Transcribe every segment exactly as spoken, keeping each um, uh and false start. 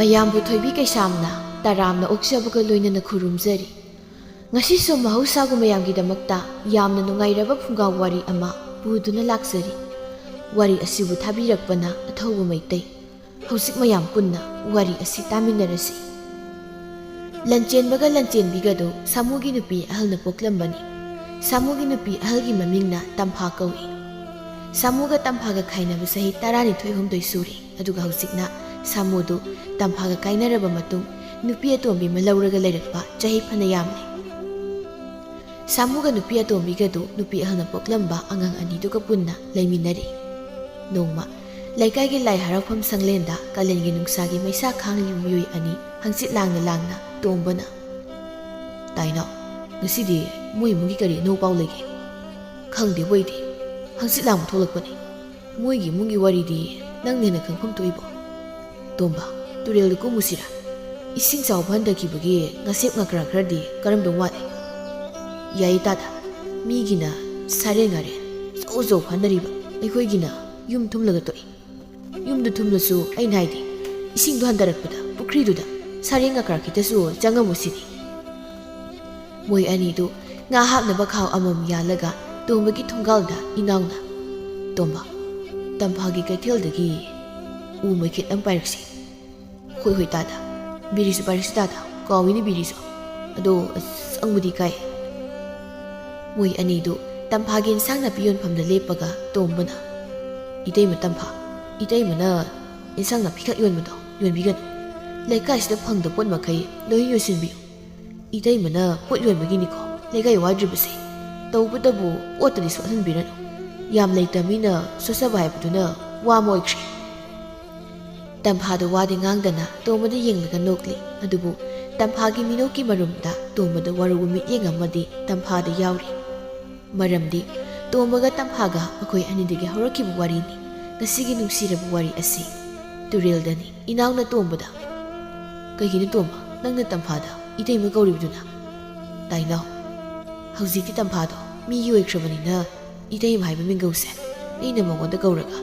ꯏꯌꯥꯝꯕ ꯊꯣꯏꯕꯤ ꯀꯩꯁꯥꯝꯅ ꯇꯔꯥꯝꯅ ꯑꯣꯛꯆꯕꯒ ꯂꯣꯏꯅꯅ ꯈꯨꯔꯨꯝꯖꯔꯤ꯫ ꯉꯁꯤꯁꯨ ꯃꯍꯧꯁꯥꯒꯨꯝ ꯃꯌꯥꯝꯒꯤꯗꯃꯛꯇ ꯌꯥꯝꯅ ꯅꯨꯡꯉꯥꯏꯔꯕ ꯐꯨꯡꯒꯥ ꯋꯥꯔꯤ ꯑꯃ ꯄꯨꯗꯨꯅ ꯂꯥꯛꯆꯔꯤ꯫ ꯋꯥꯔꯤ ꯑꯁꯤꯕꯨ ꯊꯥꯕꯤꯔꯛꯄꯅ ꯑꯊꯧꯕ ꯃꯩꯇꯩ꯫ ꯍꯧꯖꯤꯛ ꯃꯌꯥꯝ ꯄꯨꯟꯅ ꯋꯥꯔꯤ ꯑꯁꯤ ꯇꯥꯃꯤꯟꯅꯔꯁꯤ꯫ ꯂꯟꯆꯦꯟꯕꯒ ꯂꯟꯆꯦꯟꯕꯤꯒꯗꯨ ꯁꯥꯃꯨꯒꯤ ꯅꯨꯄꯤ ꯑꯍꯜꯅ ꯄꯣꯛꯂꯝꯕꯅꯤ꯫ ꯁꯥꯃꯨꯒꯤ ꯅꯨꯄꯤ ꯑꯍꯜꯒꯤ ꯃꯃꯤꯡꯅ ꯇꯝꯐꯥ ꯀꯧꯏ꯫ ꯁꯥꯃꯨꯒ ꯇꯝꯐꯥꯒ ꯈꯥꯏꯅꯕ ꯆꯍꯤ ꯇꯔꯥꯅꯤꯊꯣꯏ ꯍꯨꯝꯗꯣꯏ ꯁꯨꯔꯦ, ꯑꯗꯨꯒ ꯍꯧꯖꯤꯛꯅ ꯁꯥꯃꯨꯗꯨ ꯇꯝꯐꯥꯒ ꯀꯥꯏꯅꯔꯕ ꯃꯇꯨꯡ ꯅꯨꯄꯤ ꯑꯇꯣꯝꯕꯤ ꯑꯃ ꯂꯧꯔꯒ ꯂꯩꯔꯛꯄ ꯆꯍꯤ ꯐꯅ ꯌꯥꯝꯂꯦ꯫ ꯁꯥꯃꯨꯒ ꯅꯨꯄꯤ ꯑꯇꯣꯝꯕꯤꯒꯗꯨ ꯅꯨꯄꯤ ꯑꯍꯜꯅ ꯄꯣꯛꯂꯝꯕ ꯑꯉꯥꯡ ꯑꯅꯤꯗꯨꯒ ꯄꯨꯟꯅ ꯂꯩꯃꯤꯟꯅꯔꯤ꯫ ꯅꯣꯡꯃ ꯂꯩꯀꯥꯏꯒꯤ ꯂꯥꯏ ꯍꯔꯥꯎꯐꯝ ꯁꯪꯂꯦꯟꯗ ꯀꯥꯂꯦꯟꯒꯤ ꯅꯨꯡꯁꯥꯒꯤ ꯃꯩꯁꯥ ꯈꯥꯡꯂꯤꯕ ꯃꯤꯑꯣꯏ ꯑꯅꯤ ꯍꯪꯆꯤꯠ ꯂꯥꯡꯅ ꯂꯥꯡꯅ ꯇꯣꯝꯕꯅ, "ꯇꯥꯏꯅꯥꯎ, ꯉꯁꯤꯗꯤ ꯃꯣꯏ ꯏꯃꯨꯡꯒꯤ ꯀꯔꯤ ꯑꯅꯧ ꯄꯥꯎ ꯂꯩꯒꯦ?" "ꯈꯪꯗꯦꯕꯣ ꯑꯩꯗꯤ, ꯍꯪꯆꯤꯠ ꯂꯥꯡꯕ ꯊꯣꯛꯂꯛꯄꯅꯤ꯫ ꯃꯣꯏꯒꯤ ꯏꯃꯨꯡꯒꯤ ꯋꯥꯔꯤꯗꯤ ꯅꯪꯅ ꯍꯦꯟꯅ ꯈꯪꯐꯝ ꯊꯣꯛꯏꯕꯣ?" "ꯇꯣꯝꯕ, ꯇꯨꯔꯦꯜꯗ ꯀꯨꯝꯃꯨꯁꯤꯔꯥ? ꯏꯁꯤꯡ ꯆꯥꯎꯕ ꯍꯟꯊꯈꯤꯕꯒꯤ ꯉꯥꯁꯦꯞ ꯉꯥꯀ꯭ꯔꯥ ꯈꯔꯗꯤ ꯀꯔꯝꯗꯧ ꯃꯥꯜꯂꯤ?" "ꯌꯥꯏꯌꯦ ꯇꯥꯗ, ꯃꯤꯒꯤꯅ ꯁꯥꯔꯦꯡ ꯉꯥꯔꯦꯟ ꯑꯆꯧ ꯑꯆꯧ ꯐꯥꯅꯔꯤꯕ, ꯑꯩꯈꯣꯏꯒꯤꯅ ꯌꯨꯝ ꯊꯨꯝꯂꯒ ꯇꯣꯛꯏ꯫ ꯌꯨꯝꯗ ꯊꯨꯝꯂꯁꯨ ꯑꯩꯅ ꯍꯥꯏꯗꯤ, ꯏꯁꯤꯡꯗꯣ ꯍꯟꯊꯔꯛꯄꯗ ꯄꯨꯈ꯭ꯔꯤꯗꯨꯗ ꯁꯥꯔꯦꯡ ꯉꯥꯀ꯭ꯔꯥ ꯈꯤꯇꯁꯨ ꯆꯪꯉꯝꯃꯨ ꯁꯤꯅꯤ꯫" ꯃꯣꯏ ꯑꯅꯤꯗꯨ ꯉꯥ ꯍꯥꯞꯅꯕ ꯈꯥꯎ ꯑꯃꯃꯝ ꯌꯥꯜꯂꯒ ꯇꯣꯝꯕꯒꯤ ꯊꯣꯡꯒꯥꯜꯗ ꯏꯅꯥꯎꯅ, "ꯇꯣꯝꯕ, ꯇꯝꯐꯥꯒꯤ ꯀꯩꯊꯦꯜꯗꯒꯤ ꯎ ꯃꯩꯈꯦꯠ ꯑꯃ ꯄꯥꯏꯔꯛꯁꯤ꯫" "ꯍꯣꯏ ꯍꯣꯏ ꯇꯥꯗ, ꯕꯤꯔꯤꯁꯨ ꯄꯥꯏꯔꯛꯁꯤ ꯇꯥꯗ, ꯀꯥꯎꯏꯅꯦ ꯕꯤꯔꯤꯁꯨ꯫ ꯑꯗꯣ ꯑꯁ, ꯆꯪꯕꯗꯤ ꯀꯥꯏ꯫" ꯃꯣꯏ ꯑꯅꯤꯗꯨ ꯇꯝꯐꯥꯒꯤ ꯏꯟꯁꯥꯡ ꯅꯥꯄꯤ ꯌꯣꯟꯐꯝꯗ ꯂꯦꯞꯄꯒ ꯇꯣꯝꯕꯅ, "ꯏꯇꯩꯃ ꯇꯝꯐꯥ, ꯏꯇꯩꯃꯅ ꯏꯟꯁꯥꯡ ꯅꯥꯄꯤꯈꯛ ꯌꯣꯟꯕꯗꯣ ꯌꯣꯟꯕꯤꯒꯅꯨ꯫ ꯂꯩꯀꯥꯏꯁꯤꯗ ꯐꯪꯗꯕ ꯄꯣꯠ ꯃꯈꯩ ꯂꯣꯏ ꯌꯣꯟꯁꯤꯟꯕꯤꯌꯨ꯫ ꯏꯇꯩꯃꯅ ꯄꯣꯠ ꯌꯣꯟꯕꯒꯤꯅꯤꯀꯣ ꯂꯩꯀꯥꯏ ꯋꯥꯗ꯭ꯔꯤꯕꯁꯦ꯫ ꯇꯧꯕꯇꯕꯨ ꯄꯣꯠꯇꯗꯤ ꯁꯣꯠꯍꯟꯕꯤꯔꯅꯨ꯫ ꯌꯥꯝ ꯂꯩꯇꯕ ꯃꯤꯅ ꯁꯣꯠꯆꯕ ꯍꯥꯏꯕꯗꯨꯅ ꯋꯥ ꯑꯃ ꯑꯣꯏꯈ꯭ꯔꯦ꯫" ꯇꯝꯐꯥꯗꯨ ꯋꯥꯗꯤ ꯉꯥꯡꯗꯅ ꯇꯣꯝꯕꯗ ꯌꯦꯡꯂꯒ ꯅꯣꯛꯂꯤ꯫ ꯑꯗꯨꯕꯨ ꯇꯝꯐꯥꯒꯤ ꯃꯤꯅꯣꯛꯀꯤ ꯃꯔꯨꯝꯗ ꯇꯣꯝꯕꯗ ꯋꯥꯔꯧꯕ ꯃꯤꯠꯌꯦꯡ ꯑꯃꯗꯤ ꯇꯝꯐꯥꯗ ꯌꯥꯎꯔꯤ꯫ ꯃꯔꯝꯗꯤ ꯇꯣꯝꯕꯒ ꯇꯝꯐꯥꯒ ꯃꯈꯣꯏ ꯑꯅꯤꯗꯒꯤ ꯍꯧꯔꯛꯈꯤꯕ ꯋꯥꯔꯤꯅꯤ꯫ ꯉꯁꯤꯒꯤ ꯅꯨꯡꯁꯤꯔꯕ ꯋꯥꯔꯤ ꯑꯁꯤ ꯇꯨꯔꯦꯜꯗꯅꯤ꯫ ꯏꯅꯥꯎꯅ ꯇꯣꯝꯕꯗ, "ꯀꯩꯒꯤꯅꯣ ꯇꯣꯝꯕ, ꯅꯪꯅ ꯇꯝꯐꯥꯗ ꯏꯇꯩꯃ ꯀꯧꯔꯤꯕꯗꯨꯅ?" "ꯇꯥꯏꯅꯥꯎ, ꯍꯧꯖꯤꯛꯇꯤ ꯇꯝꯐꯥꯗꯣ ꯃꯤꯒꯤ ꯑꯣꯏꯈ꯭ꯔꯕꯅꯤꯅ ꯏꯇꯩꯃ ꯍꯥꯏꯕ ꯃꯤꯡꯒꯧꯁꯦ ꯑꯩꯅ ꯃꯉꯣꯟꯗ ꯀꯧꯔꯒ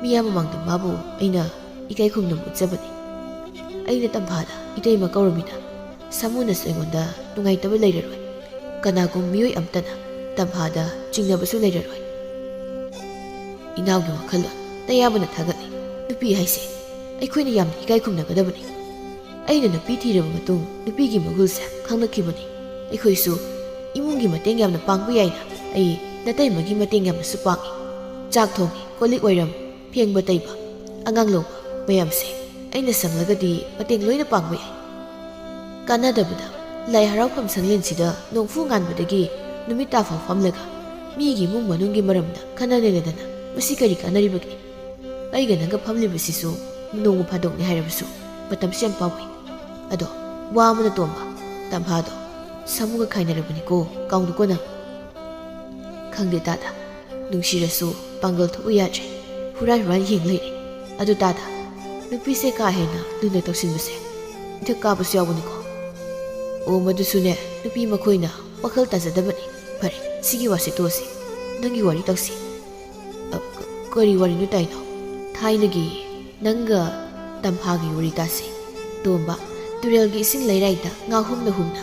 ꯃꯤꯌꯥꯝ ꯃꯃꯥꯡꯗ ꯃꯥꯕꯨ ꯑꯩꯅ ꯏꯀꯥꯏ ꯈꯨꯝꯅꯕ ꯎꯠꯆꯕꯅꯤ꯫ ꯑꯩꯅ ꯇꯝꯐꯥꯗ ꯏꯇꯩꯃ ꯀꯧꯔꯃꯤꯅ ꯁꯥꯃꯨꯅꯁꯨ ꯑꯩꯉꯣꯟꯗ ꯅꯨꯡꯉꯥꯏꯇꯕ ꯂꯩꯔꯔꯣꯏ꯫ ꯀꯅꯥꯒꯨꯝ ꯃꯤꯑꯣꯏ ꯑꯃꯇꯅ ꯇꯝꯐꯥꯗ ꯆꯤꯡꯅꯕꯁꯨ ꯂꯩꯔꯔꯣꯏ꯫ ꯏꯅꯥꯎꯒꯤ ꯋꯥꯈꯜꯂꯣꯟ ꯇꯌꯥꯝꯕꯅ ꯊꯥꯒꯠꯂꯤ꯫ ꯅꯨꯄꯤ ꯍꯥꯏꯁꯦ ꯑꯩꯈꯣꯏꯅ ꯌꯥꯝꯅ ꯏꯀꯥꯏ ꯈꯨꯝꯅꯒꯗꯕꯅꯤ꯫ ꯑꯩꯅ ꯅꯨꯄꯤ ꯊꯤꯔꯕ ꯃꯇꯨꯡ ꯅꯨꯄꯤꯒꯤ ꯃꯒꯨꯜꯁꯦ ꯈꯪꯂꯛꯈꯤꯕꯅꯤ꯫ ꯑꯩꯈꯣꯏꯁꯨ ꯏꯃꯨꯡꯒꯤ ꯃꯇꯦꯡ ꯌꯥꯝꯅ ꯄꯥꯡꯕ ꯌꯥꯏꯅ꯫ ꯑꯩ ꯅꯇꯩꯃꯒꯤ ꯃꯇꯦꯡ ꯌꯥꯝꯅꯁꯨ ꯄꯥꯡꯉꯤ꯫ ꯆꯥꯛ ꯊꯣꯡꯉꯤ, ꯀꯣꯜ ꯂꯤꯛ ꯋꯥꯏꯔꯝ ꯐꯦꯡꯕ ꯇꯩꯕ, ꯑꯉꯥꯡ ꯂꯧꯕ ꯃꯌꯥꯝꯁꯦ ꯑꯩꯅ ꯁꯪꯂꯒꯗꯤ ꯃꯇꯦꯡ ꯂꯣꯏꯅ ꯄꯥꯡꯕ ꯌꯥꯏ꯫ ꯀꯥꯟꯅꯗꯕꯗ ꯂꯥꯏ ꯍꯔꯥꯎꯐꯝ ꯁꯪꯂꯦꯟꯁꯤꯗ ꯅꯣꯡꯐꯨ ꯉꯥꯟꯕꯗꯒꯤ ꯅꯨꯃꯤꯠ ꯇꯥꯐꯥꯎ ꯐꯝꯂꯒ ꯃꯤꯒꯤ ꯏꯃꯨꯡ ꯃꯅꯨꯡꯒꯤ ꯃꯔꯝꯗ ꯈꯟꯅ ꯅꯩꯅꯗꯅ ꯃꯁꯤ ꯀꯔꯤ ꯀꯥꯟꯅꯔꯤꯕꯒꯦ? ꯑꯩꯒ ꯅꯪꯒ ꯐꯝꯂꯤꯕꯁꯤꯁꯨ ꯅꯣꯡꯃ ꯐꯥꯗꯣꯛꯅꯤ ꯍꯥꯏꯔꯕꯁꯨ ꯃꯇꯝꯁꯨ ꯌꯥꯝ ꯄꯥꯝꯃꯨꯏ꯫ ꯑꯗꯣ ꯋꯥ ꯑꯃꯅ ꯇꯣꯝꯕ, ꯇꯝꯐꯥꯗꯣ ꯁꯥꯃꯨꯒ ꯈꯥꯏꯅꯔꯕꯅꯤꯀꯣ, ꯀꯥꯎꯅꯨꯀꯣ ꯅꯪ꯫ ꯈꯪꯗꯦ ꯇꯥꯗ, ꯅꯨꯡꯁꯤꯔꯁꯨ ꯄꯥꯡꯒꯜ ꯊꯣꯛꯎ ꯌꯥꯗ꯭ꯔꯦ꯫ ꯍꯨꯔꯥꯟ ꯍꯨꯔꯥꯟ ꯌꯦꯡ ꯂꯩꯔꯦ꯫ ꯑꯗꯨ ꯇꯥꯗ, ꯅꯨꯄꯤꯁꯦ ꯀꯥ ꯍꯦꯟꯅ ꯂꯨꯅ ꯇꯧꯁꯤꯟꯕꯁꯦ ꯏꯊꯛ ꯀꯥꯕꯁꯨ ꯌꯥꯎꯕꯅꯤꯀꯣ꯫ ꯑꯣ, ꯃꯗꯨꯁꯨꯅꯦ, ꯅꯨꯄꯤ ꯃꯈꯣꯏꯅ ꯋꯥꯈꯜ ꯇꯥꯖꯗꯕꯅꯤ꯫ ꯐꯔꯦ, ꯁꯤꯒꯤ ꯋꯥꯁꯤ ꯇꯣꯛꯑꯁꯤ꯫ ꯅꯪꯒꯤ ꯋꯥꯔꯤ ꯇꯧꯁꯤ꯫ ꯑ, ꯀ-, ꯀꯔꯤ ꯋꯥꯔꯤꯅꯣ ꯇꯥꯏꯅꯣ? ꯊꯥꯏꯅꯒꯤ ꯅꯪꯒ ꯇꯝꯐꯥꯒꯤ ꯋꯥꯔꯤ ꯇꯥꯁꯤ꯫ ꯇꯣꯝꯕ, ꯇꯨꯔꯦꯜꯒꯤ ꯏꯁꯤꯡ ꯂꯩꯔꯥꯏꯗ ꯉꯥ ꯍꯨꯝꯅ ꯍꯨꯝꯅ꯫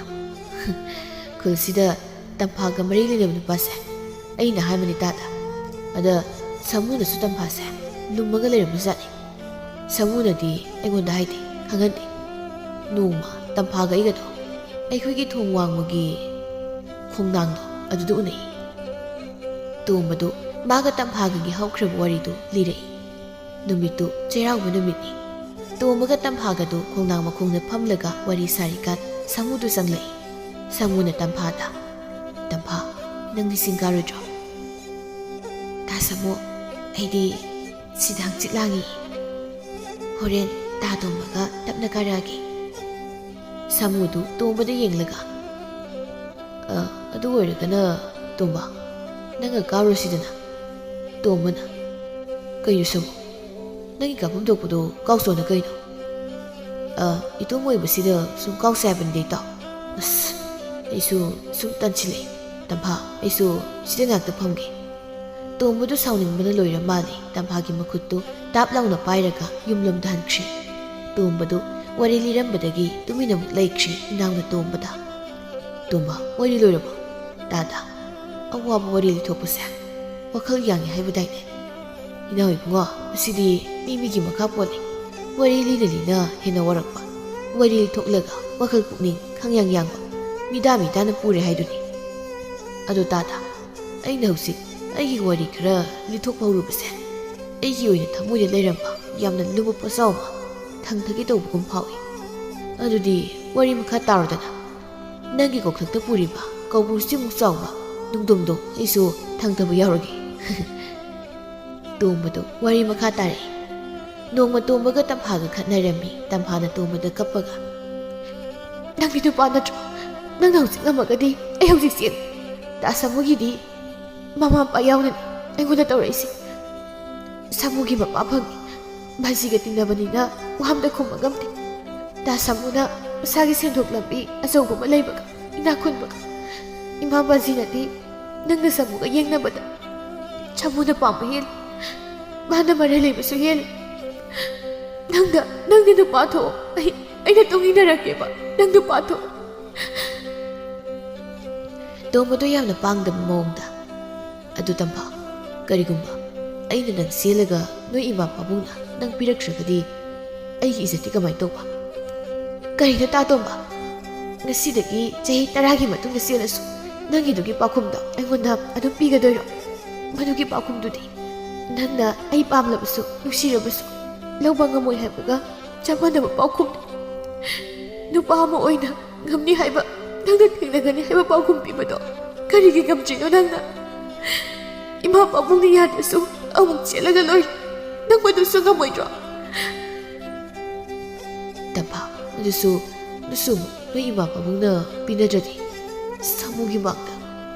ꯈꯨꯜꯁꯤꯗ ꯇꯝꯐꯥꯒ ꯃꯔꯤ ꯂꯩꯅꯕ ꯅꯨꯄꯥꯁꯦ ꯑꯩꯅ ꯍꯥꯏꯕꯅꯤ ꯇꯥꯗ꯫ ꯑꯗ ꯁꯥꯃꯨꯅꯁꯨ ꯇꯝꯐꯥꯁꯦ ꯂꯨꯝꯃꯒ ꯂꯩꯔꯝꯕꯖꯥꯠꯅꯤ꯫ ꯁꯥꯃꯨꯅꯗꯤ ꯑꯩꯉꯣꯟꯗ ꯍꯥꯏꯗꯦ, ꯈꯪꯍꯟꯗꯦ꯫ ꯅꯣꯡꯃ ꯇꯝꯐꯥꯒ ꯑꯩꯒꯗꯣ ꯑꯩꯈꯣꯏꯒꯤ ꯊꯣꯡ ꯋꯥꯡꯃꯒꯤ ꯈꯣꯡꯅꯥꯡꯗꯣ ꯑꯗꯨꯗ ꯎꯅꯩ꯫ ꯇꯣꯝꯕꯗꯨ ꯃꯥꯒ ꯇꯝꯐꯥꯒꯒꯤ ꯍꯧꯈ꯭ꯔꯕ ꯋꯥꯔꯤꯗꯨ ꯂꯤꯔꯛꯏ꯫ ꯅꯨꯃꯤꯠꯇꯨ ꯆꯩꯔꯥꯎꯕ ꯅꯨꯃꯤꯠꯅꯤ꯫ ꯇꯣꯝꯕꯒ ꯇꯝꯐꯥꯒꯗꯨ ꯈꯣꯡꯅꯥꯡ ꯃꯈꯣꯡꯗ ꯐꯝꯂꯒ ꯋꯥꯔꯤ ꯁꯥꯔꯤꯀꯥꯟ ꯁꯥꯃꯨꯗꯨ ꯆꯪꯂꯛꯏ꯫ ꯁꯥꯃꯨꯅ ꯇꯝꯐꯥꯗ, "ꯇꯝꯐꯥ, ꯅꯪꯗꯤ ꯆꯤꯡ ꯀꯥꯔꯣꯏꯗ꯭ꯔꯣ?" "ꯇꯥ ꯁꯥꯃꯨ, ꯑꯩꯗꯤ ꯁꯤꯗ ꯍꯪꯆꯤꯠ ꯂꯥꯡꯉꯤ꯫ ꯍꯣꯔꯦꯟ ꯇꯥ ꯇꯣꯝꯕꯒ ꯇꯞꯅ ꯀꯥꯔꯛꯑꯒꯦ꯫" ꯁꯥꯃꯨꯗꯨ ꯇꯣꯝꯕꯗ ꯌꯦꯡꯂꯒ, "ꯑ, ꯑꯗꯨ ꯑꯣꯏꯔꯒꯅ ꯇꯣꯝꯕ, ꯅꯪꯒ ꯀꯥꯔꯨꯔꯁꯤꯗꯅ?" ꯇꯣꯝꯕꯅ, "ꯀꯩꯅꯣ ꯁꯥꯃꯨ, ꯅꯪꯒꯤ ꯀꯥꯐꯝ ꯊꯣꯛꯄꯗꯣ ꯀꯥꯎꯆꯣꯅ ꯀꯩꯅꯣ?" "ꯑ, ꯏꯇꯣꯝ ꯑꯣꯏꯕꯁꯤꯗ ꯁꯨꯝ ꯀꯥꯎꯁꯦ ꯍꯥꯏꯕꯅꯤꯗ ꯏꯇꯥꯎ꯫ ꯑꯁ, ꯑꯩꯁꯨ ꯁꯨꯝ ꯇꯟꯁꯤꯜꯂꯛꯑꯦ꯫ ꯇꯝꯐꯥ, ꯑꯩꯁꯨ ꯁꯤꯗ ꯉꯥꯛꯇ ꯐꯝꯒꯦ꯫" ꯇꯣꯝꯕꯗꯨ ꯁꯥꯎꯅꯤꯡꯕꯅ ꯂꯣꯏꯔ ꯃꯥꯜꯂꯦ꯫ ꯇꯝꯐꯥꯒꯤ ꯃꯈꯨꯠꯇꯨ ꯇꯥꯞ ꯂꯥꯎꯅ ꯄꯥꯏꯔꯒ ꯌꯨꯝꯂꯣꯝꯗ ꯍꯟꯈ꯭ꯔꯦ꯫ ꯇꯣꯝꯕꯗꯨ ꯋꯥꯔꯤ ꯂꯤꯔꯝꯕꯗꯒꯤ ꯇꯨꯃꯤꯟꯅ ꯑꯃꯨꯛ ꯂꯩꯈ꯭ꯔꯤ ꯏꯅꯥꯎꯅ ꯇꯣꯝꯕꯗ꯫ "ꯇꯣꯝꯕ, ꯋꯥꯔꯤ ꯂꯣꯏꯔꯕꯣ?" "ꯇꯥꯗ, ꯑꯋꯥꯕ ꯋꯥꯔꯤ ꯂꯤꯊꯣꯛꯄꯁꯦ ꯋꯥꯈꯜ ꯌꯥꯡꯉꯤ ꯍꯥꯏꯕꯗꯥꯏꯅꯦ?" "ꯏꯅꯥꯎ ꯏꯕꯨꯡꯉꯣ, ꯑꯁꯤꯗꯤ ꯃꯤ ꯃꯤꯒꯤ ꯃꯈꯥ ꯄꯣꯜꯂꯤ꯫ ꯋꯥꯔꯤ ꯂꯤꯅ ꯂꯤꯅ ꯍꯦꯟꯅ ꯋꯥꯔꯛꯄ, ꯋꯥꯔꯤ ꯂꯤꯊꯣꯛꯂꯒ ꯋꯥꯈꯜ ꯄꯨꯛꯅꯤꯡ ꯈꯪꯌꯥꯡ ꯌꯥꯡꯕ, ꯃꯤꯗꯥ ꯃꯤꯗꯥꯅ ꯄꯨꯔꯦ ꯍꯥꯏꯗꯨꯅꯤ꯫ ꯑꯗꯣ ꯇꯥꯗ, ꯑꯩꯅ ꯍꯧꯖꯤꯛ ꯑꯩꯒꯤ ꯋꯥꯔꯤ ꯈꯔ ꯂꯤꯊꯣꯛꯄ ꯍꯧꯔꯨꯕꯁꯦ, ꯑꯩꯒꯤ ꯑꯣꯏꯅ ꯊꯃꯣꯏꯗ ꯂꯩꯔꯝꯕ ꯌꯥꯝꯅ ꯂꯨꯕ ꯄꯣꯠꯆꯥꯎ ꯑꯃ ꯊꯥꯡꯊꯒꯦ ꯇꯧꯕꯒꯨꯝ ꯐꯥꯎꯏ꯫ ꯑꯗꯨꯗꯤ ꯋꯥꯔꯤ ꯃꯈꯥ ꯇꯥꯔꯣꯗꯅ꯫ ꯅꯪꯒꯤ ꯀꯣꯛꯊꯛꯇ ꯄꯨꯔꯤꯕ ꯀꯧꯕ꯭ꯔꯨ ꯁꯤꯃꯨꯛ ꯆꯥꯎꯕ ꯅꯨꯡꯗꯣꯝꯗꯣ ꯑꯩꯁꯨ ꯊꯥꯡꯊꯕ ꯌꯥꯎꯔꯒꯦ꯫" ꯇꯣꯝꯕꯗꯣ ꯋꯥꯔꯤ ꯃꯈꯥ ꯇꯥꯔꯛꯏ꯫ ꯅꯣꯡꯃ ꯇꯣꯝꯕꯒ ꯇꯝꯐꯥꯒ ꯈꯠꯅꯔꯝꯃꯤ꯫ ꯇꯝꯐꯥꯅ ꯇꯣꯝꯕꯗ ꯀꯞꯄꯒ, "ꯅꯪꯗꯤ ꯅꯨꯄꯥ ꯅꯠꯇ꯭ꯔꯣ? ꯅꯪꯅ ꯍꯧꯖꯤꯛ ꯉꯝꯃꯒꯗꯤ ꯑꯩ ꯍꯧꯖꯤꯛ ꯆꯦꯟ꯫ ꯗꯥ ꯁꯥꯃꯨꯒꯤꯗꯤ ꯃꯃꯥ ꯃꯄꯥ ꯌꯥꯎꯅꯅꯤ ꯑꯩꯉꯣꯟꯗ ꯇꯧꯔꯛꯏꯁꯦ꯫ ꯁꯥꯃꯨꯒꯤ ꯃꯄꯥ ꯐꯪꯉꯤ꯫ ꯕꯥꯖꯤꯒ ꯇꯤꯟꯅꯕꯅꯤꯅ ꯋꯥ ꯑꯝꯇ ꯈꯨꯝꯕ ꯉꯝꯗꯦ꯫ ꯗꯥ ꯁꯥꯃꯨꯅ ꯃꯁꯥꯒꯤ ꯁꯦꯟꯊꯣꯛ ꯂꯝꯕꯤ ꯑꯆꯧꯕ ꯑꯃ ꯂꯩꯕꯒ ꯏꯅꯥꯛ ꯈꯨꯟꯕꯒ꯫ ꯏꯃꯥ ꯕꯥꯖꯤꯅꯗꯤ ꯅꯪꯒ ꯁꯥꯃꯨꯒ ꯌꯦꯡꯅꯕꯗ ꯁꯥꯃꯨꯅ ꯄꯥꯝꯕ ꯍꯦꯜꯂꯤ꯫ ꯃꯥꯅ ꯃꯔꯩ ꯂꯩꯕꯁꯨ ꯍꯦꯜꯂꯤ꯫ ꯅꯪꯗ, ꯅꯪꯗꯤ ꯅꯨꯄꯥ ꯊꯣꯛꯑꯣ꯫ ꯑꯩ, ꯑꯩꯅ ꯇꯨꯡ ꯏꯟꯅꯔꯛꯀꯦꯕ꯫ ꯅꯪ ꯅꯨꯄꯥ ꯊꯣꯛꯑꯣ꯫" ꯇꯣꯝꯕꯗꯣ ꯌꯥꯝꯅ ꯄꯥꯡꯗꯕ ꯃꯑꯣꯡꯗ, "ꯑꯗꯨ ꯇꯝꯐꯥ, ꯀꯔꯤꯒꯨꯝꯕ ꯑꯩꯅ ꯅꯪ ꯆꯦꯜꯂꯒ ꯅꯣꯏ ꯏꯃꯥ ꯄꯥꯕꯨꯡꯅ ꯅꯪ ꯄꯤꯔꯛꯇ꯭ꯔꯒꯗꯤ ꯑꯩꯒꯤ ꯏꯖꯠꯇꯤ ꯀꯃꯥꯏꯅ ꯇꯧꯕ?" "ꯀꯔꯤꯅꯣ ꯇꯥ ꯇꯣꯝꯕ? ꯉꯁꯤꯗꯒꯤ ꯆꯍꯤ ꯇꯔꯥꯒꯤ ꯃꯇꯨꯡꯗ ꯆꯦꯜꯂꯁꯨ ꯅꯪꯒꯤꯗꯨꯒꯤ ꯄꯥꯎꯈꯨꯝꯗꯣ ꯑꯩꯉꯣꯟꯗ ꯑꯗꯨꯝ ꯄꯤꯒꯗꯣꯏꯔꯣ? ꯃꯗꯨꯒꯤ ꯄꯥꯎꯈꯨꯝꯗꯨꯗꯤ ꯅꯪꯅ ꯑꯩ ꯄꯥꯝꯂꯕꯁꯨ, ꯅꯨꯡꯁꯤꯔꯕꯁꯨ ꯂꯧꯕ ꯉꯝꯃꯣꯏ ꯍꯥꯏꯕꯒ ꯆꯞ ꯃꯥꯟꯅꯕ ꯄꯥꯎꯈꯨꯝꯅꯤ꯫ ꯅꯨꯄꯥ ꯑꯃ ꯑꯣꯏꯅ ꯉꯝꯅꯤ ꯍꯥꯏꯕ, ꯅꯪꯅ ꯊꯦꯡꯅꯒꯅꯤ ꯍꯥꯏꯕ ꯄꯥꯎꯈꯨꯝ ꯄꯤꯕꯗꯣ ꯀꯔꯤꯒꯤ ꯉꯝꯗ꯭ꯔꯤꯅꯣ ꯅꯪꯅ? ꯏꯃꯥ ꯄꯥꯕꯨꯡꯅ ꯌꯥꯗ꯭ꯔꯁꯨ ꯑꯃꯨꯛ ꯆꯦꯜꯂꯒ ꯂꯣꯏꯔꯦ꯫ ꯅꯪ ꯃꯗꯨꯁꯨ ꯉꯝꯃꯣꯏꯗ꯭ꯔꯣ?" "ꯇꯝꯐꯥ, ꯑꯗꯨꯁꯨ, ꯑꯗꯨꯁꯨ ꯅꯣꯏ ꯏꯃꯥ ꯄꯥꯕꯨꯡꯅ ꯄꯤꯅꯗ꯭ꯔꯗꯤ ꯁꯥꯃꯨꯒꯤ ꯃꯥꯡꯗ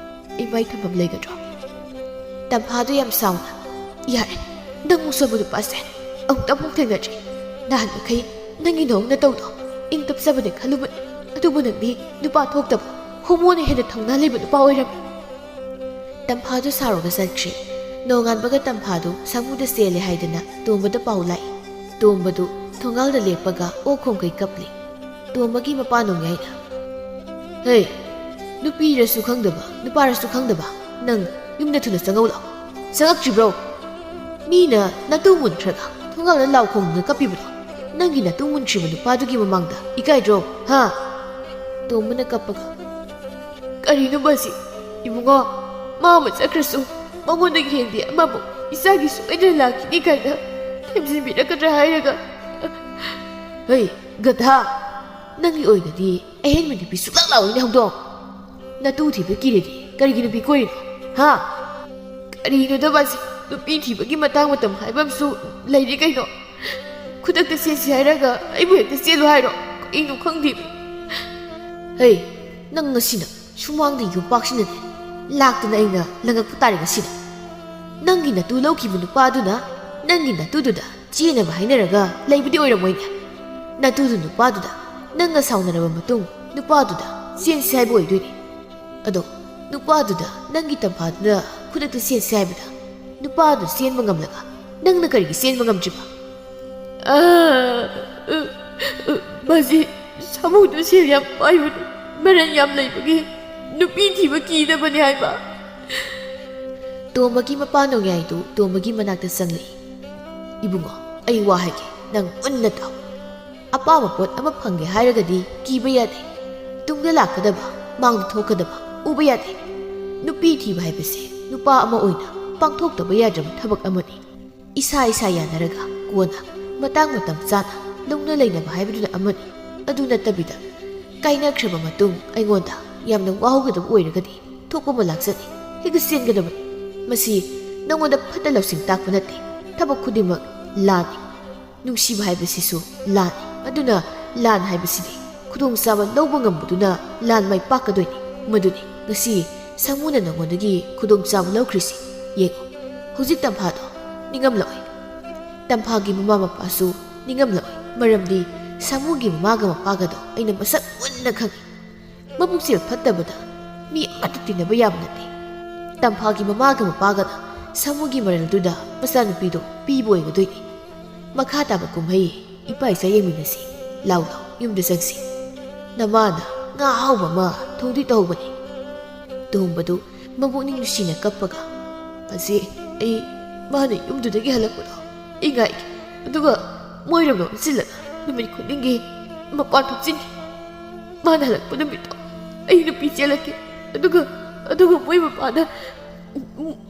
ꯏꯃꯥꯏ ꯊꯝꯐꯝ ꯂꯩꯒꯗ꯭ꯔꯣ?" ꯇꯝꯐꯥꯗꯨ ꯌꯥꯝ ꯁꯥꯎꯅ, "ꯌꯥꯔꯦ, ꯅꯪ ꯃꯨꯁꯣꯟꯕ ꯅꯨꯄꯥꯁꯦ ꯑꯃꯨꯛꯇ ꯑꯃꯨꯛ ꯊꯦꯡꯅꯗ꯭ꯔꯤ꯫ ꯅꯍꯥꯟ ꯃꯈꯩ ꯅꯪꯒꯤ ꯅꯑꯣꯡ ꯅꯇꯧꯗꯣ ꯏꯪ ꯇꯞꯆꯕꯅꯦ ꯈꯜꯂꯨꯕꯅꯤ, ꯑꯗꯨꯕꯨ ꯅꯪꯗꯤ ꯅꯨꯄꯥ ꯊꯣꯛꯇꯕ, ꯍꯣꯃꯣꯅ ꯍꯦꯟꯅ ꯊꯧꯅꯥ ꯂꯩꯕ ꯅꯨꯄꯥ ꯑꯣꯏꯔꯝꯃꯤ꯫" ꯇꯝꯐꯥꯗꯨ ꯁꯥꯎꯔꯒ ꯆꯠꯈ꯭ꯔꯤ꯫ ꯅꯣꯡꯉꯥꯟꯕꯒ ꯇꯝꯐꯥꯗꯨ ꯁꯥꯃꯨꯗ ꯆꯦꯜꯂꯦ ꯍꯥꯏꯗꯅ ꯇꯣꯝꯕꯗ ꯄꯥꯎ ꯂꯥꯛꯏ꯫ ꯇꯣꯝꯕꯗꯨ ꯊꯣꯡꯒꯥꯜꯗ ꯂꯦꯞꯄꯒ ꯑꯣꯛ ꯈꯣꯡꯈꯩ ꯀꯞꯂꯤ꯫ ꯇꯣꯝꯕꯒꯤ ꯃꯄꯥ ꯅꯣꯡꯌꯥꯏꯅ, "ꯍꯦ, ꯅꯨꯄꯤꯔꯁꯨ ꯈꯪꯗꯕ, ꯅꯨꯄꯥꯔꯁꯨ ꯈꯪꯗꯕ, ꯅꯪ ꯌꯨꯝꯗ ꯊꯨꯅ ꯆꯪꯉꯧ ꯂꯥꯎ꯫ ꯆꯪꯉꯛꯇ꯭ꯔꯤꯕ꯭ꯔꯣ? ꯃꯤꯅ ꯅꯇꯨ ꯃꯨꯟꯈ꯭ꯔꯒ ꯊꯣꯡꯒꯥꯜꯗ ꯂꯥꯎ ꯈꯣꯡꯗꯨꯅ ꯀꯞꯄꯤꯕꯗꯣ, ꯅꯪꯒꯤ ꯅꯇꯨ ꯃꯨꯟꯈ꯭ꯔꯤꯕ ꯅꯨꯄꯥꯗꯨꯒꯤ ꯃꯃꯥꯡꯗ ꯏꯀꯥꯏꯗ꯭ꯔꯣ, ꯍꯥ?" ꯇꯣꯝꯕꯅ ꯀꯞꯄꯒ, "ꯀꯔꯤꯅꯣ ꯃꯁꯤ? ꯏꯕꯨꯡꯉꯣ, ꯃꯥ ꯑꯃ ꯆꯠꯈ꯭ꯔꯁꯨ ꯃꯉꯣꯟꯗꯒꯤ ꯍꯦꯟꯕꯤ ꯑꯃꯃꯨꯛ ꯏꯆꯥꯒꯤ ꯁꯣꯏꯗꯅ ꯂꯥꯛꯈꯤꯅꯤ ꯀꯥꯏꯅ ꯊꯦꯝꯖꯤꯟꯕꯤꯔꯛꯀꯗ꯭ꯔꯥ ꯍꯥꯏꯔꯒ, ꯍꯩ, ꯒꯙꯥ, ꯅꯪꯒꯤ ꯑꯣꯏꯅꯗꯤ ꯑꯍꯦꯟꯕ ꯅꯨꯄꯤ ꯁꯨꯛꯂꯥꯛ ꯂꯥꯛꯑꯣꯏꯅꯦ ꯍꯧꯗꯣꯡ꯫ ꯅꯇꯨ ꯊꯤꯕ ꯀꯤꯔꯗꯤ ꯀꯔꯤꯒꯤ ꯅꯨꯄꯤ ꯀꯣꯏꯔꯤꯅꯣ? ꯍꯥ? ꯀꯔꯤꯅꯣꯗ ꯃꯁꯤ? ꯅꯨꯄꯤ ꯊꯤꯕꯒꯤ ꯃꯇꯥꯡ ꯃꯇꯝ ꯍꯥꯏꯕ ꯑꯃꯁꯨ ꯂꯩꯔꯤ ꯀꯩꯅꯣ? ꯈꯨꯗꯛꯇ ꯆꯦꯟꯁꯤ ꯍꯥꯏꯔꯒ ꯑꯩꯕꯨ ꯍꯦꯛꯇ ꯆꯦꯜꯂꯨ ꯍꯥꯏꯔꯣ? ꯀꯩꯅꯣ ꯈꯪꯗꯦ꯫ ꯍꯩ, ꯅꯪ ꯉꯁꯤꯅ ꯁꯨꯃꯥꯡꯗ ꯌꯣꯝꯄꯥꯛꯁꯤꯅꯅꯦ ꯂꯥꯛꯇꯅ ꯑꯩꯅ ꯂꯪꯉꯛꯄ ꯇꯥꯔꯦ ꯉꯁꯤꯅ꯫ ꯅꯪꯒꯤ ꯅꯇꯨ ꯂꯧꯈꯤꯕ ꯅꯨꯄꯥꯗꯨꯅ ꯅꯪꯒꯤ ꯅꯇꯨꯗꯨꯗ ꯆꯦꯟꯅꯕ ꯍꯥꯏꯅꯔꯒ ꯂꯩꯕꯗꯤ ꯑꯣꯏꯔꯝꯃꯣꯏꯅꯦ꯫ ꯅꯇꯨꯗꯨ ꯅꯨꯄꯥꯗꯨꯗ ꯅꯪꯒ ꯁꯥꯎꯅꯔꯕ ꯃꯇꯨꯡ ꯅꯨꯄꯥꯗꯨꯗ ꯆꯦꯟꯁꯤ ꯍꯥꯏꯕ ꯑꯣꯏꯗꯣꯏꯅꯦ꯫ ꯑꯗꯣ ꯅꯨꯄꯥꯗꯨꯗ ꯅꯪꯒꯤ ꯇꯝꯐꯥꯗꯨꯅ ꯈꯨꯗꯛꯇ ꯆꯦꯟꯁꯤ ꯍꯥꯏꯕꯗ ꯅꯨꯄꯥꯗꯨ ꯆꯦꯟꯕ ꯉꯝꯂꯒ ꯅꯪꯅ ꯀꯔꯤꯒꯤ ꯆꯦꯟꯕ ꯉꯝꯗ꯭ꯔꯤꯕ? ꯑ, ꯑ, ꯑ, ꯃꯁꯤ ꯁꯥꯃꯨꯗꯨ ꯁꯦꯜ ꯌꯥꯝ ꯄꯥꯏꯕꯅꯤ, ꯃꯔꯟ ꯌꯥꯝ ꯂꯩꯕꯒꯤ ꯅꯨꯄꯤ ꯊꯤꯕ ꯀꯤꯗꯕꯅꯤ ꯍꯥꯏꯕ꯫ ꯇꯣꯝꯕꯒꯤ ꯃꯄꯥ ꯅꯣꯡꯌꯥꯏꯗꯨ ꯇꯣꯝꯕꯒꯤ ꯃꯅꯥꯛꯇ ꯆꯪꯂꯛꯏ꯫ "ꯏꯕꯨꯡꯉꯣ, ꯑꯩ ꯋꯥ ꯍꯥꯏꯒꯦ, ꯅꯪ ꯃꯨꯟꯅ ꯇꯥꯎ꯫ ꯑꯄꯥꯝꯕ ꯄꯣꯠ ꯑꯃ ꯐꯪꯒꯦ ꯍꯥꯏꯔꯒꯗꯤ ꯀꯤꯕ ꯌꯥꯗꯦ꯫ ꯇꯨꯡꯗ ꯂꯥꯛꯀꯗꯕ, ꯃꯥꯡꯗ ꯊꯣꯛꯀꯗꯕ ꯎꯕ ꯌꯥꯗꯦ꯫ ꯅꯨꯄꯤ ꯊꯤꯕ ꯍꯥꯏꯕꯁꯦ ꯅꯨꯄꯥ ꯑꯃ ꯑꯣꯏꯅ ꯄꯥꯡꯊꯣꯛꯇꯕ ꯌꯥꯗ꯭ꯔꯕ ꯊꯕꯛ ꯑꯃꯅꯤ꯫ ꯏꯁꯥ ꯏꯁꯥ ꯌꯥꯅꯔꯒ ꯀꯣꯟꯅ ꯃꯇꯥꯡ ꯃꯇꯝ ꯆꯥꯅ ꯂꯧꯅ ꯂꯩꯅꯕ ꯍꯥꯏꯕꯗꯨꯅ ꯑꯃꯅꯤ꯫ ꯑꯗꯨ ꯅꯠꯇꯕꯤꯗ ꯀꯥꯏꯅꯈ꯭ꯔꯕ ꯃꯇꯨꯡ ꯑꯩꯉꯣꯟꯗ ꯌꯥꯝꯅ ꯋꯥꯍꯧꯒꯗꯕ ꯑꯣꯏꯔꯒꯗꯤ ꯊꯣꯛꯄ ꯑꯃ ꯂꯥꯛꯆꯅꯤ, ꯍꯦꯛꯇ ꯆꯦꯟꯒꯗꯕꯅꯤ꯫ ꯃꯁꯤ ꯅꯪꯉꯣꯟꯗ ꯐꯠꯇ ꯂꯧꯁꯤꯡ ꯇꯥꯛꯄ ꯅꯠꯇꯦ, ꯊꯕꯛ ꯈꯨꯗꯤꯡꯃꯛ ꯂꯥꯟꯅꯤ꯫ ꯅꯨꯡꯁꯤꯕ ꯍꯥꯏꯕꯁꯤꯁꯨ ꯂꯥꯟꯅꯤ꯫ ꯑꯗꯨꯅ ꯂꯥꯟ ꯍꯥꯏꯕꯁꯤꯗꯤ ꯈꯨꯗꯣꯡꯆꯥꯕ ꯂꯧꯕ ꯉꯝꯕꯗꯨꯅ ꯂꯥꯟ ꯃꯥꯏ ꯄꯥꯛꯀꯗꯣꯏꯅꯤ꯫ ꯃꯗꯨꯅꯤ ꯉꯁꯤ ꯁꯥꯃꯨꯅ ꯅꯪꯉꯣꯟꯗꯒꯤ ꯈꯨꯗꯣꯡꯆꯥꯕ ꯂꯧꯈ꯭ꯔꯤꯁꯤ꯫ ꯌꯦꯡꯉꯨ, ꯍꯧꯖꯤꯛ ꯇꯝꯐꯥꯗꯣ ꯅꯤꯡꯉꯝꯂꯛꯑꯣꯏ꯫ ꯇꯝꯐꯥꯒꯤ ꯃꯃꯥ ꯃꯄꯥꯁꯨ ꯅꯤꯡꯉꯝꯂꯛꯑꯣꯏ꯫ ꯃꯔꯝꯗꯤ ꯁꯥꯃꯨꯒꯤ ꯃꯃꯥꯒ ꯃꯄꯥꯒꯗꯣ ꯑꯩꯅ ꯃꯁꯛ ꯃꯨꯟꯅ ꯈꯪꯏ꯫ ꯃꯕꯨꯛꯆꯦꯜ ꯐꯠꯇꯕꯗ ꯃꯤ ꯑꯃꯠꯇ ꯇꯤꯟꯅꯕ ꯌꯥꯕ ꯅꯠꯇꯦ꯫ ꯇꯝꯐꯥꯒꯤ ꯃꯃꯥꯒ ꯃꯄꯥꯒꯅ ꯁꯥꯃꯨꯒꯤ ꯃꯔꯜꯗꯨꯗ ꯃꯆꯥꯅꯨꯄꯤꯗꯣ ꯄꯤꯕ ꯑꯣꯏꯒꯗꯣꯏꯅꯤ꯫ ꯃꯈꯥ ꯇꯥꯕ ꯀꯨꯝꯍꯩ ꯏꯄꯥ ꯏꯆꯥ ꯌꯦꯡꯃꯤꯟꯅꯁꯤ꯫ ꯂꯥꯎ ꯂꯥꯎ, ꯌꯨꯝꯗ ꯆꯪꯁꯤ꯫ ꯅꯃꯥꯅ ꯉꯥ ꯑꯍꯥꯎꯕ ꯑꯃ ꯊꯣꯡꯗꯣꯏ ꯇꯧꯍꯧꯕꯅꯤ꯫ ꯇꯣꯝꯕꯗꯨ ꯃꯕꯨꯛꯅꯤꯡ ꯅꯨꯡꯁꯤꯅ ꯀꯞꯄꯒ, "ꯃꯁꯤ ꯑꯩ, ꯃꯥꯅ ꯌꯨꯝꯗꯨꯗꯒꯤ ꯍꯜꯂꯛꯄꯗꯣ ꯑꯩ ꯉꯥꯏꯒꯦ꯫ ꯑꯗꯨꯒ ꯃꯣꯏꯔꯣꯝꯗ ꯑꯣꯟꯁꯤꯜꯂꯒ ꯅꯨꯃꯤꯠ ꯈꯨꯗꯤꯡꯒꯤ ꯃꯄꯥꯟ ꯊꯣꯛꯆꯤꯟꯒꯦ꯫ ꯃꯥꯅ ꯍꯜꯂꯛꯄ ꯅꯨꯃꯤꯠꯇꯣ ꯑꯩ ꯅꯨꯄꯤ ꯆꯦꯜꯂꯛꯀꯦ꯫ ꯑꯗꯨꯒ, ꯑꯗꯨꯒ ꯃꯣꯏ ꯃꯄꯥꯗ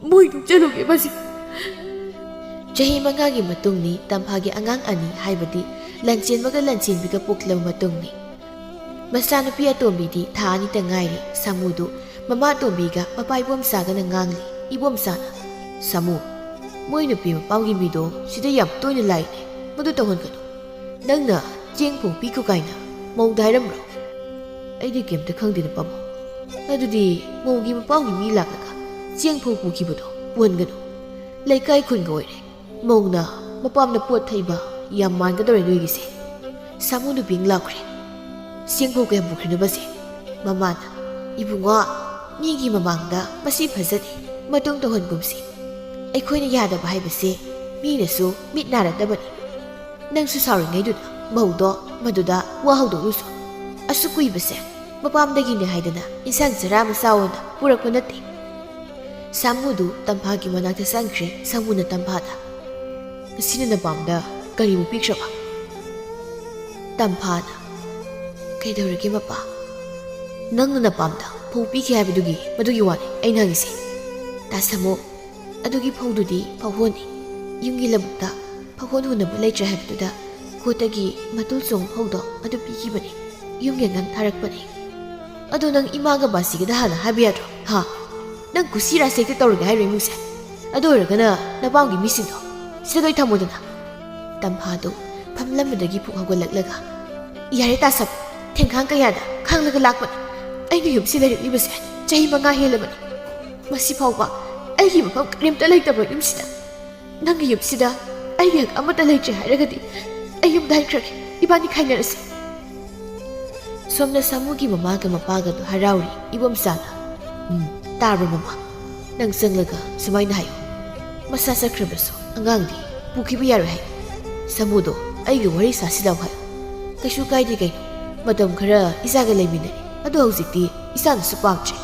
ꯃꯣꯏ ꯊꯣꯛꯆꯜꯂꯨꯒꯦ ꯃꯁꯤ꯫" ꯆꯍꯤ ꯃꯉꯥꯒꯤ ꯃꯇꯨꯡꯅꯤ ꯇꯝꯐꯥꯒꯤ ꯑꯉꯥꯡ ꯑꯅꯤ, ꯍꯥꯏꯕꯗꯤ ꯂꯟꯆꯦꯟꯕꯒ ꯂꯟꯆꯦꯟꯕꯤꯒ ꯄꯣꯛꯂꯕ ꯃꯇꯨꯡꯅꯤ꯫ ꯃꯆꯥꯅꯨꯄꯤ ꯑꯇꯣꯝꯕꯤꯗꯤ ꯊꯥ ꯑꯅꯤꯇ ꯉꯥꯏꯔꯤ꯫ ꯁꯥꯃꯨꯗꯨ ꯃꯃꯥ ꯑꯇꯣꯝꯕꯤꯒ ꯃꯄꯥ ꯏꯕꯣꯝꯆꯥꯒꯅ ꯉꯥꯡꯂꯤ꯫ ꯏꯕꯣꯝꯆꯥꯅ, "ꯁꯥꯃꯨ, ꯃꯣꯏ ꯅꯨꯄꯤ ꯃꯄꯥꯝꯒꯤ ꯃꯤꯗꯣ ꯁꯤꯗ ꯌꯥꯝ ꯇꯣꯏꯅ ꯂꯥꯛꯏꯅꯦ, ꯃꯗꯨ ꯇꯧꯍꯟꯒꯅꯨ꯫ ꯅꯪꯅ ꯆꯦꯡ ꯐꯧ ꯄꯤꯈꯣ ꯀꯥꯏꯅ ꯃꯧꯗ ꯍꯥꯏꯔꯝꯕ꯭ꯔꯣ?" "ꯑꯩꯗꯤ ꯀꯩꯝꯇ ꯈꯪꯗꯦꯅ ꯄꯥꯕꯨꯡ꯫" "ꯑꯗꯨꯗꯤ ꯃꯧꯒꯤ ꯃꯄꯥꯝꯒꯤ ꯃꯤ ꯂꯥꯛꯂꯒ ꯆꯦꯡ ꯐꯧ ꯄꯨꯈꯤꯕꯗꯣ ꯄꯨꯍꯟꯒꯅꯨ꯫ ꯂꯩꯀꯥꯏ ꯈꯨꯟꯒ ꯑꯣꯏꯔꯦ, ꯃꯧꯅ ꯃꯄꯥꯝꯗ ꯄꯣꯠ ꯊꯩꯕ ꯌꯥꯝ ꯃꯥꯟꯒꯗꯧꯔꯦ ꯅꯣꯏꯒꯤꯁꯦ꯫" ꯁꯥꯃꯨ ꯅꯨꯄꯤ ꯂꯥꯎꯈ꯭ꯔꯦ꯫ "ꯆꯦꯡ ꯐꯧ ꯀꯌꯥꯝ ꯄꯨꯈ꯭ꯔꯤꯅꯣꯕꯁꯦ?" ꯃꯃꯥꯅ, "ꯏꯕꯨꯡꯉꯣ, ꯃꯤꯒꯤ ꯃꯃꯥꯡꯗ ꯃꯁꯤ ꯐꯖꯗꯦ, ꯃꯇꯨꯡ ꯇꯧꯍꯟꯒꯨꯝꯁꯤ꯫ ꯑꯩꯈꯣꯏꯅ ꯌꯥꯗꯕ ꯍꯥꯏꯕꯁꯦ ꯃꯤꯅꯁꯨ ꯃꯤꯠ ꯅꯥꯔꯗꯕꯅꯤ꯫ ꯅꯪꯁꯨ ꯁꯥꯎꯔꯤꯉꯩꯗꯨꯗ ꯃꯧꯗꯣ ꯃꯗꯨꯗ ꯋꯥ ꯍꯧꯗꯣꯛꯂꯨꯁꯨ꯫ ꯑꯁꯨꯛ ꯀꯨꯏꯕꯁꯦ ꯃꯄꯥꯝꯗꯒꯤꯅꯦ ꯍꯥꯏꯗꯅ ꯏꯟꯁꯥꯡ ꯆꯔꯥ ꯑꯃ ꯆꯥꯎꯑꯣꯅ ꯄꯨꯔꯛꯄ ꯅꯠꯇꯦ꯫" ꯁꯥꯃꯨꯗꯨ ꯇꯝꯐꯥꯒꯤ ꯃꯅꯥꯛꯇ ꯆꯪꯈ꯭ꯔꯦ꯫ ꯁꯥꯃꯨꯅ ꯇꯝꯐꯥꯗ, "ꯉꯁꯤꯅ ꯅꯄꯥꯝꯗ ꯀꯔꯤꯕꯨ ꯄꯤꯈ꯭ꯔꯕ?" ꯇꯝꯐꯥꯅ, "ꯀꯩꯗꯧꯔꯒꯦ ꯃꯄꯥ?" "ꯅꯪꯅ ꯅꯄꯥꯝꯗ ꯐꯧ ꯄꯤꯈꯤ ꯍꯥꯏꯕꯗꯨꯒꯤ, ꯃꯗꯨꯒꯤ ꯋꯥꯅꯤ ꯑꯩꯅ ꯍꯪꯉꯤꯁꯦ꯫ ꯇꯥꯁꯃꯣ, ꯑꯗꯨꯒꯤ ꯐꯧꯗꯨꯗꯤ ꯐꯧꯍꯣꯟꯅꯤ꯫ ꯌꯨꯝꯒꯤ ꯂꯧꯕꯨꯛꯇ ꯐꯧꯍꯣꯟ ꯍꯨꯟꯅꯕ ꯂꯩꯇ꯭ꯔꯦ ꯍꯥꯏꯕꯗꯨꯗ ꯀꯣꯠꯇꯒꯤ ꯃꯇꯨ ꯆꯣꯡ ꯐꯧꯗꯣ ꯑꯗꯨ ꯄꯤꯈꯤꯕꯅꯤ꯫ ꯌꯨꯝꯒꯤ ꯑꯉꯥꯡ ꯊꯥꯔꯛꯄꯅꯤ꯫ ꯑꯗꯣ ꯅꯪ ꯏꯃꯥꯒ ꯕꯥꯁꯤꯒꯗ ꯍꯥꯟꯅ ꯍꯥꯏꯕ ꯌꯥꯗ꯭ꯔꯣ? ꯍꯥ? ꯅꯪ ꯀꯨꯁꯤ ꯔꯥꯁꯤ ꯍꯦꯛꯇ ꯇꯧꯔꯒꯦ ꯍꯥꯏꯔꯣ ꯏꯃꯨꯡꯁꯦ? ꯑꯗꯨ ꯑꯣꯏꯔꯒꯅ ꯅꯄꯥꯝꯒꯤ ꯃꯤꯁꯤꯡꯗꯣ ꯁꯤꯗ ꯂꯣꯏ ꯊꯝꯃꯣꯗꯅ꯫" ꯇꯝꯐꯥꯗꯨ ꯐꯝꯂꯝꯕꯗꯒꯤ ꯐꯨꯛ ꯍꯧꯒꯠꯂꯛꯂꯒ, "ꯌꯥꯔꯦ ꯇꯥꯁꯝ, ꯊꯦꯡꯈꯥꯡ ꯀꯌꯥꯗ ꯈꯥꯡꯂꯒ ꯂꯥꯛꯄꯅꯤ꯫ ꯑꯩꯅ ꯌꯨꯝꯁꯤ ꯂꯩꯔꯛꯂꯤꯕꯁꯦ ꯆꯍꯤ ꯃꯉꯥ ꯍꯦꯜꯂꯕꯅꯤ꯫ ꯃꯁꯤ ꯐꯥꯎꯕ ꯑꯩꯒꯤ ꯃꯐꯝ ꯀꯔꯤꯝꯇ ꯂꯩꯇꯕ ꯌꯨꯝꯁꯤꯗ, ꯅꯪꯒꯤ ꯌꯨꯝꯁꯤꯗ ꯑꯩꯒꯤ ꯍꯛ ꯑꯃꯠꯇ ꯂꯩꯇ꯭ꯔꯦ ꯍꯥꯏꯔꯒꯗꯤ ꯑꯩ ꯌꯨꯝꯗ ꯍꯟꯈ꯭ꯔꯒꯦ꯫ ꯏꯕꯥꯅꯤ ꯈꯥꯏꯅꯔꯁꯤ꯫" ꯁꯣꯝꯗ ꯁꯥꯃꯨꯒꯤ ꯃꯃꯥꯒ ꯃꯄꯥꯒꯗꯨ ꯍꯔꯥꯎꯔꯤ꯫ ꯏꯕꯣꯝꯆꯥꯅ, "ꯎꯝ, ꯇꯥꯕ꯭ꯔꯣ ꯃꯃꯥ? ꯅꯪ ꯆꯪꯂꯒ ꯁꯨꯃꯥꯏꯅ ꯍꯥꯏꯌꯨ, ꯃꯁꯥ ꯆꯠꯈ꯭ꯔꯕꯁꯨ ꯑꯉꯥꯡꯗꯤ ꯄꯨꯈꯤꯕ ꯌꯥꯔꯣꯏ ꯍꯥꯏꯌꯨ꯫ ꯁꯥꯃꯨꯗꯣ ꯑꯩꯒ ꯋꯥꯔꯤ ꯁꯥꯁꯤꯜꯂꯧ ꯍꯥꯏ꯫ ꯀꯩꯁꯨ ꯀꯥꯏꯗꯦ ꯀꯩꯅꯣ, ꯃꯇꯝ ꯈꯔ ꯏꯆꯥꯒ ꯂꯩꯃꯤꯟꯅꯔꯦ꯫ ꯑꯗꯣ ꯍꯧꯖꯤꯛꯇꯤ ꯏꯆꯥꯅꯁꯨ ꯄꯥꯝꯗ꯭ꯔꯦ꯫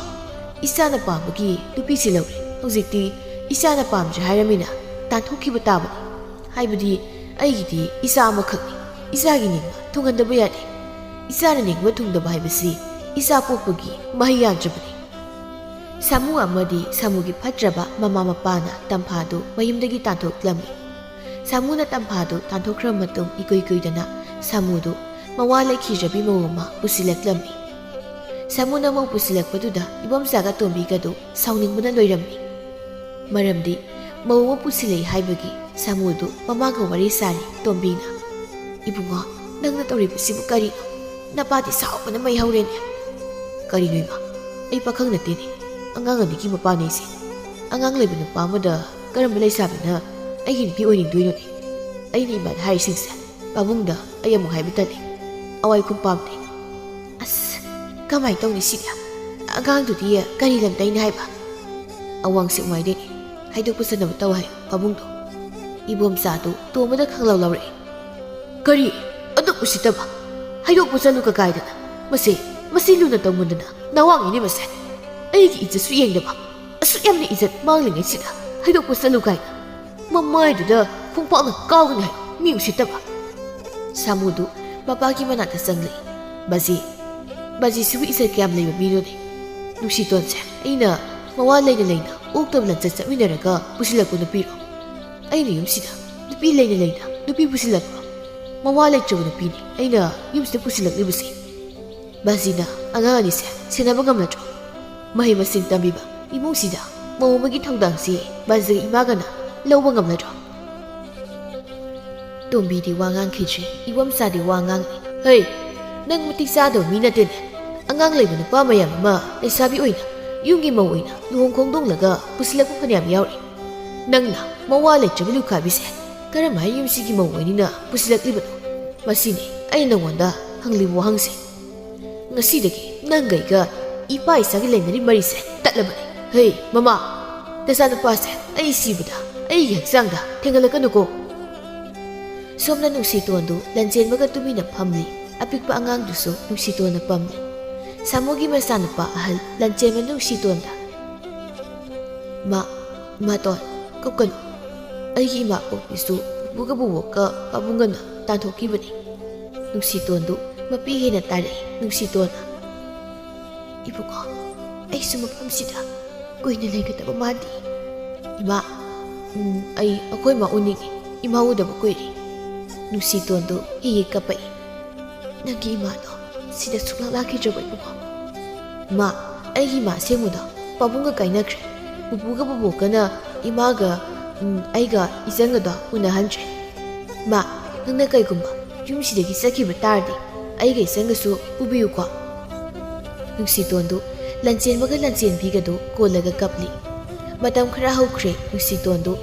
ꯏꯆꯥꯅ ꯄꯥꯝꯕꯒꯤ ꯅꯨꯄꯤꯁꯤ ꯂꯧꯔꯦ꯫ ꯍꯧꯖꯤꯛꯇꯤ ꯏꯆꯥꯅ ꯄꯥꯝꯗ꯭ꯔꯦ ꯍꯥꯏꯔꯃꯤꯅ ꯇꯥꯟꯊꯣꯛꯈꯤꯕ ꯇꯥꯕꯅꯤ꯫ ꯍꯥꯏꯕꯗꯤ ꯑꯩꯒꯤꯗꯤ ꯏꯆꯥ ꯑꯃꯈꯛꯅꯤ꯫ ꯏꯆꯥꯒꯤ ꯅꯤꯡꯕ ꯊꯨꯡꯍꯟꯗꯕ ꯌꯥꯗꯦ꯫ ꯏꯆꯥꯅ ꯅꯤꯡꯕ ꯊꯨꯡꯗꯕ ꯍꯥꯏꯕꯁꯤ ꯏꯆꯥ ꯄꯣꯛꯄꯒꯤ ꯃꯍꯩ ꯌꯥꯟꯗ꯭ꯔꯕꯅꯤ꯫ ꯁꯥꯃꯨ ꯑꯃꯗꯤ ꯁꯥꯃꯨꯒꯤ ꯐꯠꯇ꯭ꯔꯕ ꯃꯃꯥ ꯃꯄꯥꯅ ꯇꯝꯐꯥꯗꯨ ꯃꯌꯨꯝꯗꯒꯤ ꯇꯥꯟꯊꯣꯛꯂꯝꯃꯤ꯫ ꯁꯥꯃꯨꯅ ꯇꯝꯐꯥꯗꯨ ꯇꯥꯟꯊꯣꯛꯈ꯭ꯔꯕ ꯃꯇꯨꯡ ꯏꯀꯨꯏ ꯀꯨꯏꯗꯅ ꯁꯥꯃꯨꯗꯨ ꯃꯋꯥ ꯂꯩꯈꯤꯗ꯭ꯔꯕꯤ ꯃꯧ ꯑꯃ ꯄꯨꯁꯤꯜꯂꯛꯂꯝꯃꯤ꯫ ꯁꯥꯃꯨꯅ ꯃꯧ ꯄꯨꯁꯤꯜꯂꯛꯄꯗꯨꯗ ꯏꯕꯣꯝꯆꯥꯒ ꯇꯣꯝꯕꯤꯒꯗꯨ ꯁꯥꯎꯅꯤꯡꯕꯅ ꯂꯣꯏꯔꯝꯃꯤ꯫ ꯃꯔꯝꯗꯤ ꯃꯧ ꯑꯃ ꯄꯨꯁꯤꯜꯂꯛꯏ ꯍꯥꯏꯕꯒꯤ ꯁꯥꯃꯨꯗꯨ ꯃꯃꯥꯒ ꯋꯥꯔꯤ ꯁꯥꯔꯤ꯫ ꯇꯣꯝꯕꯤꯅ, "ꯏꯕꯨꯡꯉꯣ, ꯅꯪꯅ ꯇꯧꯔꯤꯕꯁꯤꯕꯨ ꯀꯔꯤꯅꯣ? ꯅꯄꯥꯗꯤ ꯁꯥꯎꯕꯅ ꯃꯩ ꯍꯧꯔꯦꯅꯦ꯫ ꯀꯔꯤꯅꯣ ꯏꯃꯥ? ꯑꯩ ꯄꯥꯈꯪ ꯅꯠꯇꯦꯅꯦ꯫ ꯑꯉꯥꯡ ꯑꯅꯤꯒꯤ ꯃꯄꯥꯅꯦ ꯑꯩꯁꯦ꯫ ꯑꯉꯥꯡ ꯂꯩꯕ ꯅꯨꯄꯥ ꯑꯃꯗ ꯀꯔꯝꯕ ꯂꯩꯁꯥꯕꯤꯅ ꯑꯩꯒꯤ ꯅꯨꯄꯤ ꯑꯣꯏꯅꯤꯡꯗꯣꯏꯅꯣꯅꯦ? ꯑꯩꯅ ꯏꯃꯥꯗ ꯍꯥꯏꯔꯤꯁꯤꯡꯁꯦ ꯄꯥꯕꯨꯡꯗ ꯑꯩ ꯑꯃꯨꯛ ꯍꯥꯏꯕ ꯇꯜꯂꯤ꯫ ꯑꯋꯥꯏ ꯈꯨꯝ ꯄꯥꯝꯗꯦ꯫ ꯑꯁ, ꯀꯃꯥꯏꯅ ꯇꯧꯅꯤ ꯁꯤꯗꯤ? ꯑꯉꯥꯡꯗꯨꯗꯤ ꯀꯔꯤ ꯂꯝꯗꯩꯅ ꯍꯥꯏꯕ? ꯑꯋꯥꯡ ꯁꯦꯛꯃꯥꯏꯗꯩꯅꯤ꯫ ꯍꯥꯏꯗꯣꯛꯄ ꯆꯠꯅꯕ ꯇꯧ ꯍꯥꯏ ꯄꯥꯕꯨꯡꯗꯣ꯫" ꯏꯕꯣꯝꯆꯥꯗꯨ ꯇꯣꯝꯕꯗ ꯈꯪꯂꯧ ꯂꯧꯔꯛꯏ꯫ "ꯀꯔꯤ? ꯑꯗꯨꯛ ꯎꯁꯤꯠꯇꯕ? ꯍꯥꯏꯗꯣꯛꯄ ꯆꯠꯂꯨ ꯀꯀꯥꯏꯗꯅ? ꯃꯁꯤ, ꯃꯁꯤ ꯂꯨꯅ ꯇꯧꯃꯟꯗꯅ ꯅꯋꯥꯡꯅꯤꯅꯦ ꯃꯁꯦ꯫ ꯑꯩꯒꯤ ꯏꯖꯠꯁꯨ ꯌꯦꯡꯗꯕ, ꯑꯁꯨꯛ ꯌꯥꯝꯅ ꯏꯖꯠ ꯃꯥꯡꯂꯤꯉꯩꯁꯤꯗ ꯍꯥꯏꯗꯣꯛꯄ ꯆꯠꯂꯨ ꯀꯥꯏꯅ꯫ ꯃꯃꯥꯏꯗꯨꯗ ꯈꯣꯡꯄꯥꯛꯅ ꯀꯥꯎꯒꯅꯤ ꯍꯥꯏ, ꯃꯤ ꯎꯁꯤꯠꯇꯕ꯫" ꯁꯥꯃꯨꯗꯨ ꯃꯄꯥꯒꯤ ꯃꯅꯥꯛꯇ ꯆꯪꯂꯛꯏ꯫ "ꯕꯥꯖꯤ, ꯕꯥꯖꯤꯁꯤꯕꯨ ꯏꯖꯠ ꯀꯌꯥꯝ ꯂꯩꯕ ꯃꯤꯅꯣꯅꯦ? ꯅꯨꯡꯁꯤꯇꯣꯟꯁꯦ ꯑꯩꯅ ꯃꯋꯥ ꯂꯩꯅ ꯂꯩꯅ ꯑꯣꯛꯇꯕ ꯂꯝꯆꯠ ꯆꯠꯃꯤꯟꯅꯔꯒ ꯄꯨꯁꯤꯜꯂꯛꯄ ꯅꯨꯄꯤꯔꯣ? ꯑꯩꯅ ꯌꯨꯝꯁꯤꯗ ꯅꯨꯄꯤ ꯂꯩꯅ ꯂꯩꯅ ꯅꯨꯄꯤ ꯄꯨꯁꯤꯜꯂꯛꯄ꯭ꯔꯣ? ꯃꯋꯥ ꯂꯩꯇ꯭ꯔꯕ ꯅꯨꯄꯤꯅꯤ ꯑꯩꯅ ꯌꯨꯝꯁꯤꯗ ꯄꯨꯁꯤꯜꯂꯛꯂꯤꯕꯁꯦ꯫" ꯕꯥꯖꯤꯅ ꯑꯉꯥꯡ ꯑꯅꯤꯁꯦ ꯁꯦꯟꯅꯕ ꯉꯝꯂꯗ꯭ꯔꯣ? ꯃꯍꯩ ꯃꯁꯤꯡ ꯇꯝꯕꯤꯕ ꯏꯃꯨꯡꯁꯤꯗ ꯃꯧ ꯑꯃꯒꯤ ꯊꯧꯗꯥꯡꯁꯤ ꯕꯥꯖꯤꯒ ꯏꯃꯥꯒꯅ ꯂꯧꯕ ꯉꯝꯂꯗ꯭ꯔꯣ? ꯇꯣꯝꯕꯤꯗꯤ ꯋꯥ ꯉꯥꯡꯈꯤꯗ꯭ꯔꯦ꯫ ꯏꯕꯣꯝꯆꯥꯗꯤ ꯋꯥ ꯉꯥꯡꯉꯤ꯫ "ꯍꯩ, ꯅꯪ ꯃꯇꯤꯛ ꯆꯥꯗꯕ ꯃꯤ ꯅꯠꯇꯦꯅꯦ꯫ ꯑꯉꯥꯡ ꯂꯩꯕ ꯅꯨꯄꯥ ꯃꯌꯥꯝ ꯑꯃ ꯂꯩꯁꯥꯕꯤ ꯑꯣꯏꯅ ꯌꯨꯝꯒꯤ ꯃꯧ ꯑꯣꯏꯅ ꯂꯨꯍꯣꯡ ꯈꯣꯡꯗꯣꯡꯂꯒ ꯄꯨꯁꯤꯜꯂꯛꯄ ꯐꯅꯌꯥꯝ ꯌꯥꯎꯔꯤ꯫ ꯅꯪꯅ ꯃꯋꯥ ꯂꯩꯇ꯭ꯔꯕ ꯂꯨꯈꯥꯕꯤꯁꯦ ꯀꯔꯝꯍꯥꯏꯅ ꯌꯨꯝꯁꯤꯒꯤ ꯃꯧ ꯑꯣꯏꯅꯤꯅ ꯄꯨꯁꯤꯜꯂꯛꯂꯤꯕꯅꯣ? ꯃꯁꯤꯅꯤ ꯑꯩꯅ ꯅꯉꯣꯟꯗ ꯍꯪꯂꯤꯕ ꯋꯥꯍꯪꯁꯦ꯫ ꯉꯁꯤꯗꯒꯤ ꯅꯪꯒ ꯑꯩꯒ ꯏꯄꯥ ꯏꯆꯥꯒꯤ ꯂꯩꯅꯔꯤꯕ ꯃꯔꯤꯁꯦ ꯇꯠꯂꯕꯅꯤ꯫ ꯍꯦ, ꯃꯃꯥ, ꯅꯆꯥꯅꯨꯄꯥꯁꯦ ꯑꯩ ꯁꯤꯕꯗ ꯑꯩꯒꯤ ꯍꯛꯆꯥꯡꯗ ꯊꯦꯡꯍꯜꯂꯛꯀꯅꯨꯀꯣ꯫" ꯁꯣꯝꯅ ꯅꯨꯡꯁꯤꯇꯣꯟꯗꯨ ꯂꯟꯆꯦꯟꯕꯒ ꯇꯨꯃꯤꯟꯅ ꯐꯝꯂꯤ꯫ ꯑꯄꯤꯛꯄ ꯑꯉꯥꯡꯗꯨꯁꯨ ꯅꯨꯡꯁꯤꯇꯣꯟꯅ ꯄꯝꯂꯤ꯫ ꯁꯥꯃꯨꯒꯤ ꯃꯆꯥꯅꯨꯄꯥ ꯑꯍꯜ ꯂꯟꯆꯦꯟꯕ ꯅꯨꯡꯁꯤꯇꯣꯟꯗ, "ꯏꯃꯥ, ꯏꯃꯥꯇꯣꯟ, ꯀꯞꯀꯅꯨ꯫ ꯑꯩꯒꯤ ꯏꯃꯥ ꯄꯣꯛꯄꯤꯁꯨ ꯄꯨꯄꯨꯒ ꯕꯨꯕꯣꯛꯀ ꯄꯥꯕꯨꯡꯒꯅ ꯇꯥꯟꯊꯣꯛꯈꯤꯕꯅꯤ꯫" ꯅꯨꯡꯁꯤꯇꯣꯟꯗꯨ ꯃꯄꯤ ꯍꯦꯟꯅ ꯇꯥꯔꯛꯏ꯫ ꯅꯨꯡꯁꯤꯇꯣꯟꯅ, "ꯏꯕꯨꯡꯉꯣ, ꯑꯩꯁꯨ ꯃꯐꯝꯁꯤꯗ ꯀꯨꯏꯅ ꯂꯩꯒꯗꯕ ꯃꯥꯟꯗꯦ꯫ ꯏꯃꯥ, ꯎꯝ, ꯑꯩ ꯑꯩꯈꯣꯏ ꯏꯃꯥ ꯎꯅꯤꯡꯉꯤ꯫ ꯏꯃꯥ ꯎꯗꯕ ꯀꯨꯏꯔꯦ꯫" ꯅꯨꯡꯁꯤꯇꯣꯟꯗꯨ ꯍꯤ ꯍꯤ ꯀꯞꯄꯛꯏ꯫ "ꯅꯪꯒꯤ ꯏꯃꯥꯗꯣ ꯁꯤꯗ ꯁꯨꯡꯂꯥꯛ ꯂꯥꯛꯈꯤꯗ꯭ꯔꯕ ꯏꯕꯨꯡꯉꯣ?" "ꯏꯃꯥ, ꯑꯩꯒꯤ ꯏꯃꯥ ꯑꯁꯦꯡꯕꯗꯣ ꯄꯥꯕꯨꯡꯒ ꯀꯥꯏꯅꯈ꯭ꯔꯦ꯫ ꯄꯨꯄꯨꯒ ꯕꯨꯕꯣꯛꯀꯅ ꯏꯃꯥꯒ, ꯎꯝ, ꯑꯩꯒ ꯏꯆꯟꯒꯗꯣ ꯎꯅꯍꯟꯗ꯭ꯔꯦ꯫ ꯏꯃꯥ, ꯅꯪꯅ ꯀꯩꯒꯨꯝꯕ ꯌꯨꯝꯁꯤꯗꯒꯤ ꯆꯠꯈꯤꯕ ꯇꯥꯔꯗꯤ ꯑꯩꯒ ꯏꯆꯟꯒꯁꯨ ꯄꯨꯕꯤꯌꯨꯀꯣ꯫" ꯅꯨꯡꯁꯤꯇꯣꯟꯗꯨ ꯂꯟꯆꯦꯟꯕꯒ ꯂꯟꯆꯦꯟꯕꯤꯒꯗꯨ ꯀꯣꯜꯂꯒ ꯀꯞꯂꯤ꯫ ꯃꯇꯝ ꯈꯔ ꯍꯧꯈ꯭ꯔꯦ꯫ ꯅꯨꯡꯁꯤꯇꯣꯟꯗꯨ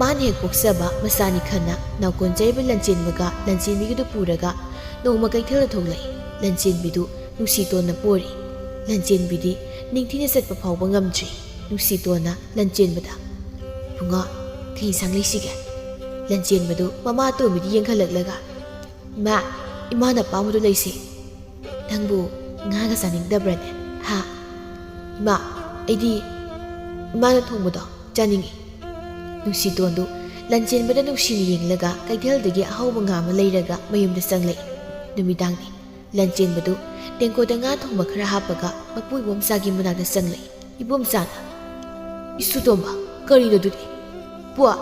ꯃꯥꯅ ꯍꯦꯛ ꯄꯣꯛꯆꯕ ꯃꯆꯥꯅꯤ ꯈꯟꯅ ꯅꯥꯎꯀꯣꯟꯖꯔꯤꯕ ꯂꯟꯆꯦꯟꯕꯒ ꯂꯟꯆꯦꯟꯕꯤꯒꯗꯨ ꯄꯨꯔꯒ ꯅꯣꯡꯃ ꯀꯩꯊꯦꯜꯗ ꯊꯣꯛꯂꯛꯏ꯫ ꯂꯟꯆꯦꯟꯕꯤꯗꯨ ꯅꯨꯡꯁꯤꯇꯣꯟꯅ ꯄꯣꯔꯤ꯫ ꯂꯟꯆꯦꯟꯕꯤꯗꯤ ꯅꯤꯡꯊꯤꯅ ꯆꯠꯄ ꯐꯥꯎꯕ ꯉꯝꯗ꯭ꯔꯤ꯫ ꯅꯨꯡꯁꯤꯇꯣꯟꯅ ꯂꯟꯆꯦꯟꯕꯗ, "ꯏꯕꯨꯡꯉꯣ, ꯀꯩ ꯏꯟꯁꯥꯡ ꯂꯩꯁꯤꯒꯦ?" ꯂꯟꯆꯦꯟꯕꯗꯨ ꯃꯃꯥ ꯑꯇꯣꯝꯕꯤꯗ ꯌꯦꯡꯈꯠꯂꯛꯂꯒ, "ꯏꯃꯥ, ꯏꯃꯥꯅ ꯑꯄꯥꯝꯕꯗꯨ ꯂꯩꯁꯤ꯫" "ꯅꯪꯕꯨ ꯉꯥꯒ ꯆꯥꯅꯤꯡꯗꯕ꯭ꯔꯅꯦ? ꯍꯥ?" "ꯏꯃꯥ, ꯑꯩꯗꯤ ꯏꯃꯥꯅ ꯊꯣꯡꯕꯗꯣ ꯆꯥꯅꯤꯡꯏ꯫" ꯅꯨꯡꯁꯤꯇꯣꯟꯗꯨ ꯂꯟꯆꯦꯟꯕꯗ ꯅꯨꯡꯁꯤꯅ ꯌꯦꯡꯂꯒ ꯀꯩꯊꯦꯜꯗꯒꯤ ꯑꯍꯥꯎꯕ ꯉꯥ ꯑꯃ ꯂꯩꯔꯒ ꯃꯌꯨꯝꯗ ꯆꯪꯂꯛꯏ꯫ ꯅꯨꯃꯤꯗꯥꯡꯅꯤ꯫ ꯂꯟꯆꯦꯟꯕꯗꯨ ꯇꯦꯡꯀꯣꯠꯇ ꯉꯥ ꯊꯣꯡꯕ ꯈꯔ ꯍꯥꯞꯄꯒ ꯃꯄꯨ ꯏꯕꯣꯝꯆꯥꯒꯤ ꯃꯅꯥꯛꯇ ꯆꯪꯂꯛꯏ꯫ ꯏꯕꯣꯝꯆꯥꯅ, "ꯏꯁꯨ ꯇꯣꯝꯕ, ꯀꯔꯤꯅꯣ ꯑꯗꯨꯗꯤ?" "ꯄꯨꯋꯥ,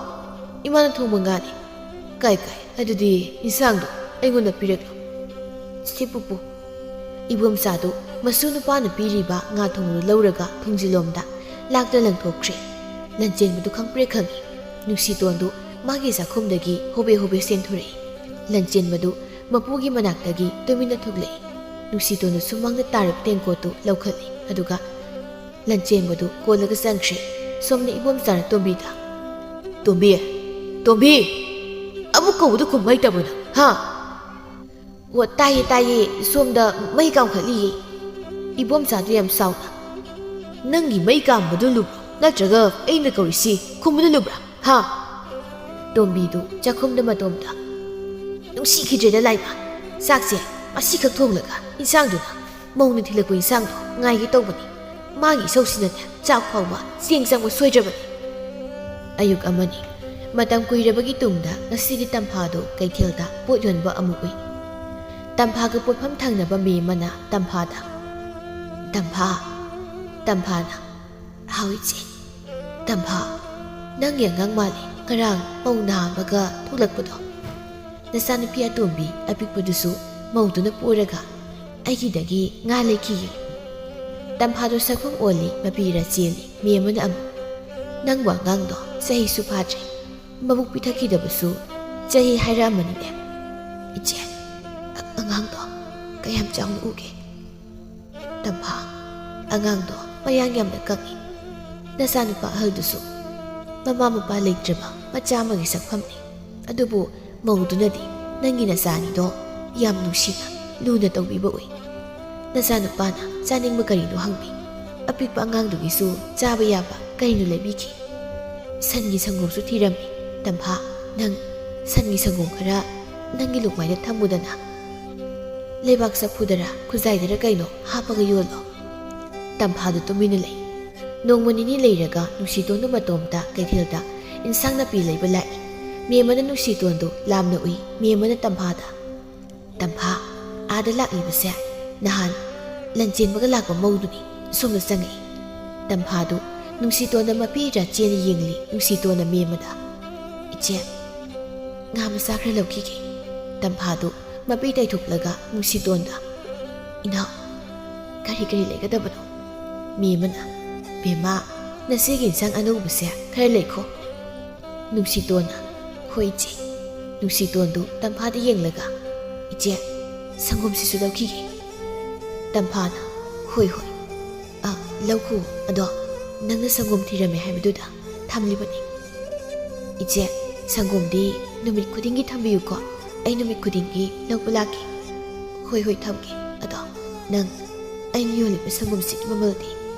ꯏꯃꯥꯅ ꯊꯣꯡꯕ ꯉꯥꯅꯤ꯫" "ꯀꯥꯏ ꯀꯥꯏ, ꯑꯗꯨꯗꯤ ꯏꯟꯁꯥꯡꯗꯣ ꯑꯩꯉꯣꯟꯗ ꯄꯤꯔꯛꯂꯣ꯫" "ꯁꯤ ꯄꯨꯄꯨ꯫" ꯏꯕꯣꯝꯆꯥꯗꯨ ꯃꯁꯨ ꯅꯨꯄꯥꯅ ꯄꯤꯔꯤꯕ ꯉꯥ ꯊꯣꯡꯕꯗꯨ ꯂꯧꯔꯒ ꯊꯣꯡꯖꯤꯜꯂꯣꯝꯗ ꯂꯥꯛꯇ ꯂꯪꯊꯣꯛꯈ꯭ꯔꯦ꯫ ꯂꯟꯆꯦꯟꯕꯗꯨ ꯈꯪꯄ꯭ꯔꯦꯛ ꯈꯪꯏ꯫ ꯅꯨꯡꯁꯤꯇꯣꯟꯗꯨ ꯃꯥꯒꯤ ꯆꯥꯛꯈꯨꯝꯗꯒꯤ ꯍꯣꯕꯦ ꯍꯣꯕꯦ ꯆꯦꯟꯊꯣꯔꯛꯏ꯫ ꯂꯟꯆꯦꯟꯕꯗꯨ ꯃꯄꯨꯒꯤ ꯃꯅꯥꯛꯇꯒꯤ ꯇꯨꯃꯤꯟꯅ ꯊꯣꯛꯂꯛꯏ꯫ ꯅꯨꯡꯁꯤꯇꯣꯟꯗꯨ ꯁꯨꯃꯥꯡꯗ ꯇꯥꯔꯕ ꯇꯦꯡꯀꯣꯠꯇꯨ ꯂꯧꯈꯠꯂꯤ꯫ ꯑꯗꯨꯒ ꯂꯟꯆꯦꯟꯕꯗꯨ ꯀꯣꯜꯂꯒ ꯆꯪꯈ꯭ꯔꯦ꯫ ꯁꯣꯝꯅ ꯏꯕꯣꯝꯆꯥꯅ ꯇꯣꯝꯕꯤꯗ, "ꯇꯣꯝꯕꯤ, ꯇꯣꯝꯕꯤ, ꯑꯃꯨꯛ ꯀꯧꯕꯗꯨ ꯈꯨꯝꯕ ꯍꯩꯇꯕ꯭ꯔꯣ ꯅꯪ, ꯍꯥ?" "ꯑꯣ, ꯇꯥꯏꯌꯦ, ꯇꯥꯏꯌꯦ, ꯁꯣꯝꯗ ꯃꯩ ꯀꯥꯝꯈꯠꯂꯤꯌꯦ꯫" ꯏꯕꯣꯝꯆꯥꯗꯨ ꯌꯥꯝ ꯁꯥꯎꯅ, "ꯅꯪꯒꯤ ꯃꯩ ꯀꯥꯝꯕꯗꯨ ꯂꯨꯕ꯭ꯔꯣ, ꯅꯠꯇ꯭ꯔꯒ ꯑꯩꯅ ꯀꯧꯔꯤꯁꯤ ꯈꯨꯝꯕꯗꯨ ꯂꯨꯕ꯭ꯔꯥ, ꯍꯥ?" ꯇꯣꯝꯕꯤꯗꯨ ꯆꯥꯛꯈꯨꯝꯗ ꯃꯇꯣꯝꯇ, ꯅꯨꯡꯁꯤꯈꯤꯗ꯭ꯔꯦꯗ ꯂꯥꯏꯃ꯫ ꯆꯥꯛꯁꯦ ꯃꯁꯤꯈꯛ ꯊꯣꯡꯂꯒ ꯏꯟꯁꯥꯡꯗꯨꯅ ꯃꯧꯅ ꯊꯤꯜꯂꯛꯄ ꯏꯟꯁꯥꯡꯗꯣ ꯉꯥꯏꯒꯦ ꯇꯧꯕꯅꯤ꯫ ꯃꯥꯒꯤ ꯏꯁꯧꯁꯤꯅꯅꯦ ꯆꯥꯛ ꯐꯥꯎꯕ ꯆꯦꯡ ꯆꯪꯕ ꯁꯣꯏꯗ꯭ꯔꯕꯅꯤ꯫ ꯑꯌꯨꯛ ꯑꯃꯅꯤ꯫ ꯃꯇꯝ ꯀꯨꯏꯔꯕꯒꯤ ꯇꯨꯡꯗ ꯉꯁꯤꯗꯤ ꯇꯝꯐꯥꯗꯨ ꯀꯩꯊꯦꯜꯗ ꯄꯣꯠ ꯌꯣꯟꯕ ꯑꯃꯨꯛ ꯎꯏ꯫ ꯇꯝꯐꯥꯒ ꯄꯣꯠꯐꯝ ꯊꯪꯅꯕ ꯃꯦꯝꯃꯅ ꯇꯝꯐꯥꯗ, "ꯇꯝꯐꯥ, ꯇꯝꯐꯥꯅ, ꯍꯥꯎ ꯏꯆꯦ꯫ ꯇꯝꯐꯥ, ꯅꯪꯒꯤ ꯑꯉꯥꯡ ꯃꯥꯜꯂꯤ, ꯉꯔꯥꯡ ꯃꯧ ꯅꯥꯕꯒ ꯊꯣꯛꯂꯛꯄꯗꯣ꯫ ꯅꯆꯥꯅꯨꯄꯤ ꯑꯇꯣꯝꯕꯤ ꯑꯄꯤꯛꯄꯗꯨꯁꯨ ꯃꯧꯗꯨꯅ ꯄꯣꯔꯒ ꯑꯩꯒꯤꯗꯒꯤ ꯉꯥ ꯂꯩꯈꯤꯌꯦ꯫" ꯇꯝꯐꯥꯗꯣ ꯁꯛꯐꯝ ꯑꯣꯜꯂꯤ, ꯃꯄꯤꯔ ꯆꯦꯜꯂꯤ꯫ ꯃꯦꯝꯃꯅ ꯑꯃꯨꯛ, "ꯅꯪꯕꯨ ꯑꯉꯥꯡꯗꯣ ꯆꯍꯤꯁꯨ ꯐꯥꯗ꯭ꯔꯤ, ꯃꯕꯨꯛ ꯄꯤꯊꯛꯈꯤꯗꯕꯁꯨ ꯆꯍꯤ ꯍꯥꯏꯔꯛꯑꯃꯅꯤꯅꯦ꯫ ꯏꯆꯦ, ꯑ-, ꯑꯉꯥꯡꯗꯣ ꯀꯌꯥꯝ ꯆꯥꯎꯅ ꯎꯒꯦ?" "ꯇꯝꯐꯥ, ꯑꯉꯥꯡꯗꯣ ꯃꯌꯥꯡ ꯌꯥꯝꯅ ꯀꯪꯉꯤ꯫ ꯅꯆꯥꯅꯨꯄꯥ ꯑꯍꯜꯗꯨꯁꯨ ꯃꯃꯥ ꯃꯄꯥ ꯂꯩꯇ꯭ꯔꯕ ꯃꯆꯥ ꯑꯃꯒꯤ ꯁꯛꯐꯝꯅꯤ꯫ ꯑꯗꯨꯕꯨ ꯃꯧꯗꯨꯅꯗꯤ ꯅꯪꯒꯤ ꯅꯆꯥ ꯑꯅꯤꯗꯣ ꯌꯥꯝ ꯅꯨꯡꯁꯤꯅ, ꯂꯨꯅ ꯇꯧꯕꯤꯕ ꯎꯏ꯫ ꯅꯆꯥꯅꯨꯄꯥꯅ ꯆꯥꯅꯤꯡꯕ ꯀꯔꯤꯅꯣ ꯍꯪꯕꯤ꯫ ꯑꯄꯤꯛꯄ ꯑꯉꯥꯡꯗꯨꯒꯤꯁꯨ ꯆꯥꯕ ꯌꯥꯕ ꯀꯔꯤꯅꯣ ꯂꯩꯕꯤꯈꯤ꯫ ꯁꯟꯒꯤ ꯁꯪꯒꯣꯝꯁꯨ ꯊꯤꯔꯝꯃꯤ꯫ ꯇꯝꯐꯥ, ꯅꯪ ꯁꯟꯒꯤ ꯁꯪꯒꯣꯝ ꯈꯔ ꯅꯪꯒꯤ ꯂꯨꯛꯃꯥꯏꯗ ꯊꯝꯃꯨꯗꯅ꯫ ꯂꯩꯕꯥꯛ ꯆꯐꯨꯗꯔ ꯈꯨꯖꯥꯏꯗꯔ ꯀꯩꯅꯣ ꯍꯥꯞꯄꯒ ꯌꯣꯜꯂꯣ꯫" ꯇꯝꯐꯥꯗꯨ ꯇꯨꯃꯤꯟꯅ ꯂꯩ꯫ ꯅꯣꯡꯃ ꯅꯤꯅꯤ ꯂꯩꯔꯒ ꯅꯨꯡꯁꯤꯇꯣꯟꯗꯨ ꯃꯇꯣꯝꯇ ꯀꯩꯊꯦꯜꯗ ꯏꯟꯁꯥꯡ ꯅꯥꯄꯤ ꯂꯩꯕ ꯂꯥꯛꯏ꯫ ꯃꯦꯝꯃꯅ ꯅꯨꯡꯁꯤꯇꯣꯟꯗꯨ ꯂꯥꯝꯅ ꯎꯏ꯫ ꯃꯦꯝꯃꯅ ꯇꯝꯐꯥꯗ, "ꯇꯝꯐꯥ, ꯑꯥꯗ ꯂꯥꯛꯂꯤꯕꯁꯦ ꯅꯍꯥꯟ ꯂꯟꯆꯦꯟꯕꯒ ꯂꯥꯛꯄ ꯃꯧꯗꯨꯅꯤ, ꯁꯣꯝꯗ ꯆꯪꯉꯛꯏ꯫" ꯇꯝꯐꯥꯗꯨ ꯅꯨꯡꯁꯤꯇꯣꯟꯗ ꯃꯄꯤ ꯏꯆꯥ ꯆꯦꯅ ꯌꯦꯡꯂꯤ꯫ ꯅꯨꯡꯁꯤꯇꯣꯟꯅ ꯃꯦꯝꯃꯗ, "ꯏꯆꯦ, ꯉꯥ ꯃꯆꯥ ꯈꯔ ꯂꯧꯈꯤꯒꯦ꯫" ꯇꯝꯐꯥꯗꯨ ꯃꯄꯤ ꯇꯩꯊꯣꯛꯂꯒ ꯅꯨꯡꯁꯤꯇꯣꯟꯗ, "ꯏꯅꯥꯎ, ꯀꯔꯤ ꯀꯔꯤ ꯂꯩꯒꯗꯕꯅꯣ?" ꯃꯦꯝꯃꯅ, "ꯕꯦꯝꯃ, ꯅꯆꯦꯒꯤ ꯏꯟꯁꯥꯡ ꯑꯅꯧꯕꯁꯦ ꯈꯔ ꯂꯩꯈꯣ꯫" ꯅꯨꯡꯁꯤꯇꯣꯟꯅ, "ꯍꯣꯏ ꯏꯆꯦ꯫" ꯅꯨꯡꯁꯤꯇꯣꯟꯗꯨ ꯇꯝꯐꯥꯗ ꯌꯦꯡꯂꯒ, "ꯏꯆꯦ, ꯁꯪꯒꯣꯝꯁꯤꯁꯨ ꯂꯧꯈꯤꯒꯦ꯫" ꯇꯝꯐꯥꯅ, "ꯍꯣꯏ, ꯍꯣꯏ꯫ ꯑ, ꯂꯧꯈꯣ꯫ ꯑꯗꯣ ꯅꯪꯅ ꯁꯪꯒꯣꯝ ꯊꯤꯔꯝꯃꯦ ꯍꯥꯏꯕꯗꯨꯗ ꯊꯝꯂꯤꯕꯅꯤ꯫" "ꯏꯆꯦ, ꯁꯪꯒꯣꯝꯗꯤ ꯅꯨꯃꯤꯠ ꯈꯨꯗꯤꯡꯒꯤ ꯊꯝꯕꯤꯌꯨꯀꯣ꯫ ꯑꯩ ꯅꯨꯃꯤꯠ ꯈꯨꯗꯤꯡꯒꯤ ꯂꯧꯕ ꯂꯥꯛꯀꯦ꯫" "ꯍꯣꯏ, ꯍꯣꯏ, ꯊꯝꯒꯦ꯫ ꯑꯗꯣ ꯅꯪ ꯑꯩꯅ ꯌꯣꯜꯂꯤꯕ ꯁꯪꯒꯣꯝꯁꯤꯒꯤ ꯃꯃꯜꯗꯤ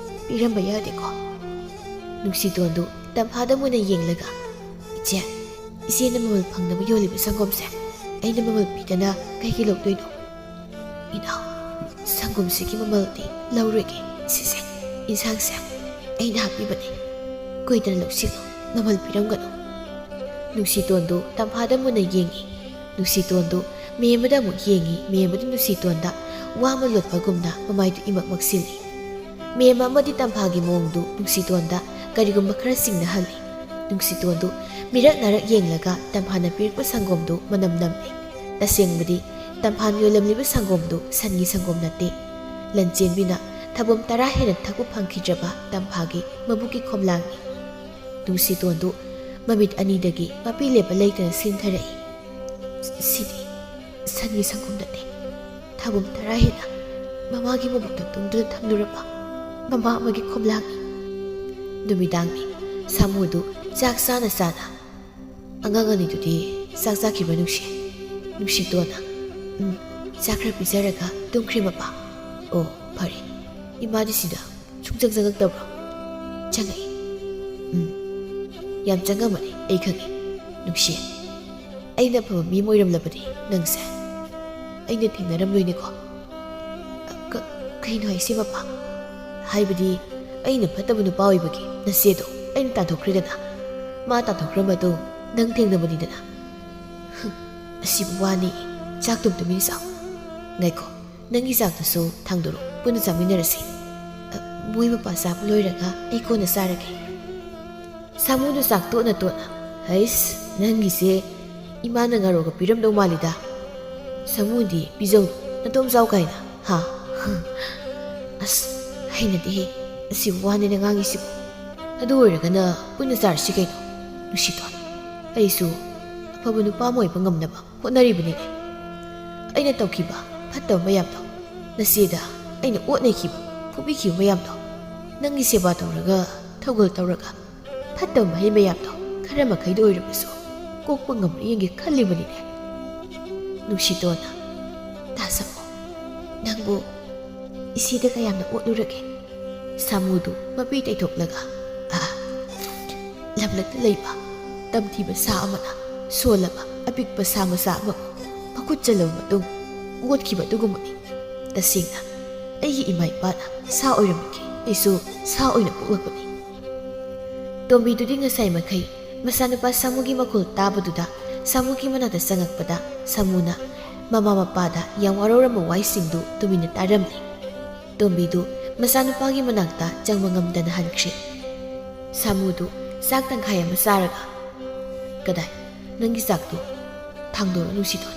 ꯄꯤꯔꯝꯕ ꯌꯥꯗꯦꯀꯣ?" ꯅꯨꯡꯁꯤꯇꯣꯟꯗꯨ ꯇꯝꯐꯥꯗ ꯃꯨꯟꯅ ꯌꯦꯡꯂꯒ, "ꯏꯆꯦ, ꯏꯆꯦꯅ ꯃꯃꯜ ꯐꯪꯅꯕ ꯌꯣꯜꯂꯤꯕ ꯁꯪꯒꯣꯝꯁꯦ ꯑꯩꯅ ꯃꯃꯜ ꯄꯤꯗꯅ ꯀꯩꯒꯤ ꯂꯧꯗꯣꯏꯅꯣ? ꯏꯅꯥꯎ, ꯁꯪꯒꯣꯝꯁꯤꯒꯤ ꯃꯃꯜꯗꯤ ꯂꯧꯔꯣꯏꯒꯦ꯫ ꯁꯤꯁꯦ, ꯏꯟꯁꯥꯡꯁꯦ ꯑꯩꯅ ꯍꯥꯞꯄꯤꯕꯅꯦ꯫ ꯀꯨꯏꯗꯅ ꯂꯧꯁꯤꯜꯂꯣ, ꯃꯃꯜ ꯄꯤꯔꯝꯒꯅꯨ꯫ ꯅꯨꯡꯁꯤꯇꯣꯟꯗꯨ ꯇꯝꯐꯥꯗ ꯃꯨꯟꯅ ꯌꯦꯡꯏ꯫ ꯅꯨꯡꯁꯤꯇꯣꯟꯗꯨ ꯃꯦꯝꯃꯗ ꯑꯃꯨꯛ ꯌꯦꯡꯏ꯫ ꯃꯦꯝꯃꯗꯨ ꯅꯨꯡꯁꯤꯇꯣꯟꯗ ꯋꯥ ꯑꯃ ꯂꯣꯠꯄꯒꯨꯝꯅ ꯃꯃꯥꯏꯗꯨ ꯏꯃꯛ ꯃꯛꯁꯤꯜꯂꯤ꯫ ꯃꯦꯝꯃ ꯑꯃꯗꯤ ꯇꯝꯐꯥꯒꯤ ꯃꯑꯣꯡꯗꯨ ꯅꯨꯡꯁꯤꯇꯣꯟꯗ ꯀꯔꯤꯒꯨꯝꯕ ꯈꯔ ꯆꯤꯡꯅꯍꯜꯂꯤ꯫ ꯅꯨꯡꯁꯤꯇꯣꯟꯗꯨ ꯃꯤꯔꯛ ꯅꯥꯔꯛ ꯌꯦꯡꯂꯒ ꯇꯝꯐꯥꯅ ꯄꯤꯔꯛꯄ ꯁꯪꯒꯣꯝꯗꯨ ꯃꯅꯝ ꯅꯝꯃꯤ꯫ ꯇꯁꯦꯡꯕꯗꯤ ꯇꯝꯐꯥꯅ ꯌꯣꯜꯂꯝꯂꯤꯕ ꯁꯪꯒꯣꯝꯗꯨ ꯁꯟꯒꯤ ꯁꯪꯒꯣꯝ ꯅꯠꯇꯦ꯫ ꯂꯟꯆꯦꯟꯕꯤꯅ ꯊꯥꯕꯨꯝ ꯇꯔꯥ ꯍꯦꯟꯅ ꯊꯛꯄ ꯐꯪꯈꯤꯗ꯭ꯔꯕ ꯇꯝꯐꯥꯒꯤ ꯃꯕꯨꯛꯀꯤ ꯈꯣꯝꯂꯥꯡꯅꯤ꯫ ꯅꯨꯡꯁꯤꯇꯣꯟꯗꯨ ꯃꯃꯤꯠ ꯑꯅꯤꯗꯒꯤ ꯃꯄꯤ ꯂꯦꯞꯄ ꯂꯩꯇꯅ ꯁꯤꯟꯊꯔꯛꯏ꯫ "ꯁꯤꯗꯤ ꯁꯟꯒꯤ ꯁꯪꯒꯣꯝ ꯅꯠꯇꯦ꯫ ꯊꯥꯕꯨꯝ ꯇꯔꯥ ꯍꯦꯟꯅ ꯃꯃꯥꯒꯤ ꯃꯕꯨꯛꯇ ꯇꯨꯡꯗꯨꯅ ꯊꯝꯂꯨꯔꯕ ꯃꯃꯥ ꯑꯃꯒꯤ ꯈꯣꯝꯂꯥꯡꯅꯤ꯫" ꯅꯨꯃꯤꯗꯥꯡꯅꯤ꯫ ꯁꯥꯃꯨꯗꯨ ꯆꯥꯛ ꯆꯥꯅ ꯆꯥꯅ, "ꯑꯉꯥꯡ ꯑꯅꯤꯗꯨꯗꯤ ꯆꯥꯛ ꯆꯥꯈꯤꯕ꯭ꯔꯥ, ꯅꯨꯡꯁꯤ?" ꯅꯨꯡꯁꯤꯇꯣꯟꯅ, "ꯎꯝ, ꯆꯥꯛ ꯈꯔ ꯄꯤꯖꯔꯒ ꯇꯨꯝꯈ꯭ꯔꯦ, ꯃꯄꯥ꯫" "ꯑꯣ, ꯐꯔꯦ꯫ ꯏꯃꯥꯗꯤ ꯁꯤꯗ ꯁꯨꯡꯆꯪ ꯆꯪꯉꯛꯇꯕ꯭ꯔꯣ?" "ꯆꯪꯉꯛꯏ꯫" "ꯎꯝ, ꯌꯥꯝ ꯆꯪꯉꯝꯃꯅꯤ, ꯑꯩ ꯈꯪꯉꯤ꯫ ꯅꯨꯡꯁꯤ, ꯑꯩꯅ ꯑꯐꯕ ꯃꯤ ꯑꯃ ꯑꯣꯏꯔꯝꯂꯕꯗꯤ ꯅꯪꯁꯦ ꯑꯩꯅ ꯊꯦꯡꯅꯔꯝꯂꯣꯏꯅꯦꯀꯣ?" "ꯀ-, ꯀꯩꯅꯣ ꯍꯥꯏꯁꯦ, ꯃꯄꯥ?" "ꯍꯥꯏꯕꯗꯤ, ꯑꯩꯅ ꯐꯠꯇꯕ ꯅꯨꯄꯥ ꯑꯣꯏꯕꯒꯤ ꯅꯆꯦꯗꯣ ꯑꯩꯅ ꯇꯥꯟꯊꯣꯛꯈ꯭ꯔꯦꯗꯅ꯫ ꯃꯥ ꯇꯥꯟꯊꯣꯛꯈ꯭ꯔ ꯃꯇꯨꯡ ꯅꯪ ꯊꯦꯡꯅꯕꯅꯤꯗꯅ꯫" "ꯍꯨꯝ, ꯑꯁꯤꯕꯨ ꯋꯥꯅꯤ꯫ ꯆꯥꯛꯇꯨꯝ ꯇꯨꯃꯤꯟ ꯆꯥꯎ꯫ ꯉꯥꯏꯈꯣ, ꯅꯪꯒꯤ ꯆꯥꯛꯇꯨꯁꯨ ꯊꯥꯡꯗꯣꯔꯛꯎ, ꯄꯨꯟꯅ ꯆꯥꯃꯤꯟꯅꯔꯁꯤ꯫ ꯑ, ꯃꯣꯏ ꯃꯄꯥ ꯆꯥꯕ ꯂꯣꯏꯔꯒ ꯑꯩ ꯀꯣꯟꯅ ꯆꯥꯔꯒꯦ꯫" ꯁꯥꯃꯨꯗꯨ ꯆꯥꯛ ꯇꯣꯠꯅ ꯇꯣꯠꯅ, "ꯍꯩꯁ, ꯅꯪꯒꯤꯁꯦ ꯏꯃꯥꯅ ꯉꯥꯔꯣꯛꯒ ꯄꯤꯔꯝꯗꯧ ꯃꯥꯜꯂꯤꯗ꯫ ꯁꯥꯃꯨꯗꯤ ꯄꯤꯖꯧ, ꯅꯇꯣꯝ ꯆꯥꯎ ꯀꯥꯏꯅ, ꯍꯥ?" "ꯑꯁ, ꯍꯩꯅꯗꯦꯍꯦ, ꯑꯁꯤꯕꯨ ꯋꯥꯅꯦꯅ ꯉꯥꯡꯉꯤꯁꯤꯕꯨ꯫ ꯑꯗꯨ ꯑꯣꯏꯔꯒꯅ ꯄꯨꯟꯅ ꯆꯥꯔꯁꯤ ꯀꯩꯅꯣ, ꯅꯨꯡꯁꯤꯇꯣꯟ꯫ ꯑꯩꯁꯨ ꯑꯐꯕ ꯅꯨꯄꯥ ꯑꯃ ꯑꯣꯏꯕ ꯉꯝꯅꯕ ꯍꯣꯠꯅꯔꯤꯕꯅꯤꯅꯦ꯫ ꯑꯩꯅ ꯇꯧꯈꯤꯕ ꯐꯠꯇꯕ ꯃꯌꯥꯝꯗꯣ, ꯅꯆꯦꯗ ꯑꯩꯅ ꯑꯣꯠ ꯅꯩꯈꯤꯕ, ꯐꯨꯕꯤꯈꯤꯕ ꯃꯌꯥꯝꯗꯣ, ꯅꯪꯒꯤ ꯁꯦꯕꯥ ꯇꯧꯔꯒ, ꯊꯧꯒꯜ ꯇꯧꯔꯒ, ꯐꯠꯇꯕ ꯃꯍꯩ ꯃꯌꯥꯝꯗꯣ ꯈꯔ ꯃꯈꯩꯗ ꯑꯣꯏꯔꯕꯁꯨ ꯀꯣꯛꯄ ꯉꯝꯕ꯭ꯔꯥ ꯌꯦꯡꯒꯦ ꯈꯜꯂꯤꯕꯅꯤꯅꯦ꯫" ꯅꯨꯡꯁꯤꯇꯣꯟꯅ, "ꯇꯥ ꯁꯥꯃꯨ, ꯅꯪꯕꯨ ꯏꯆꯦꯗ ꯀꯌꯥꯝꯅ ꯑꯣꯠꯂꯨꯔꯒꯦ?" ꯁꯥꯃꯨꯗꯨ ꯃꯄꯤ ꯇꯩꯊꯣꯛꯂꯒ, "ꯑꯥ, ꯂꯝꯂꯛꯇ ꯂꯩꯕ ꯇꯝꯊꯤꯕ ꯁꯥ ꯑꯃꯅ ꯁꯣꯜꯂꯕ ꯑꯄꯤꯛꯄ ꯁꯥ ꯃꯆꯥ ꯑꯃꯕꯨ ꯈꯨꯠ ꯆꯜꯂꯕ ꯃꯇꯨꯡ ꯑꯣꯠꯈꯤꯕ ꯑꯗꯨꯒꯨꯝꯕꯅꯤ꯫ ꯇꯁꯦꯡꯅ ꯑꯩꯒꯤ ꯏꯃꯥ ꯏꯄꯥꯅ ꯁꯥ ꯑꯣꯏꯔꯝꯕꯒꯤ ꯑꯩꯁꯨ ꯁꯥ ꯑꯣꯏꯅ ꯄꯣꯛꯂꯛꯄꯅꯤ꯫ ꯇꯣꯝꯕꯤꯗꯨꯗꯤ ꯉꯁꯥꯏ ꯃꯈꯩ ꯃꯆꯥꯅꯨꯄꯥ ꯁꯥꯃꯨꯒꯤ ꯃꯈꯣꯜ ꯇꯥꯕꯗꯨꯗ ꯁꯥꯃꯨꯒꯤ ꯃꯅꯥꯛꯇ ꯆꯪꯉꯛꯄꯗ ꯁꯥꯃꯨꯅ ꯃꯃꯥ ꯃꯄꯥꯗ ꯌꯥꯝ ꯋꯥꯔꯧꯔꯝꯕ ꯋꯥꯍꯩꯁꯤꯡꯗꯨ ꯇꯨꯃꯤꯟꯅ ꯇꯥꯔꯝꯂꯦ꯫ ꯇꯣꯝꯕꯤꯗꯨ ꯃꯆꯥꯅꯨꯄꯥꯒꯤ ꯃꯅꯥꯛꯇ ꯆꯪꯕ ꯉꯝꯗꯅ ꯍꯟꯈ꯭ꯔꯦ꯫ ꯁꯥꯃꯨꯗꯨ ꯆꯥꯛ ꯇꯪꯈꯥꯏ ꯑꯃ ꯆꯥꯔꯒ, "ꯀꯗꯥꯏ, ꯅꯪꯒꯤ ꯆꯥꯛꯇꯨ ꯊꯥꯡꯗꯣꯔꯣ ꯅꯨꯡꯁꯤꯇꯣꯟ꯫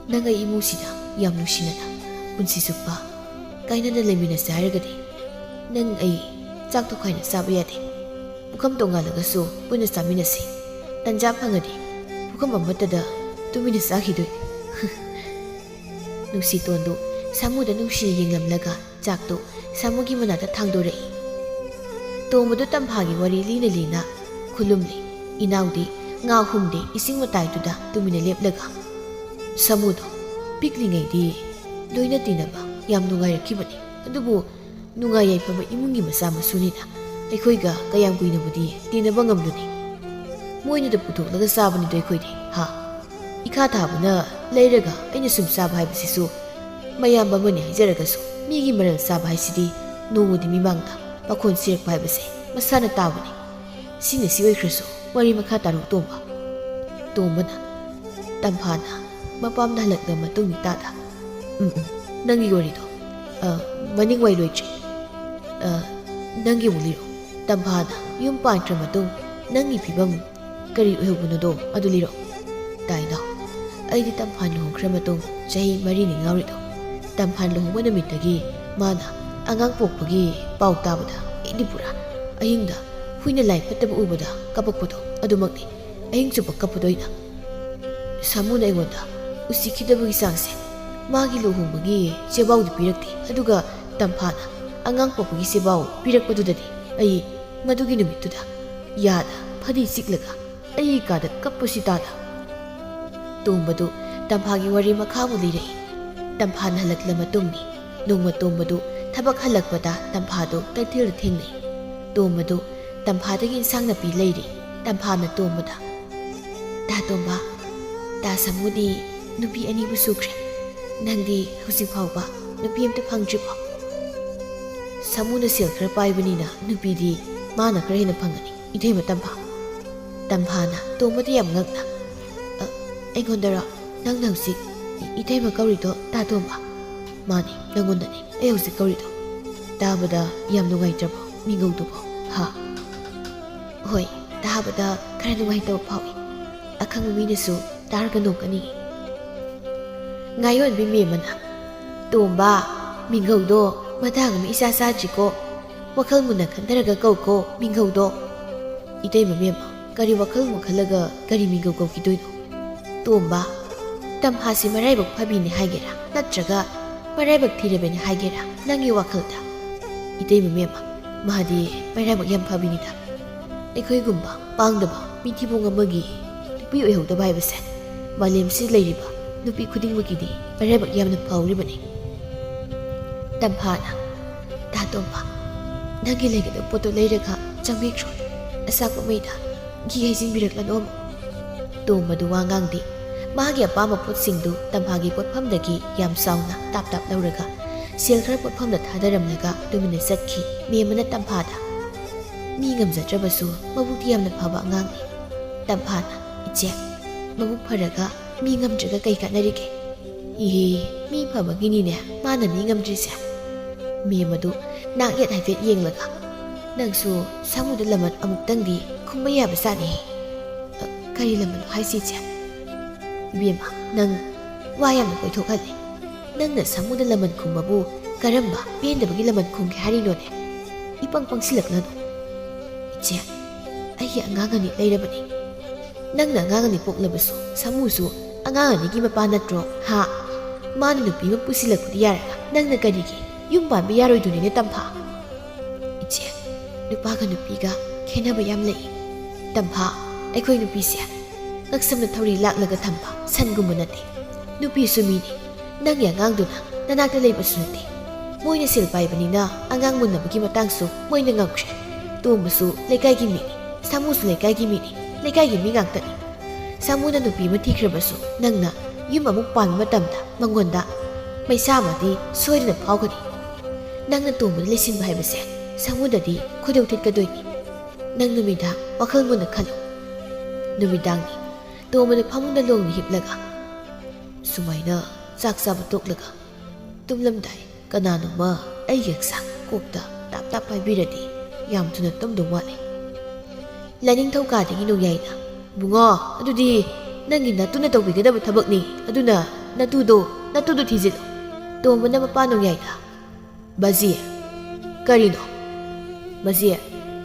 ꯅꯪ ꯑꯩ ꯏꯃꯨꯡꯁꯤꯗ ꯌꯥꯝ ꯅꯨꯡꯁꯤꯅꯅ ꯄꯨꯟꯁꯤ ꯆꯨꯞꯄ ꯀꯥꯏꯅꯅ ꯂꯩꯃꯤꯟꯅꯁꯦ ꯍꯥꯏꯔꯒꯗꯤ ꯅꯪ ꯑꯩ ꯆꯥꯛ ꯇꯣꯈꯥꯏꯅ ꯆꯥꯕ ꯌꯥꯗꯦ꯫ ꯄꯨꯈꯝ ꯇꯣꯉꯥꯜꯂꯒꯁꯨ ꯄꯨꯟꯅ ꯆꯥꯃꯤꯟꯅꯁꯤ꯫ ꯇꯟꯖꯥ ꯐꯪꯉꯗꯤ ꯄꯨꯈꯝ ꯑꯃꯠꯇꯗ ꯇꯨꯃꯤꯟꯅ ꯆꯥꯈꯤꯗꯣꯏꯅꯤ꯫" ꯅꯨꯡꯁꯤꯇꯣꯟꯗꯨ ꯁꯥꯃꯨꯗ ꯅꯨꯡꯁꯤꯅ ꯌꯦꯡꯂꯝꯂꯒ ꯆꯥꯛꯇꯨ ꯁꯥꯃꯨꯒꯤ ꯃꯅꯥꯛꯇ ꯊꯥꯡꯗꯣꯔꯛꯏ꯫ ꯇꯣꯝꯕꯗꯨ ꯇꯝꯐꯥꯒꯤ ꯋꯥꯔꯤ ꯂꯤꯅ ꯂꯤꯅ ꯈꯨꯂꯨꯝꯂꯤ꯫ ꯏꯅꯥꯎꯗꯤ ꯉꯥ ꯍꯨꯝꯗꯦ ꯏꯁꯤꯡ ꯃꯇꯥꯏꯗꯨꯗ ꯇꯨꯃꯤꯟꯅ ꯂꯦꯞꯂꯒ, "ꯁꯥꯃꯨꯗꯣ ꯄꯤꯛꯂꯤꯉꯩꯗꯤ ꯂꯣꯏꯅ ꯇꯤꯟꯅꯕ ꯌꯥꯝ ꯅꯨꯡꯉꯥꯏꯔꯛꯈꯤꯕꯅꯤ꯫ ꯑꯗꯨꯕꯨ ꯅꯨꯡꯉꯥꯏ ꯌꯥꯏꯐꯕ ꯏꯃꯨꯡꯒꯤ ꯃꯆꯥ ꯃꯁꯨꯅꯤꯅ ꯑꯩꯈꯣꯏꯒ ꯀꯌꯥꯝ ꯀꯨꯏꯅꯕꯨꯗꯤ ꯇꯤꯟꯅꯕ ꯉꯝꯂꯨꯅꯤ? ꯃꯣꯏꯅꯗ ꯄꯨꯊꯣꯛꯂꯒ ꯆꯥꯕꯅꯤꯗꯣ ꯑꯩꯈꯣꯏꯗꯤ, ꯍꯥ? ꯏꯈꯥ ꯊꯥꯕꯅ ꯂꯩꯔꯒ ꯑꯩꯅ ꯁꯨꯝ ꯆꯥꯕ ꯍꯥꯏꯕꯁꯤꯁꯨ ꯃꯌꯥꯝꯕ ꯑꯃꯅꯤ ꯍꯥꯏꯖꯔꯒꯁꯨ ꯃꯤꯒꯤ ꯃꯔꯜ ꯆꯥꯕ ꯍꯥꯏꯁꯤꯗꯤ ꯅꯣꯡꯃꯗꯤ ꯃꯤꯃꯥꯡꯗ ꯄꯥꯈꯣꯟ ꯁꯤꯔꯛꯄ ꯍꯥꯏꯕꯁꯦ ꯃꯁꯥꯅ ꯇꯥꯕꯅꯤ꯫ ꯁꯤꯅ ꯁꯤ ꯑꯣꯏꯈ꯭ꯔꯁꯨ ꯋꯥꯔꯤ ꯃꯈꯥ ꯇꯥꯔꯣ ꯇꯣꯝꯕ꯫" ꯇꯣꯝꯕꯅ ꯇꯝꯐꯥꯅ ꯃꯄꯥꯝꯗ ꯍꯜꯂꯛꯂꯕ ꯃꯇꯨꯡ ꯃꯤꯇꯥꯗ, "ꯎꯝ, ꯎꯝ, ꯅꯪꯒꯤ ꯋꯥꯔꯤꯗꯣ, ꯑ, ꯃꯅꯤꯡ ꯋꯥꯏ ꯂꯣꯏꯗ꯭ꯔꯤ꯫ ꯑ, ꯅꯪꯒꯤ ꯑꯃꯨꯛ ꯂꯤꯔꯣ꯫ ꯇꯝꯐꯥꯅ ꯌꯨꯝ ꯄꯥꯟꯈ꯭ꯔ ꯃꯇꯨꯡ ꯅꯪꯒꯤ ꯐꯤꯕꯝ ꯀꯔꯤ ꯑꯣꯏꯍꯧꯕꯅꯣꯗꯣ ꯑꯗꯨ ꯂꯤꯔꯣ꯫" "ꯇꯥꯏꯅꯥꯎ, ꯑꯩꯗꯤ ꯇꯝꯐꯥꯟ ꯂꯨꯍꯣꯡꯈ꯭ꯔ ꯃꯇꯨꯡ ꯆꯍꯤ ꯃꯔꯤꯅꯤ ꯉꯥꯎꯔꯤꯗꯣ꯫ ꯇꯝꯐꯥꯟ ꯂꯨꯍꯣꯡꯕ ꯅꯨꯃꯤꯠꯇꯒꯤ ꯃꯥꯅ ꯑꯉꯥꯡ ꯄꯣꯛꯄꯒꯤ ꯄꯥꯎ ꯇꯥꯕꯗ ꯑꯩꯗꯤ ꯄꯨꯔꯥ ꯑꯍꯤꯡꯗ ꯍꯨꯏꯅ ꯂꯥꯏ ꯐꯠꯇꯕ ꯎꯕꯗ ꯀꯞꯄꯛꯄꯗꯣ ꯑꯗꯨꯃꯛꯅꯤ꯫ ꯑꯍꯤꯡ ꯆꯨꯞꯄ ꯀꯞꯄꯗꯣ ꯑꯩꯅ꯫ ꯁꯥꯃꯨꯅ ꯑꯩꯉꯣꯟꯗ ꯎꯁꯤꯠꯈꯤꯗꯕꯒꯤ ꯆꯥꯡꯁꯦ꯫ ꯃꯥꯒꯤ ꯂꯨꯍꯣꯡꯕꯒꯤ ꯆꯦꯕꯥꯎꯗꯤ ꯄꯤꯔꯛꯇꯦ, ꯑꯗꯨꯒ ꯇꯝꯐꯥꯅ ꯑꯉꯥꯡ ꯄꯣꯛꯄꯒꯤ ꯆꯦꯕꯥꯎ ꯄꯤꯔꯛꯄꯗꯨꯗꯗꯤ ꯑꯩ ꯃꯗꯨꯒꯤ ꯅꯨꯃꯤꯠꯇꯨꯗ ꯌꯥꯗ ꯐꯗꯤ ꯆꯤꯛꯂꯒ ꯑꯩꯒꯤ ꯀꯥꯗ ꯀꯞꯄꯁꯤ ꯇꯥꯗ꯫" ꯇꯣꯝꯕꯗꯨ ꯇꯝꯐꯥꯒꯤ ꯋꯥꯔꯤ ꯃꯈꯥ ꯑꯃꯨꯛ ꯂꯤꯔꯛꯏ꯫ ꯇꯝꯐꯥꯅ ꯍꯜꯂꯛꯂ ꯃꯇꯨꯡꯅꯤ꯫ ꯅꯣꯡꯃ ꯇꯣꯝꯕꯗꯨ ꯊꯕꯛ ꯍꯜꯂꯛꯄꯗ ꯇꯝꯐꯥꯗꯨ ꯀꯩꯊꯦꯜꯗ ꯊꯦꯡꯅꯩ꯫ ꯇꯣꯝꯕꯗꯨ ꯇꯝꯐꯥꯗꯒꯤ ꯏꯟꯁꯥꯡ ꯅꯥꯄꯤ ꯂꯩꯔꯤ꯫ ꯇꯝꯐꯥꯅ ꯇꯣꯝꯕꯗ, "ꯇꯥ ꯇꯣꯝꯕ, ꯇꯥ ꯁꯥꯃꯨꯗꯤ ꯅꯨꯄꯤ ꯑꯅꯤꯕꯨ ꯁꯨꯈ꯭ꯔꯦ꯫ ꯅꯪꯗꯤ ꯍꯧꯖꯤꯛ ꯐꯥꯎꯕ ꯅꯨꯄꯤ ꯑꯝꯇ ꯐꯪꯗ꯭ꯔꯤꯕꯣ? ꯁꯥꯃꯨꯅ ꯁꯦꯜ ꯈꯔ ꯄꯥꯏꯕꯅꯤꯅ ꯅꯨꯄꯤꯗꯤ ꯃꯥꯅ ꯈꯔ ꯍꯦꯟꯅ ꯐꯪꯒꯅꯤ, ꯏꯇꯩꯃ ꯇꯝꯐꯥ꯫ ꯇꯝꯐꯥꯅ ꯇꯣꯝꯕꯗ ꯌꯥꯝ ꯉꯛꯅ, "ꯑ, ꯑꯩꯉꯣꯟꯗꯔꯣ? ꯅꯪꯅ ꯍꯧꯖꯤꯛ ꯏ-, ꯏꯇꯩꯃ ꯀꯧꯔꯤꯗꯣ ꯇꯥ ꯇꯣꯝꯕ?" "ꯃꯥꯅꯤ, ꯅꯪꯉꯣꯟꯗꯅꯤ ꯑꯩ ꯍꯧꯖꯤꯛ ꯀꯧꯔꯤꯗꯣ꯫ ꯇꯥꯕꯗ ꯌꯥꯝ ꯅꯨꯡꯉꯥꯏꯇ꯭ꯔꯕꯣ ꯃꯤꯡꯒꯧꯗꯨꯕꯣ? ꯍꯥ?" "ꯍꯣꯏ, ꯇꯥꯕꯗ ꯈꯔ ꯅꯨꯡꯉꯥꯏꯇꯕ ꯐꯥꯎꯏ꯫ ꯑꯈꯪꯕ ꯃꯤꯅꯁꯨ ꯇꯥꯔꯒ ꯅꯣꯛꯀꯅꯤ꯫" ꯉꯥꯌꯣꯟꯕꯤ ꯃꯦꯝꯃꯅ, "ꯇꯣꯝꯕ, ꯃꯤꯡꯒꯧꯗꯣ ꯃꯇꯥꯡ ꯑꯃ ꯏꯆꯥ ꯆꯥꯗ꯭ꯔꯤꯀꯣ꯫ ꯋꯥꯈꯜ ꯃꯨꯟꯅ ꯈꯟꯊꯔꯒ ꯀꯧꯀꯣ ꯃꯤꯡꯒꯧꯗꯣ꯫" "ꯏꯇꯩꯃ ꯃꯦꯝꯃ, ꯀꯔꯤ ꯋꯥꯈꯜ ꯃꯨꯟ ꯈꯜꯂꯒ ꯀꯔꯤ ꯃꯤꯡꯒꯧ ꯀꯧꯈꯤꯗꯣꯏꯅꯣ? ꯇꯣꯝꯕ, ꯇꯝꯐꯥꯁꯤ ꯃꯔꯥꯏꯕꯛ ꯐꯕꯤꯅꯤ ꯍꯥꯏꯒꯦꯔꯥ, ꯅꯠꯇ꯭ꯔꯒ ꯃꯔꯥꯏꯕꯛ ꯊꯤꯔꯕꯅꯤ ꯍꯥꯏꯒꯦꯔꯥ, ꯅꯪꯒꯤ ꯋꯥꯈꯜꯗ?" "ꯏꯇꯩꯃ ꯃꯦꯝꯃ, ꯃꯥꯗꯤ ꯃꯔꯥꯏꯕꯛ ꯌꯥꯝ ꯐꯕꯤꯅꯤꯗ꯫ ꯑꯩꯈꯣꯏꯒꯨꯝꯕ ꯄꯥꯡꯗꯕ ꯃꯤꯊꯤꯕꯣꯡ ꯑꯃꯒꯤ ꯅꯨꯄꯤ ꯑꯣꯏꯍꯧꯗꯕ ꯍꯥꯏꯕꯁꯦ ꯃꯥꯂꯦꯝꯁꯤꯗ ꯂꯩꯔꯤꯕ ꯅꯨꯄꯤ ꯈꯨꯗꯤꯡꯃꯛꯀꯤꯗꯤ ꯃꯔꯥꯏꯕꯛ ꯌꯥꯝꯅ ꯐꯍꯧꯔꯤꯕꯅꯤ꯫" ꯇꯝꯐꯥꯅ, "ꯇꯥ ꯇꯣꯝꯕ, ꯅꯪꯒꯤ ꯂꯩꯒꯗꯕ ꯄꯣꯠꯇꯣ ꯂꯩꯔꯒ ꯆꯪꯕꯤꯈ꯭ꯔꯣ꯫ ꯑꯆꯥꯛꯄ ꯃꯩꯗ ꯘꯤ ꯍꯩꯖꯤꯟꯕꯤꯔꯛꯂꯅꯣ ꯑꯃꯨꯛ꯫" ꯇꯣꯝꯕꯗꯨ ꯋꯥ ꯉꯥꯡꯗꯦ꯫ ꯃꯥꯒꯤ ꯑꯄꯥꯝꯕ ꯄꯣꯠꯁꯤꯡꯗꯨ ꯇꯝꯐꯥꯒꯤ ꯄꯣꯠꯐꯝꯗꯒꯤ ꯌꯥꯝ ꯆꯥꯎꯅ ꯇꯥꯞ ꯇꯥꯞ ꯂꯧꯔꯒ ꯁꯦꯜ ꯈꯔ ꯄꯣꯠꯐꯝꯗ ꯊꯥꯗꯔꯝꯂꯒ ꯇꯨꯃꯤꯟꯅ ꯆꯠꯈꯤ꯫ ꯃꯦꯝꯃꯅ ꯇꯝꯐꯥꯗ, "ꯃꯤ ꯉꯝꯖꯗ꯭ꯔꯕꯁꯨ ꯃꯕꯨꯛꯇꯤ ꯌꯥꯝꯅ ꯐꯕ ꯑꯉꯥꯡꯅꯤ꯫" ꯇꯝꯐꯥꯅ, "ꯏꯆꯦ, ꯃꯕꯨꯛ ꯐꯔꯒ ꯃꯤ ꯉꯝꯗ꯭ꯔꯒ ꯀꯩ ꯀꯥꯟꯅꯔꯤꯒꯦ?" "ꯏꯍꯦ, ꯃꯤ ꯐꯕꯒꯤꯅꯤꯅꯦ ꯃꯥꯅ ꯃꯤ ꯉꯝꯗ꯭ꯔꯤꯁꯦ꯫" ꯃꯦꯝꯃꯗꯨ ꯅꯥꯛ ꯌꯦꯠ ꯍꯥꯏꯐꯦꯠ ꯌꯦꯡꯂꯒ, "ꯅꯪꯁꯨ ꯁꯥꯃꯨꯗ ꯂꯃꯟ ꯑꯃꯨꯛꯇꯪꯗꯤ ꯈꯨꯝꯕ ꯌꯥꯕ ꯖꯥꯠꯅꯤ꯫" "ꯑ, ꯀꯔꯤ ꯂꯃꯟꯅꯣ ꯍꯥꯏꯁꯤ, ꯏꯆꯦ?" "ꯏꯕꯦꯝꯃ, ꯅꯪ ꯋꯥ ꯌꯥꯝꯅ ꯀꯣꯏꯊꯣꯛꯍꯜꯂꯦ꯫ ꯅꯪꯅ ꯁꯥꯃꯨꯗ ꯂꯃꯟ ꯈꯨꯝꯕꯕꯨ ꯀꯔꯝꯕ ꯄꯦꯟꯗꯕꯒꯤ ꯂꯃꯟ ꯈꯨꯝꯒꯦ ꯍꯥꯏꯔꯤꯅꯣꯅꯦ? ꯏꯄꯪ ꯄꯪꯁꯤꯜꯂꯛꯂꯅꯨ꯫" "ꯏꯆꯦ, ꯑꯩꯒꯤ ꯑꯉꯥꯡ ꯑꯅꯤ ꯂꯩꯔꯕꯅꯤ꯫ ꯅꯪꯅ ꯑꯉꯥꯡ ꯑꯅꯤ ꯄꯣꯛꯂꯕꯁꯨ ꯁꯥꯃꯨꯁꯨ ꯑꯉꯥꯡ ꯑꯅꯤꯒꯤ ꯃꯄꯥ ꯅꯠꯇ꯭ꯔꯣ? ꯍꯥ? ꯃꯥꯅ ꯅꯨꯄꯤ ꯑꯃ ꯄꯨꯁꯤꯜꯂꯛꯄꯗꯤ ꯌꯥꯔꯒ ꯅꯪꯅ ꯀꯔꯤꯒꯤ ꯌꯨꯝ ꯄꯥꯟꯕ ꯌꯥꯔꯣꯏꯗꯣꯏꯅꯣꯅꯦ, ꯇꯝꯐꯥ?" "ꯏꯆꯦ, ꯅꯨꯄꯥꯒ ꯅꯨꯄꯤꯒ ꯈꯦꯠꯅꯕ ꯌꯥꯝ ꯂꯩ꯫ ꯇꯝꯐꯥ, ꯑꯩꯈꯣꯏ ꯅꯨꯄꯤꯁꯦ ꯉꯛꯁꯝꯗ ꯊꯧꯔꯤ ꯂꯥꯛꯂꯒ ꯊꯝꯕ ꯁꯟꯒꯨꯝꯕ ꯅꯠꯇꯦ꯫ ꯅꯨꯄꯤꯁꯨ ꯃꯤꯅꯤ꯫ ꯅꯪꯒꯤ ꯑꯉꯥꯡꯗꯨꯅ ꯅꯅꯥꯛꯇ ꯂꯩꯕꯁꯨ ꯅꯠꯇꯦ꯫ ꯃꯣꯏꯅ ꯁꯦꯜ ꯄꯥꯏꯕꯅꯤꯅ ꯑꯉꯥꯡ ꯃꯨꯟꯅꯕꯒꯤ ꯃꯇꯥꯡꯁꯨ ꯃꯣꯏꯅ ꯉꯝꯈ꯭ꯔꯦ꯫ ꯇꯣꯝꯕꯁꯨ ꯂꯩꯀꯥꯏꯒꯤ ꯃꯤꯅꯤ, ꯁꯥꯃꯨꯁꯨ ꯂꯩꯀꯥꯏꯒꯤ ꯃꯤꯅꯤ, ꯂꯩꯀꯥꯏꯒꯤ ꯃꯤ ꯉꯥꯛꯇꯅꯤ꯫ ꯁꯥꯃꯨꯅ ꯅꯨꯄꯤ ꯑꯃ ꯊꯤꯈ꯭ꯔꯕꯁꯨ ꯅꯪꯅ ꯌꯨꯝ ꯑꯃꯨꯛ ꯄꯥꯟꯕ ꯃꯇꯝꯗ ꯃꯉꯣꯟꯗ ꯃꯩꯁꯥ ꯑꯃꯗꯤ ꯁꯣꯏꯗꯅ ꯐꯥꯎꯒꯅꯤ꯫ ꯅꯪꯅ ꯇꯣꯝꯕꯗ ꯂꯩꯁꯤꯟꯕ ꯍꯥꯏꯕꯁꯦ ꯁꯥꯃꯨꯗꯗꯤ ꯈꯣꯏꯗꯧ ꯊꯤꯠꯀꯗꯣꯏꯅꯤ꯫ ꯅꯪ ꯅꯨꯃꯤꯗꯥꯡ ꯋꯥꯈꯜ ꯃꯨꯟꯅ ꯈꯜꯂꯨ꯫ ꯅꯨꯃꯤꯗꯥꯡꯅꯤ꯫ ꯇꯣꯝꯕꯅ ꯐꯃꯨꯡꯗ ꯂꯣꯡꯅ ꯍꯤꯞꯂꯒ ꯁꯨꯃꯥꯏꯅ ꯆꯥꯛ ꯆꯥꯕ ꯇꯣꯛꯂꯒ ꯇꯨꯝꯂꯝꯗꯥꯏ ꯀꯅꯥꯅꯣꯝꯃ ꯑꯩꯒꯤ ꯍꯛꯆꯥꯡ ꯀꯣꯛꯇ ꯇꯥꯞ ꯇꯥꯞ ꯄꯥꯏꯕꯤꯔꯗꯤ ꯌꯥꯝ ꯊꯨꯅ ꯇꯨꯝꯗꯧ ꯃꯥꯜꯂꯦ꯫ ꯂꯥꯏꯅꯤꯡꯊꯧ ꯀꯥꯗꯒꯤ ꯅꯣꯡꯌꯥꯏꯅ, "ꯏꯕꯨꯡꯉꯣ, ꯑꯗꯨꯗꯤ ꯅꯪꯒꯤ ꯅꯇꯨꯅ ꯇꯧꯕꯤꯒꯗꯕ ꯊꯕꯛꯅꯤ꯫ ꯑꯗꯨꯅ ꯅꯇꯨꯗꯣ, ꯅꯇꯨꯗꯣ ꯊꯤꯖꯤꯜꯂꯨ꯫" ꯇꯣꯝꯕꯅ ꯃꯄꯥ ꯅꯣꯡꯌꯥꯏꯗ, "ꯕꯥꯖꯤ꯫" "ꯀꯔꯤꯅꯣ?" "ꯕꯥꯖꯤ,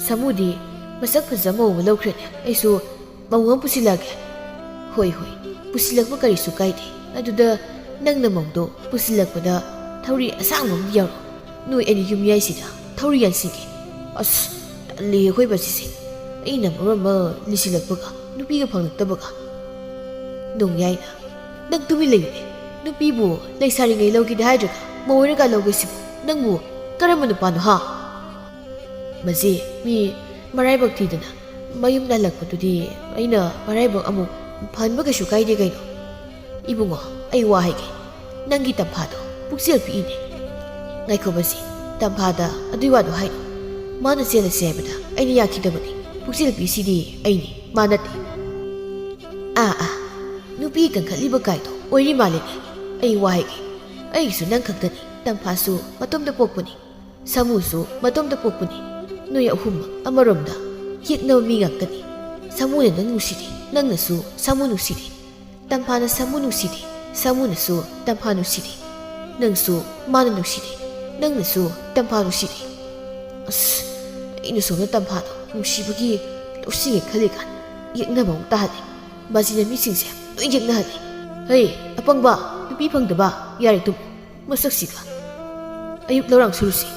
ꯁꯥꯃꯨꯗꯤ ꯃꯁꯛ ꯐꯖꯕ ꯃꯧ ꯑꯃ ꯂꯧꯈ꯭ꯔꯦꯅꯦ꯫ ꯑꯩꯁꯨ ꯃꯧ ꯑꯃ ꯄꯨꯁꯤꯜꯂꯛꯑꯒꯦ꯫" "ꯍꯣꯏ, ꯍꯣꯏ, ꯄꯨꯁꯤꯜꯂꯛꯄ ꯀꯔꯤꯁꯨ ꯀꯥꯏꯗꯦ꯫ ꯑꯗꯨꯗ ꯅꯪꯅ ꯃꯧꯗꯣ ꯄꯨꯁꯤꯜꯂꯛꯄꯗ ꯊꯧꯔꯤ ꯑꯁꯥꯡꯕ ꯑꯃ ꯌꯥꯎꯔꯣ꯫ ꯅꯣꯏ ꯑꯅꯤ ꯌꯨꯝ ꯌꯥꯏꯁꯤꯗ ꯊꯧꯔꯤ ꯌꯥꯟꯁꯤꯒꯦ꯫" "ꯑꯁ, ꯇꯜꯂꯤ ꯑꯩꯈꯣꯏ ꯕꯥꯖꯤꯁꯦ꯫ ꯑꯩꯅ ꯃꯔꯣꯟ ꯑꯃ ꯂꯤꯁꯤꯜꯂꯛꯄꯒ, ꯅꯨꯄꯤꯒ ꯐꯪꯂꯛꯇꯕꯒ꯫" ꯅꯣꯡꯌꯥꯏꯅ, "ꯅꯪ ꯇꯨꯃꯤꯟ ꯂꯩꯌꯨꯅꯦ꯫ ꯅꯨꯄꯤꯕꯨ ꯂꯩꯁꯥꯔꯤꯉꯩ ꯂꯧꯒꯦꯗꯤ ꯍꯥꯏꯗ꯭ꯔꯒ ꯃꯧ ꯑꯣꯏꯔꯀꯥꯟ ꯂꯧꯒꯦ ꯁꯤꯕꯨ ꯅꯪꯕꯨ ꯀꯔꯝꯕ ꯅꯨꯄꯥꯅꯣ, ꯍꯥ?" "ꯕꯥꯖꯤ, ꯃꯤ ꯃꯔꯥꯏꯕꯛ ꯊꯤꯗꯅ ꯃꯌꯨꯝꯗ ꯍꯜꯂꯛꯄꯗꯨꯗꯤ ꯑꯩꯅ ꯃꯔꯥꯏꯕꯛ ꯑꯃꯨꯛ ꯐꯍꯟꯕ ꯀꯩꯁꯨ ꯀꯥꯏꯗꯦ ꯀꯩꯅꯣ꯫" "ꯏꯕꯨꯡꯉꯣ, ꯑꯩ ꯋꯥ ꯍꯥꯏꯒꯦ꯫ ꯅꯪꯒꯤ ꯇꯝꯐꯥꯗꯣ ꯄꯨꯛꯆꯦꯜ ꯄꯤꯛꯏꯅꯦ꯫" "ꯉꯥꯏꯈꯣ ꯕꯥꯖꯤ, ꯇꯝꯐꯥꯗ ꯑꯗꯨꯏ ꯋꯥꯗꯣ ꯍꯥꯏꯅꯨ꯫ ꯃꯥꯅ ꯆꯦꯜꯂꯁꯦ ꯍꯥꯏꯕꯗ ꯑꯩꯅ ꯌꯥꯈꯤꯗꯕꯅꯤ꯫ ꯄꯨꯛꯆꯦꯜ ꯄꯤꯛꯏꯁꯤꯗꯤ ꯑꯩꯅꯤ, ꯃꯥ ꯅꯠꯇꯦ꯫" "ꯑꯥ, ꯑꯥ, ꯅꯨꯄꯤ ꯀꯟꯈꯠꯂꯤꯕ ꯀꯥꯏꯗꯣ ꯑꯣꯏꯔꯤ ꯃꯥꯜꯂꯦꯅꯦ꯫ ꯑꯩ ꯋꯥ ꯍꯥꯏꯒꯦ, ꯑꯩꯒꯤꯁꯨ ꯅꯪ ꯈꯛꯇꯅꯤ꯫ ꯇꯝꯐꯥꯁꯨ ꯃꯇꯣꯝꯇ ꯄꯣꯛꯄꯅꯤ, ꯁꯥꯃꯨꯁꯨ ꯃꯇꯣꯝꯇ ꯄꯣꯛꯄꯅꯤ꯫ ꯅꯣꯏ ꯑꯍꯨꯝꯃꯛ ꯑꯃꯔꯣꯝꯗ ꯌꯦꯛꯅꯕ ꯃꯤ ꯉꯥꯛꯇꯅꯤ꯫ ꯁꯥꯃꯨꯅ ꯅꯪ ꯅꯨꯡꯁꯤꯗꯦ, ꯅꯪꯅꯁꯨ ꯁꯥꯃꯨ ꯅꯨꯡꯁꯤꯗꯦ꯫ ꯇꯝꯐꯥꯅ ꯁꯥꯃꯨ ꯅꯨꯡꯁꯤꯗꯦ, ꯁꯥꯃꯨꯅꯁꯨ ꯇꯝꯐꯥ ꯅꯨꯡꯁꯤꯗꯦ꯫ ꯅꯪꯁꯨ ꯃꯥꯅ ꯅꯨꯡꯁꯤꯗꯦ, ꯅꯪꯅꯁꯨ ꯇꯝꯐꯥ ꯅꯨꯡꯁꯤꯗꯦ꯫" "ꯑꯁ, ꯑꯩꯅ ꯁꯣꯝꯗ ꯇꯝꯐꯥꯗꯣ ꯅꯨꯡꯁꯤꯕꯒꯤ ꯂꯧꯁꯤꯡꯒꯦ ꯈꯜꯂꯤꯀꯥꯟ ꯌꯦꯛꯅꯕ ꯑꯃꯨꯛ ꯇꯥꯍꯜꯂꯦ꯫ ꯕꯥꯖꯤꯅ ꯃꯤꯁꯤꯡꯁꯦ ꯂꯣꯏ ꯌꯦꯛꯅꯍꯜꯂꯦ꯫ ꯍꯩ, ꯑꯄꯪꯕ, ꯅꯨꯄꯤ ꯐꯪꯗꯕ, ꯌꯥꯔꯦ ꯇꯨꯝ꯫ ꯃꯁꯛꯁꯤꯒ꯫ ꯑꯌꯨꯛ ꯂꯧꯔꯥꯡ ꯁꯨꯔꯨꯁꯤ꯫"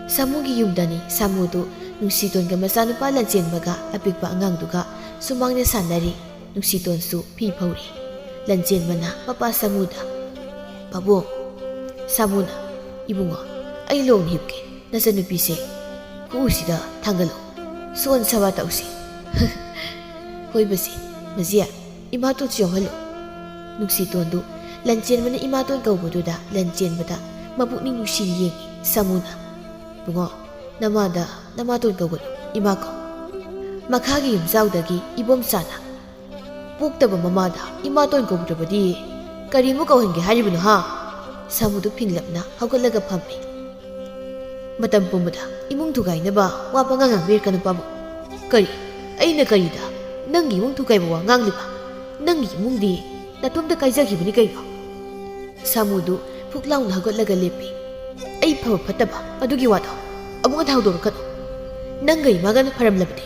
ꯁꯥꯃꯨꯒꯤ ꯌꯨꯝꯗꯅꯤ꯫ ꯁꯥꯃꯨꯗꯨ ꯅꯨꯡꯁꯤꯇꯣꯟꯒ ꯃꯆꯥꯅꯨꯄꯥ ꯂꯟꯆꯦꯟꯕꯒ ꯑꯄꯤꯛꯄ ꯑꯉꯥꯡꯗꯨꯒ ꯁꯨꯃꯥꯡꯗ ꯁꯥꯟꯅꯔꯤ꯫ ꯅꯨꯡꯁꯤꯇꯣꯟꯁꯨ ꯐꯤ ꯐꯧꯔꯤ꯫ ꯂꯟꯆꯦꯟꯕꯅ ꯃꯄꯥ ꯁꯥꯃꯨꯗ, "ꯄꯥꯕꯨꯡ꯫" ꯁꯥꯃꯨꯅ, "ꯏꯕꯨꯡꯉꯣ, ꯑꯩ ꯂꯣꯡ ꯍꯤꯞꯀꯦ꯫ ꯅꯆꯟꯅꯨꯄꯤꯁꯦ ꯈꯨꯎꯁꯤꯗ ꯊꯥꯡꯒꯠꯂꯨ꯫ ꯁꯣꯟ ꯁꯕꯥ ꯇꯧꯁꯤ꯫" "ꯍꯣꯏ ꯕꯥꯖꯤ, ꯕꯥꯖꯤ, ꯏꯃꯥꯇꯣꯟꯁꯨ ꯌꯥꯎꯍꯜꯂꯨ꯫" ꯅꯨꯡꯁꯤꯇꯣꯟꯗꯨ ꯂꯟꯆꯦꯟꯕꯅ ꯏꯃꯥꯇꯣꯟ ꯀꯧꯕꯗꯨꯗ ꯂꯟꯆꯦꯟꯕꯗ ꯃꯄꯨꯛꯅꯤꯡ ꯅꯨꯡꯁꯤꯅ ꯌꯦꯡꯉꯤ꯫ ꯁꯥꯃꯨꯅ, "ꯏꯕꯨꯡꯉꯣ, ꯅꯃꯥꯗ ꯅꯃꯥꯇꯣꯟ ꯀꯧꯒꯅꯨ, ꯏꯃꯥ ꯀꯧ꯫ ꯃꯈꯥꯒꯤ ꯌꯨꯝꯖꯥꯎꯗꯒꯤ ꯏꯕꯣꯝꯆꯥꯅ, ꯄꯣꯛꯇꯕ ꯃꯃꯥꯗ ꯏꯃꯥꯇꯣꯟ ꯀꯧꯗ꯭ꯔꯕꯗꯤ ꯀꯔꯤꯃꯨꯛ ꯀꯧꯍꯟꯒꯦ ꯍꯥꯏꯔꯤꯕꯅꯣ, ꯍꯥ?" ꯁꯥꯃꯨꯗꯨ ꯐꯤꯡꯂꯞꯅ ꯍꯧꯒꯠꯂꯒ ꯐꯝꯃꯤ꯫ "ꯃꯇꯝ ꯄꯨꯝꯕꯗ ꯏꯃꯨꯡ ꯊꯨꯒꯥꯏꯅꯕ ꯋꯥ ꯄꯉꯥꯡ ꯉꯥꯡꯕꯤꯔꯛꯀꯅꯨ, ꯄꯥꯕꯨꯡ꯫ ꯀꯔꯤ? ꯑꯩꯅ ꯀꯔꯤꯗ ꯅꯪꯒꯤ ꯏꯃꯨꯡ ꯊꯨꯒꯥꯏꯕ ꯋꯥ ꯉꯥꯡꯂꯤꯕ? ꯅꯪꯒꯤ ꯏꯃꯨꯡꯗꯤ ꯅꯇꯣꯝꯇ ꯀꯥꯏꯖꯈꯤꯕꯅꯤ ꯀꯩꯅꯣ?" ꯁꯥꯃꯨꯗꯨ ꯐꯨꯛ ꯂꯥꯎꯅ ꯍꯧꯒꯠꯂꯒ ꯂꯦꯞꯄꯤ꯫ "ꯑꯩ ꯐꯕ ꯐꯠꯇꯕ ꯑꯗꯨꯒꯤ ꯋꯥꯗꯣ ꯑꯃꯨꯛ ꯍꯟꯅ ꯍꯧꯗꯣꯔꯛꯀꯅꯨ꯫ ꯅꯪꯒ ꯏꯃꯥꯒꯅ ꯐꯔꯝꯂꯕꯗꯤ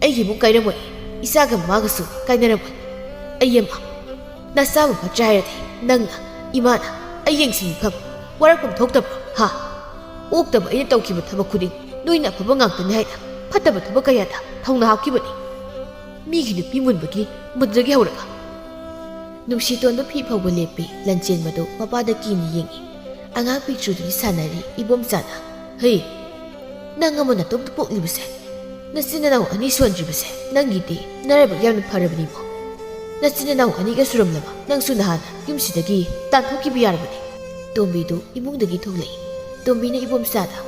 ꯑꯩꯒꯤ ꯏꯃꯨꯡ ꯀꯥꯏꯔꯝꯃꯣꯏ, ꯏꯆꯥꯒ ꯃꯃꯥꯒꯁꯨ ꯀꯥꯏꯅꯔꯝꯃꯣꯏ꯫ ꯑꯩ ꯑꯃ ꯅꯆꯥꯕꯨ ꯐꯠꯇ꯭ꯔꯦ ꯍꯥꯏꯔꯗꯤ ꯅꯪꯅ, ꯏꯃꯥꯅ ꯑꯩ ꯌꯦꯡꯁꯤꯟꯕꯤꯐꯝ ꯋꯥꯔꯛꯐꯝ ꯊꯣꯛꯇꯕ꯭ꯔꯣ, ꯍꯥ? ꯑꯣꯛꯇꯕ ꯑꯩꯅ ꯇꯧꯈꯤꯕ ꯊꯕꯛ ꯈꯨꯗꯤꯡ ꯅꯣꯏꯅ ꯑꯐꯕ ꯉꯥꯛꯇꯅꯤ ꯍꯥꯏꯅ ꯐꯠꯇꯕ ꯊꯕꯛ ꯀꯌꯥꯗ ꯊꯧꯅꯥ ꯍꯥꯞꯈꯤꯕꯅꯤ꯫ ꯃꯤꯒꯤ ꯅꯨꯄꯤ ꯃꯨꯟꯕꯒꯤ ꯃꯨꯟꯗꯒꯤ ꯍꯧꯔꯒ꯫" ꯅꯨꯡꯁꯤꯇꯣꯟꯗꯨ ꯐꯤ ꯐꯧꯕ ꯂꯦꯞꯄꯤ꯫ ꯂꯟꯆꯦꯟꯕꯗꯨ ꯃꯄꯥꯗ ꯀꯤꯅ ꯌꯦꯡꯉꯤ꯫ ꯑꯉꯥꯡ ꯄꯤꯛꯇ꯭ꯔꯨꯗꯨꯒꯤ ꯁꯥꯟꯅꯔꯤ꯫ ꯏꯕꯣꯝꯆꯥꯅ, "ꯍꯩ, ꯅꯪ ꯑꯃ ꯅꯇꯣꯝꯇ ꯄꯣꯛꯂꯤꯕꯁꯦ, ꯅꯆꯤꯟ ꯅꯅꯥꯎ ꯑꯅꯤ ꯁꯣꯟꯗ꯭ꯔꯤꯕꯁꯦ ꯅꯪꯒꯤꯗꯤ ꯅꯔꯥꯏꯕꯛ ꯌꯥꯝꯅ ꯐꯔꯕꯅꯤꯕꯣ꯫ ꯅꯆꯤꯟ ꯅꯅꯥꯎ ꯑꯅꯤꯒ ꯁꯨꯔꯝꯂꯕ ꯅꯪꯁꯨ ꯅꯍꯥꯟꯅ ꯌꯨꯝꯁꯤꯗꯒꯤ ꯇꯥꯟꯊꯣꯛꯈꯤꯕ ꯌꯥꯔꯕꯅꯤ꯫" ꯇꯣꯝꯕꯤꯗꯨ ꯏꯃꯨꯡꯗꯒꯤ ꯊꯣꯛꯂꯛꯏ꯫ ꯇꯣꯝꯕꯤꯅ ꯏꯕꯣꯝꯆꯥꯗ,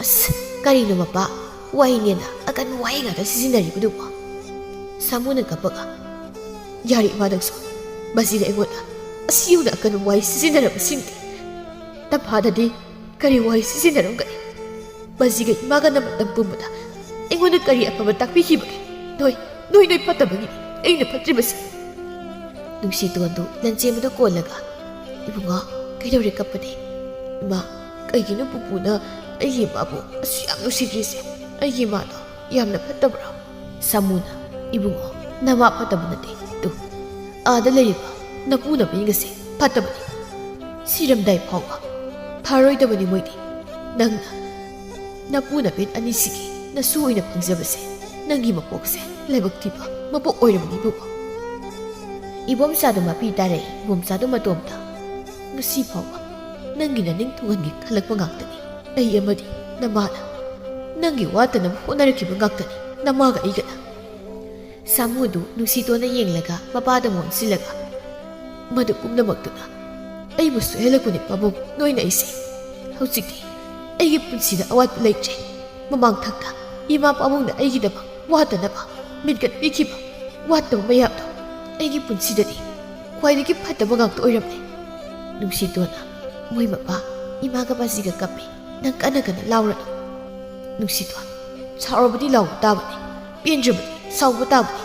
"ꯑꯁ, ꯀꯔꯤꯅꯣ ꯃꯄꯥ, ꯋꯥꯍꯩꯅꯦꯅ ꯑꯀꯟꯕ ꯋꯥꯍꯩ ꯉꯥꯛꯇ ꯁꯤꯖꯤꯟꯅꯔꯤꯕꯗꯨꯕꯣ?" ꯁꯥꯃꯨꯅ ꯀꯞꯄꯒ, "ꯌꯥꯔꯦ ꯏꯃꯥ, ꯅꯪꯁꯨ꯫ ꯃꯁꯤꯅ ꯑꯩꯉꯣꯟꯗ ꯑꯁꯤ ꯌꯧꯅ ꯑꯀꯟꯕ ꯋꯥꯍꯩ ꯁꯤꯖꯤꯟꯅꯔꯕꯁꯤꯡꯗꯤ ꯇꯝꯐꯥꯗꯗꯤ ꯀꯔꯤ ꯋꯥꯍꯩ ꯁꯤꯖꯤꯟꯅꯔꯝꯒꯅꯤ? ꯃꯁꯤꯒ ꯏꯃꯥꯒꯅ ꯃꯇꯝ ꯄꯨꯝꯕꯗ ꯑꯩꯉꯣꯟꯗ ꯀꯔꯤ ꯑꯐꯕ ꯇꯥꯛꯄꯤꯈꯤꯕꯒꯦ? ꯅꯣꯏ, ꯅꯣꯏ, ꯅꯣꯏ ꯐꯠꯇꯕꯒꯤꯅꯤ ꯑꯩꯅ ꯐꯠꯇ꯭ꯔꯤꯕꯁꯤ꯫" ꯅꯨꯡꯁꯤꯇꯣꯟꯗꯨ ꯂꯟꯆꯦꯟꯕꯗ ꯀꯣꯜꯂꯒ, "ꯏꯕꯨꯡꯉꯣ, ꯀꯩꯗꯧꯔꯦ ꯀꯞꯄꯗꯤ? ꯏꯃꯥ, ꯀꯩꯒꯤꯅꯣ ꯄꯨꯄꯨꯅ ꯑꯩꯒꯤ ꯏꯃꯥꯕꯨ ꯑꯁꯨꯛ ꯌꯥꯝ ꯅꯨꯡꯁꯤꯗ꯭ꯔꯤꯁꯦ? ꯑꯩꯒꯤ ꯏꯃꯥꯗꯣ ꯌꯥꯝꯅ ꯐꯠꯇꯕ꯭ꯔꯣ?" ꯁꯥꯃꯨꯅ, "ꯏꯕꯨꯡꯉꯣ, ꯅꯃꯥ ꯐꯠꯇꯕ ꯅꯠꯇꯦ꯫ ꯇꯨ, ꯑꯥꯗ ꯂꯩꯔꯤꯕ ꯅꯄꯨ ꯅꯄꯦꯟꯒꯁꯦ ꯐꯠꯇꯕꯅꯤ꯫ ꯁꯤꯔꯝꯗꯥꯏ ꯐꯥꯎꯕ ꯐꯔꯣꯏꯗꯕꯅꯤ ꯃꯣꯏꯗꯤ꯫ ꯅꯪꯅ ꯅꯄꯨ ꯅꯄꯦꯟ ꯑꯅꯤꯁꯤꯒꯤ ꯅꯁꯨ ꯑꯣꯏꯅ ꯐꯪꯖꯕꯁꯦ ꯅꯪꯒꯤ ꯃꯄꯣꯛꯁꯦ ꯂꯥꯏꯕꯛ ꯊꯤꯕ ꯃꯄꯣꯛ ꯑꯣꯏꯔꯕꯅꯤ ꯏꯕꯨꯡꯉꯣ꯫" ꯏꯕꯣꯝꯆꯥꯗꯨ ꯃꯄꯤ ꯇꯥꯔꯛꯏ꯫ ꯏꯕꯣꯝꯆꯥꯗꯨ ꯃꯇꯣꯝꯇ, "ꯉꯁꯤ ꯐꯥꯎꯕ ꯅꯪꯒꯤ ꯅꯅꯤꯡ ꯊꯨꯡꯍꯟꯒꯦ ꯈꯜꯂꯛꯄ ꯉꯥꯛꯇꯅꯤ꯫ ꯑꯩ ꯑꯃꯗꯤ ꯅꯃꯥꯅ ꯅꯪꯒꯤ ꯋꯥꯠꯇꯅꯕ ꯍꯣꯠꯅꯔꯛꯈꯤꯕ ꯉꯥꯛꯇꯅꯤ, ꯅꯃꯥꯒ ꯑꯩꯒꯅ꯫" ꯁꯥꯃꯨꯗꯨ ꯅꯨꯡꯁꯤꯇꯣꯟꯅ ꯌꯦꯡꯂꯒ ꯃꯄꯥꯗ ꯑꯃꯨꯛ ꯑꯣꯟꯁꯤꯜꯂꯒ, ꯃꯗꯨ ꯄꯨꯝꯅꯃꯛꯇꯨꯅ ꯑꯩꯕꯨ ꯁꯣꯏꯍꯜꯂꯛꯄꯅꯤ ꯄꯥꯕꯨꯡ, ꯅꯣꯏꯅ ꯑꯩꯁꯦ꯫ ꯍꯧꯖꯤꯛꯇꯤ ꯑꯩꯒꯤ ꯄꯨꯟꯁꯤꯗ ꯑꯋꯥꯠꯄ ꯂꯩꯇ꯭ꯔꯦ꯫ ꯃꯃꯥꯡ ꯊꯛꯇ ꯏꯃꯥ ꯄꯥꯕꯨꯡꯅ ꯑꯩꯒꯤꯗꯃꯛ ꯋꯥꯠꯇꯅꯕ ꯃꯤꯟꯀꯠ ꯄꯤꯈꯤꯕ ꯋꯥꯠꯇꯕ ꯃꯌꯥꯝꯗꯣ ꯑꯩꯒꯤ ꯄꯨꯟꯁꯤꯗꯗꯤ ꯈ꯭ꯋꯥꯏꯗꯒꯤ ꯐꯠꯇꯕ ꯉꯥꯛꯇ ꯑꯣꯏꯔꯝꯂꯦ꯫ ꯅꯨꯡꯁꯤꯇꯣꯟꯅ ꯃꯣꯏ ꯃꯄꯥ ꯏꯃꯥꯒ ꯕꯥꯖꯤꯒ ꯀꯞꯄꯤ꯫ ꯅꯪ ꯀꯟꯅ ꯀꯟꯅ ꯂꯥꯎꯔꯅꯨ꯫ ꯅꯨꯡꯁꯤꯇꯣꯟ, ꯁꯥꯎꯔꯕꯗꯤ ꯂꯥꯎꯕ ꯇꯥꯕꯅꯤ, ꯄꯦꯟꯗ꯭ꯔꯕꯗꯤ ꯁꯥꯎꯕ ꯇꯥꯕꯅꯤ꯫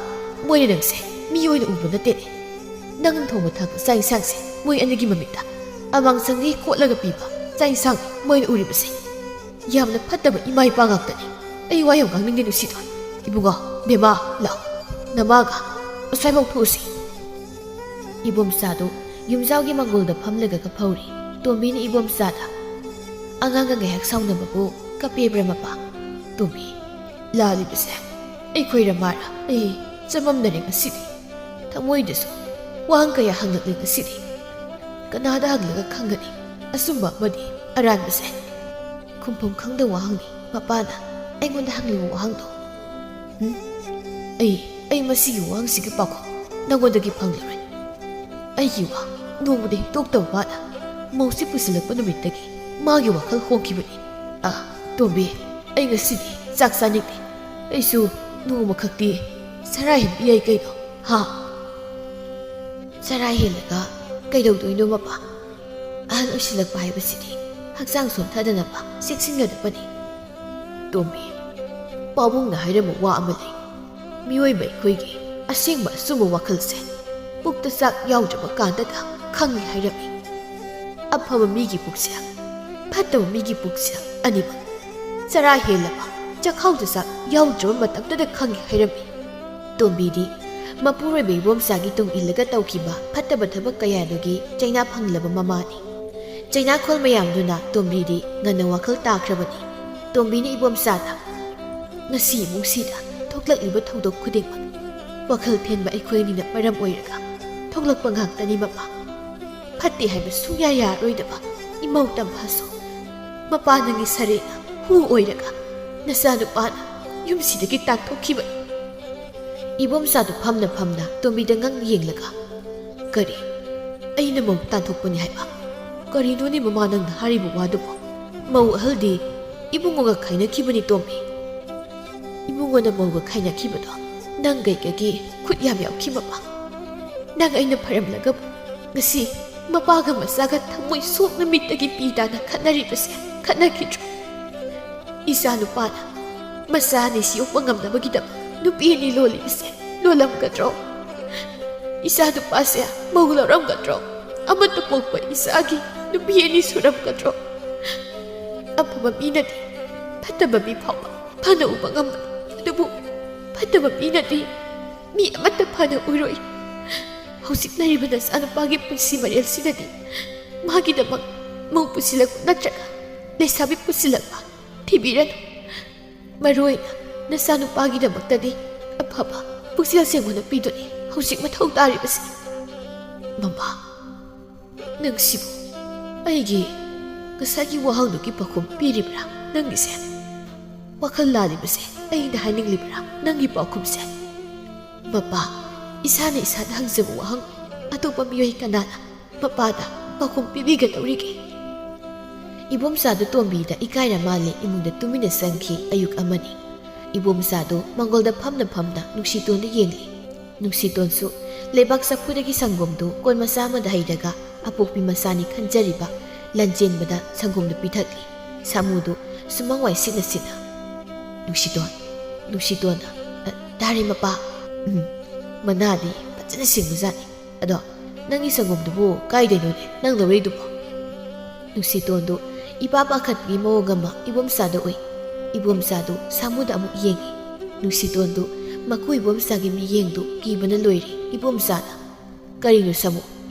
ꯃꯣꯏꯅ ꯅꯪꯁꯦ ꯃꯤ ꯑꯣꯏꯅ ꯎꯕ ꯅꯠꯇꯦꯅꯦ꯫ ꯅꯪ ꯊꯣꯡꯕ ꯊꯥꯛꯄ ꯆꯥꯛ ꯏꯟꯁꯥꯡꯁꯦ ꯃꯣꯏ ꯑꯅꯤꯒꯤ ꯃꯃꯤꯠꯇ ꯑꯃꯥꯡꯁꯪꯒꯤ ꯀꯣꯠꯂꯒ ꯄꯤꯕ ꯆꯥꯛ ꯏꯟꯁꯥꯡꯅꯤ ꯃꯣꯏꯅ ꯎꯔꯤꯕꯁꯦ꯫ ꯌꯥꯝꯅ ꯐꯠꯇꯕ ꯏꯃꯥ ꯏꯄꯥ ꯉꯥꯛꯇꯅꯤ꯫ ꯑꯩ ꯋꯥ ꯌꯥꯝ ꯉꯥꯡꯅꯤꯡꯗꯦ ꯅꯨꯡꯁꯤꯇꯣꯟ꯫ ꯏꯕꯨꯡꯉꯣ, ꯕꯦꯝꯃ, ꯂꯥꯎ꯫ ꯅꯃꯥꯒ ꯑꯁ꯭ꯋꯥꯏꯐꯥꯎ ꯊꯣꯛꯎꯁꯤ꯫ ꯏꯕꯣꯝꯆꯥꯗꯨ ꯌꯨꯝꯖꯥꯎꯒꯤ ꯃꯪꯒꯣꯜꯗ ꯐꯝꯂꯒ ꯀꯞꯐꯧꯔꯤ꯫ ꯇꯣꯝꯕꯤꯅ ꯏꯕꯣꯝꯆꯥꯗ, "ꯑꯉꯥꯡꯒ ꯉꯥꯏꯍꯥꯛ ꯁꯥꯎꯅꯕꯕꯨ ꯀꯞꯄꯦꯕ꯭ꯔꯥ ꯃꯄꯥ?" ꯇꯣꯝꯕꯤ, "ꯂꯥꯜꯂꯤꯕꯁꯦ ꯑꯩꯈꯣꯏꯔ ꯃꯥꯔ? ꯑꯩ ꯆꯃꯝꯅꯔꯦ ꯉꯁꯤꯗꯤ꯫ ꯊꯃꯣꯏꯗꯁꯨ ꯋꯥꯍꯪ ꯀꯌꯥ ꯍꯪꯂꯛꯂꯦ ꯉꯁꯤꯗꯤ꯫ ꯀꯅꯥꯗ ꯍꯪꯂꯒ ꯈꯪꯒꯅꯤ ꯑꯆꯨꯝꯕ ꯑꯃꯗꯤ ꯑꯔꯥꯟꯕꯁꯦ?" ꯈꯨꯝꯐꯝ ꯈꯪꯗ ꯋꯥꯍꯪꯅꯤ ꯃꯄꯥꯅ ꯑꯩꯉꯣꯟꯗ ꯍꯪꯂꯤꯕ ꯋꯥꯍꯪꯗꯣ꯫ ꯎꯝ? ꯑꯩ, ꯑꯩ ꯃꯁꯤꯒꯤ ꯋꯥꯍꯪꯁꯤꯒꯤ ꯄꯥꯎꯈꯨꯝ ꯅꯪꯉꯣꯟꯗꯒꯤ ꯐꯪꯂꯔꯣꯏ꯫ ꯑꯩꯒꯤ ꯋꯥ ꯅꯣꯡꯃꯗ ꯍꯤꯛꯇꯣꯛꯇꯕ ꯃꯥꯅ ꯃꯧꯁꯤ ꯄꯨꯁꯤꯜꯂꯛꯄ ꯅꯨꯃꯤꯠꯇꯒꯤ ꯃꯥꯒꯤ ꯋꯥꯈꯜ ꯍꯣꯡꯈꯤꯕꯅꯤ꯫ ꯑ, ꯇꯣꯝꯕꯤ, ꯑꯩ ꯉꯁꯤꯗꯤ ꯆꯥꯛ ꯆꯥꯅꯤꯡꯗꯦ꯫ ꯑꯩꯁꯨ ꯅꯣꯡꯃꯈꯛꯇꯤ ꯆꯔꯥ ꯍꯦꯟꯕ ꯌꯥꯏ ꯀꯩꯅꯣ, ꯍꯥ? ꯆꯔꯥ ꯍꯦꯜꯂꯒ ꯀꯩꯗꯧꯗꯣꯏꯅꯣ ꯃꯄꯥ? ꯑꯍꯜ ꯑꯣꯏꯁꯤꯜꯂꯛꯄ ꯍꯥꯏꯕꯁꯤꯗꯤ ꯍꯛꯆꯥꯡ ꯁꯣꯟꯊꯗꯅꯕ ꯆꯦꯛꯁꯤꯟꯒꯗꯕꯅꯤ꯫ ꯇꯣꯝꯕꯤ, ꯄꯥꯕꯨꯡꯅ ꯍꯥꯏꯔꯝꯕ ꯋꯥ ꯑꯃ ꯂꯩ꯫ ꯃꯤꯑꯣꯏꯕ ꯑꯩꯈꯣꯏꯒꯤ ꯑꯁꯦꯡꯕ ꯑꯆꯨꯝꯕ ꯋꯥꯈꯜꯁꯦ ꯄꯨꯛꯇ ꯆꯥꯛ ꯌꯥꯎꯗ꯭ꯔꯕ ꯀꯥꯟꯗꯗ ꯈꯪꯏ ꯍꯥꯏꯔꯝꯃꯤ꯫ ꯑꯐꯕ ꯃꯤꯒꯤ ꯄꯨꯛꯁꯦ, ꯐꯠꯇꯕ ꯃꯤꯒꯤ ꯄꯨꯛꯁꯦ ꯑꯅꯤꯃꯛ ꯆꯔꯥ ꯍꯦꯜꯂꯕ, ꯆꯈꯥꯎꯗ ꯆꯥꯛ ꯌꯥꯎꯗ꯭ꯔꯕ ꯃꯇꯝꯗꯗ ꯈꯪꯏ ꯍꯥꯏꯔꯝꯃꯤ꯫ ꯇꯣꯝꯕꯤꯗꯤ ꯃꯄꯨꯔꯣꯏꯕ ꯏꯕꯣꯝꯆꯥꯒꯤ ꯇꯨꯡ ꯏꯜꯂꯒ ꯇꯧꯈꯤꯕ ꯐꯠꯇꯕ ꯊꯕꯛ ꯀꯌꯥꯗꯨꯒꯤ ꯆꯩꯅꯥ ꯐꯪꯂꯕ ꯃꯃꯥꯅꯤ꯫ ꯆꯩꯅꯥꯈꯣꯜ ꯃꯌꯥꯝꯗꯨꯅ ꯇꯣꯝꯕꯤꯗꯤ ꯉꯟꯅ ꯋꯥꯈꯜ ꯇꯥꯈ꯭ꯔꯕꯅꯤ꯫ ꯇꯣꯝꯕꯤꯅ ꯏꯕꯣꯝꯆꯥꯗ, "ꯉꯁꯤ ꯏꯃꯨꯡꯁꯤꯗ ꯊꯣꯛꯂꯛꯂꯤꯕ ꯊꯧꯗꯣꯛ ꯈꯨꯗꯤꯡꯃꯛ ꯋꯥꯈꯜ ꯊꯦꯟꯕ ꯑꯩꯈꯣꯏ ꯑꯅꯤꯅ ꯃꯔꯝ ꯑꯣꯏꯔꯒ ꯊꯣꯛꯂꯛꯄ ꯉꯥꯛꯇꯅꯤ ꯃꯃꯥ꯫ ꯐꯠꯇꯦ ꯍꯥꯏꯕ ꯁꯨꯡꯌꯥ ꯌꯥꯔꯔꯣꯏꯗꯕ ꯏꯃꯧ ꯇꯝꯐꯥꯁꯨ ꯃꯄꯥ ꯅꯪꯒꯤ ꯁꯔꯦꯡꯅ ꯍꯨ ꯑꯣꯏꯔꯒ ꯅꯆꯥꯅꯨꯄꯥꯅ ꯌꯨꯝꯁꯤꯗꯒꯤ ꯇꯥꯟꯊꯣꯛꯈꯤꯕꯅꯤ꯫" ꯏꯕꯣꯝꯆꯥꯗꯨ ꯐꯝꯅ ꯐꯝꯅ ꯇꯣꯝꯕꯤꯗ ꯉꯛꯅ ꯌꯦꯡꯂꯒ, "ꯀꯔꯤ? ꯑꯩꯅ ꯃꯧ ꯇꯥꯟꯊꯣꯛꯄꯅꯤ ꯍꯥꯏꯕ? ꯀꯔꯤꯅꯣꯅꯦ ꯃꯃꯥ ꯅꯪꯅ ꯍꯥꯏꯔꯤꯕ ꯋꯥꯗꯨꯕꯣ? ꯃꯧ ꯑꯍꯜꯗꯤ ꯏꯕꯨꯡꯉꯣꯒ ꯈꯥꯏꯅꯈꯤꯕꯅꯤ ꯇꯣꯝꯕꯤ꯫ ꯏꯕꯨꯡꯉꯣꯅ ꯃꯧꯒ ꯈꯥꯏꯅꯈꯤꯕꯗꯣ ꯅꯪ ꯀꯩꯀꯩꯒꯤ ꯈꯨꯠ ꯌꯥꯝ ꯌꯥꯎꯈꯤ ꯃꯃꯥ? ꯅꯪ ꯑꯩꯅ ꯐꯔꯝꯂꯒꯕꯨ ꯉꯁꯤ ꯃꯄꯥꯒ ꯃꯆꯥꯒ ꯊꯃꯣꯏ ꯁꯣꯛꯅ ꯃꯤꯠꯇꯒꯤ ꯄꯤ ꯇꯥꯅ ꯈꯠꯅꯔꯤꯕꯁꯦ ꯈꯠꯅꯈꯤꯗ꯭ꯔꯣ? ꯏꯆꯥ ꯅꯨꯄꯥꯅ ꯃꯆꯥ ꯑꯅꯤ ꯁꯤ ꯌꯣꯛꯄ ꯉꯝꯅꯕꯒꯤꯗꯃꯛ ꯅꯨꯄꯤ ꯑꯅꯤ ꯂꯣꯜꯂꯤꯕꯁꯦ ꯂꯣꯜꯂꯝꯒꯗ꯭ꯔꯣ? ꯏꯆꯥ ꯅꯨꯄꯥꯁꯦ ꯃꯧ ꯂꯧꯔꯝꯒꯗ꯭ꯔꯣ? ꯑꯃꯠꯇ ꯄꯣꯛꯄ ꯏꯆꯥꯒꯤ ꯅꯨꯄꯤ ꯑꯅꯤ ꯁꯨꯔꯝꯒꯗ꯭ꯔꯣ? ꯑꯐꯕ ꯃꯤꯅꯗꯤ ꯐꯠꯇꯕ ꯃꯤ ꯐꯥꯎꯕ ꯐꯅ ꯎꯕ ꯉꯝꯕꯅꯤ, ꯑꯗꯨꯕꯨ ꯐꯠꯇꯕ ꯃꯤꯅꯗꯤ ꯃꯤ ꯑꯃꯠꯇ ꯐꯅ ꯎꯔꯣꯏ꯫ ꯍꯧꯖꯤꯛ ꯂꯩꯔꯤꯕ ꯅꯆꯥꯅꯨꯄꯥꯒꯤ ꯄꯨꯟꯁꯤ ꯃꯔꯦꯜꯁꯤꯗꯗꯤ ꯃꯥꯒꯤꯗꯃꯛ ꯃꯧ ꯄꯨꯁꯤꯜꯂꯛꯄ ꯅꯠꯇ꯭ꯔꯒ ꯂꯩꯁꯥꯕꯤ ꯄꯨꯁꯤꯜꯂꯛꯄ ꯊꯤꯕꯤꯔꯅꯨ꯫ ꯃꯔꯨ ꯑꯣꯏꯅ ꯅꯆꯥꯅꯨꯄꯥꯒꯤꯗꯃꯛꯇꯗꯤ ꯑꯐꯕ ꯄꯨꯛꯆꯦꯜ ꯁꯦꯡꯕ ꯅꯨꯄꯤꯗꯨꯅꯤ ꯍꯧꯖꯤꯛ ꯃꯊꯧ ꯇꯥꯔꯤꯕꯁꯤ꯫ ꯃꯃꯥ, ꯅꯪꯁꯤꯕꯨ ꯑꯩꯒꯤ ꯉꯁꯥꯏꯒꯤ ꯋꯥꯍꯪꯗꯨꯒꯤ ꯄꯥꯎꯈꯨꯝ ꯄꯤꯔꯤꯕ꯭ꯔꯥ ꯅꯪꯒꯤꯁꯦ? ꯋꯥꯈꯜ ꯂꯥꯜꯂꯤꯕꯁꯦ ꯑꯩꯅ ꯍꯥꯏꯅꯤꯡꯂꯤꯕ꯭ꯔꯥ ꯅꯪꯒꯤ ꯄꯥꯎꯈꯨꯝꯁꯦ? ꯃꯄꯥ, ꯏꯁꯥꯅ ꯏꯁꯥꯗ ꯍꯪꯖꯕ ꯋꯥꯍꯪ ꯑꯇꯣꯞꯄ ꯃꯤꯑꯣꯏ ꯀꯅꯥꯅ ꯃꯄꯥꯗ ꯄꯥꯎꯈꯨꯝ ꯄꯤꯕꯤꯒꯗꯧꯔꯤꯒꯦ? ꯏꯕꯣꯝꯆꯥꯗꯨ ꯇꯣꯝꯕꯤꯗ ꯏꯀꯥꯏꯔ ꯃꯥꯜꯂꯦ ꯏꯃꯨꯡꯗ ꯇꯨꯃꯤꯟꯅ ꯆꯪꯈꯤ꯫ ꯑꯌꯨꯛ ꯑꯃꯅꯤ꯫ ꯏꯕꯣꯝꯆꯥꯗꯨ ꯃꯪꯒꯣꯜꯗ ꯐꯝꯅ ꯐꯝꯅ ꯅꯨꯡꯁꯤꯇꯣꯟꯗ ꯌꯦꯡꯂꯤ꯫ ꯅꯨꯡꯁꯤꯇꯣꯟꯁꯨ ꯂꯩꯕꯥꯛ ꯆꯐꯨꯗꯒꯤ ꯁꯪꯒꯣꯝꯗꯨ ꯀꯣꯟ ꯃꯆꯥ ꯑꯃꯗ ꯍꯩꯔꯒ ꯑꯄꯣꯛꯄꯤ ꯃꯆꯥꯅꯤ ꯈꯟꯖꯔꯤꯕ ꯂꯟꯆꯦꯟꯕꯗ ꯁꯪꯒꯣꯝꯗꯨ ꯄꯤꯊꯛꯂꯤ꯫ ꯁꯥꯃꯨꯗꯨ ꯁꯨꯃꯥꯡ ꯋꯥꯏ ꯁꯤꯠꯅ ꯁꯤꯠꯅ, "ꯅꯨꯡꯁꯤꯇꯣꯟ, ꯅꯨꯡꯁꯤꯇꯣꯟ, ꯑ, ꯇꯥꯔꯦ ꯃꯄꯥ꯫ ꯎꯝ, ꯃꯅꯥꯗꯤ ꯐꯖꯅ ꯁꯤꯡꯕꯖꯥꯠꯅꯤ꯫ ꯑꯗꯣ ꯅꯪꯒꯤ ꯁꯪꯒꯣꯝꯗꯨꯕꯨ ꯀꯥꯏꯗꯩꯅꯣꯅꯦ ꯅꯪ ꯂꯧꯔꯛꯏꯗꯨꯕꯣ?" ꯅꯨꯡꯁꯤꯇꯣꯟꯗꯨ ꯏꯄꯥ ꯄꯥꯈꯠꯄꯒꯤ ꯃꯑꯣꯡ ꯑꯃ ꯏꯕꯣꯝꯆꯥꯗ ꯎꯏ꯫ ꯏꯕꯣꯝꯆꯥꯗꯨ ꯁꯥꯃꯨꯗ ꯑꯃꯨꯛ ꯌꯦꯡꯉꯤ꯫ ꯅꯨꯡꯁꯤꯇꯣꯟꯗꯨ ꯃꯀꯨ ꯏꯕꯣꯝꯆꯥꯒꯤ ꯃꯤꯠꯌꯦꯡꯗꯨ ꯀꯤꯕꯅ ꯂꯣꯏꯔꯦ꯫ ꯏꯕꯣꯝꯆꯥꯅ, "ꯀꯔꯤꯅꯣ ꯁꯥꯃꯨ?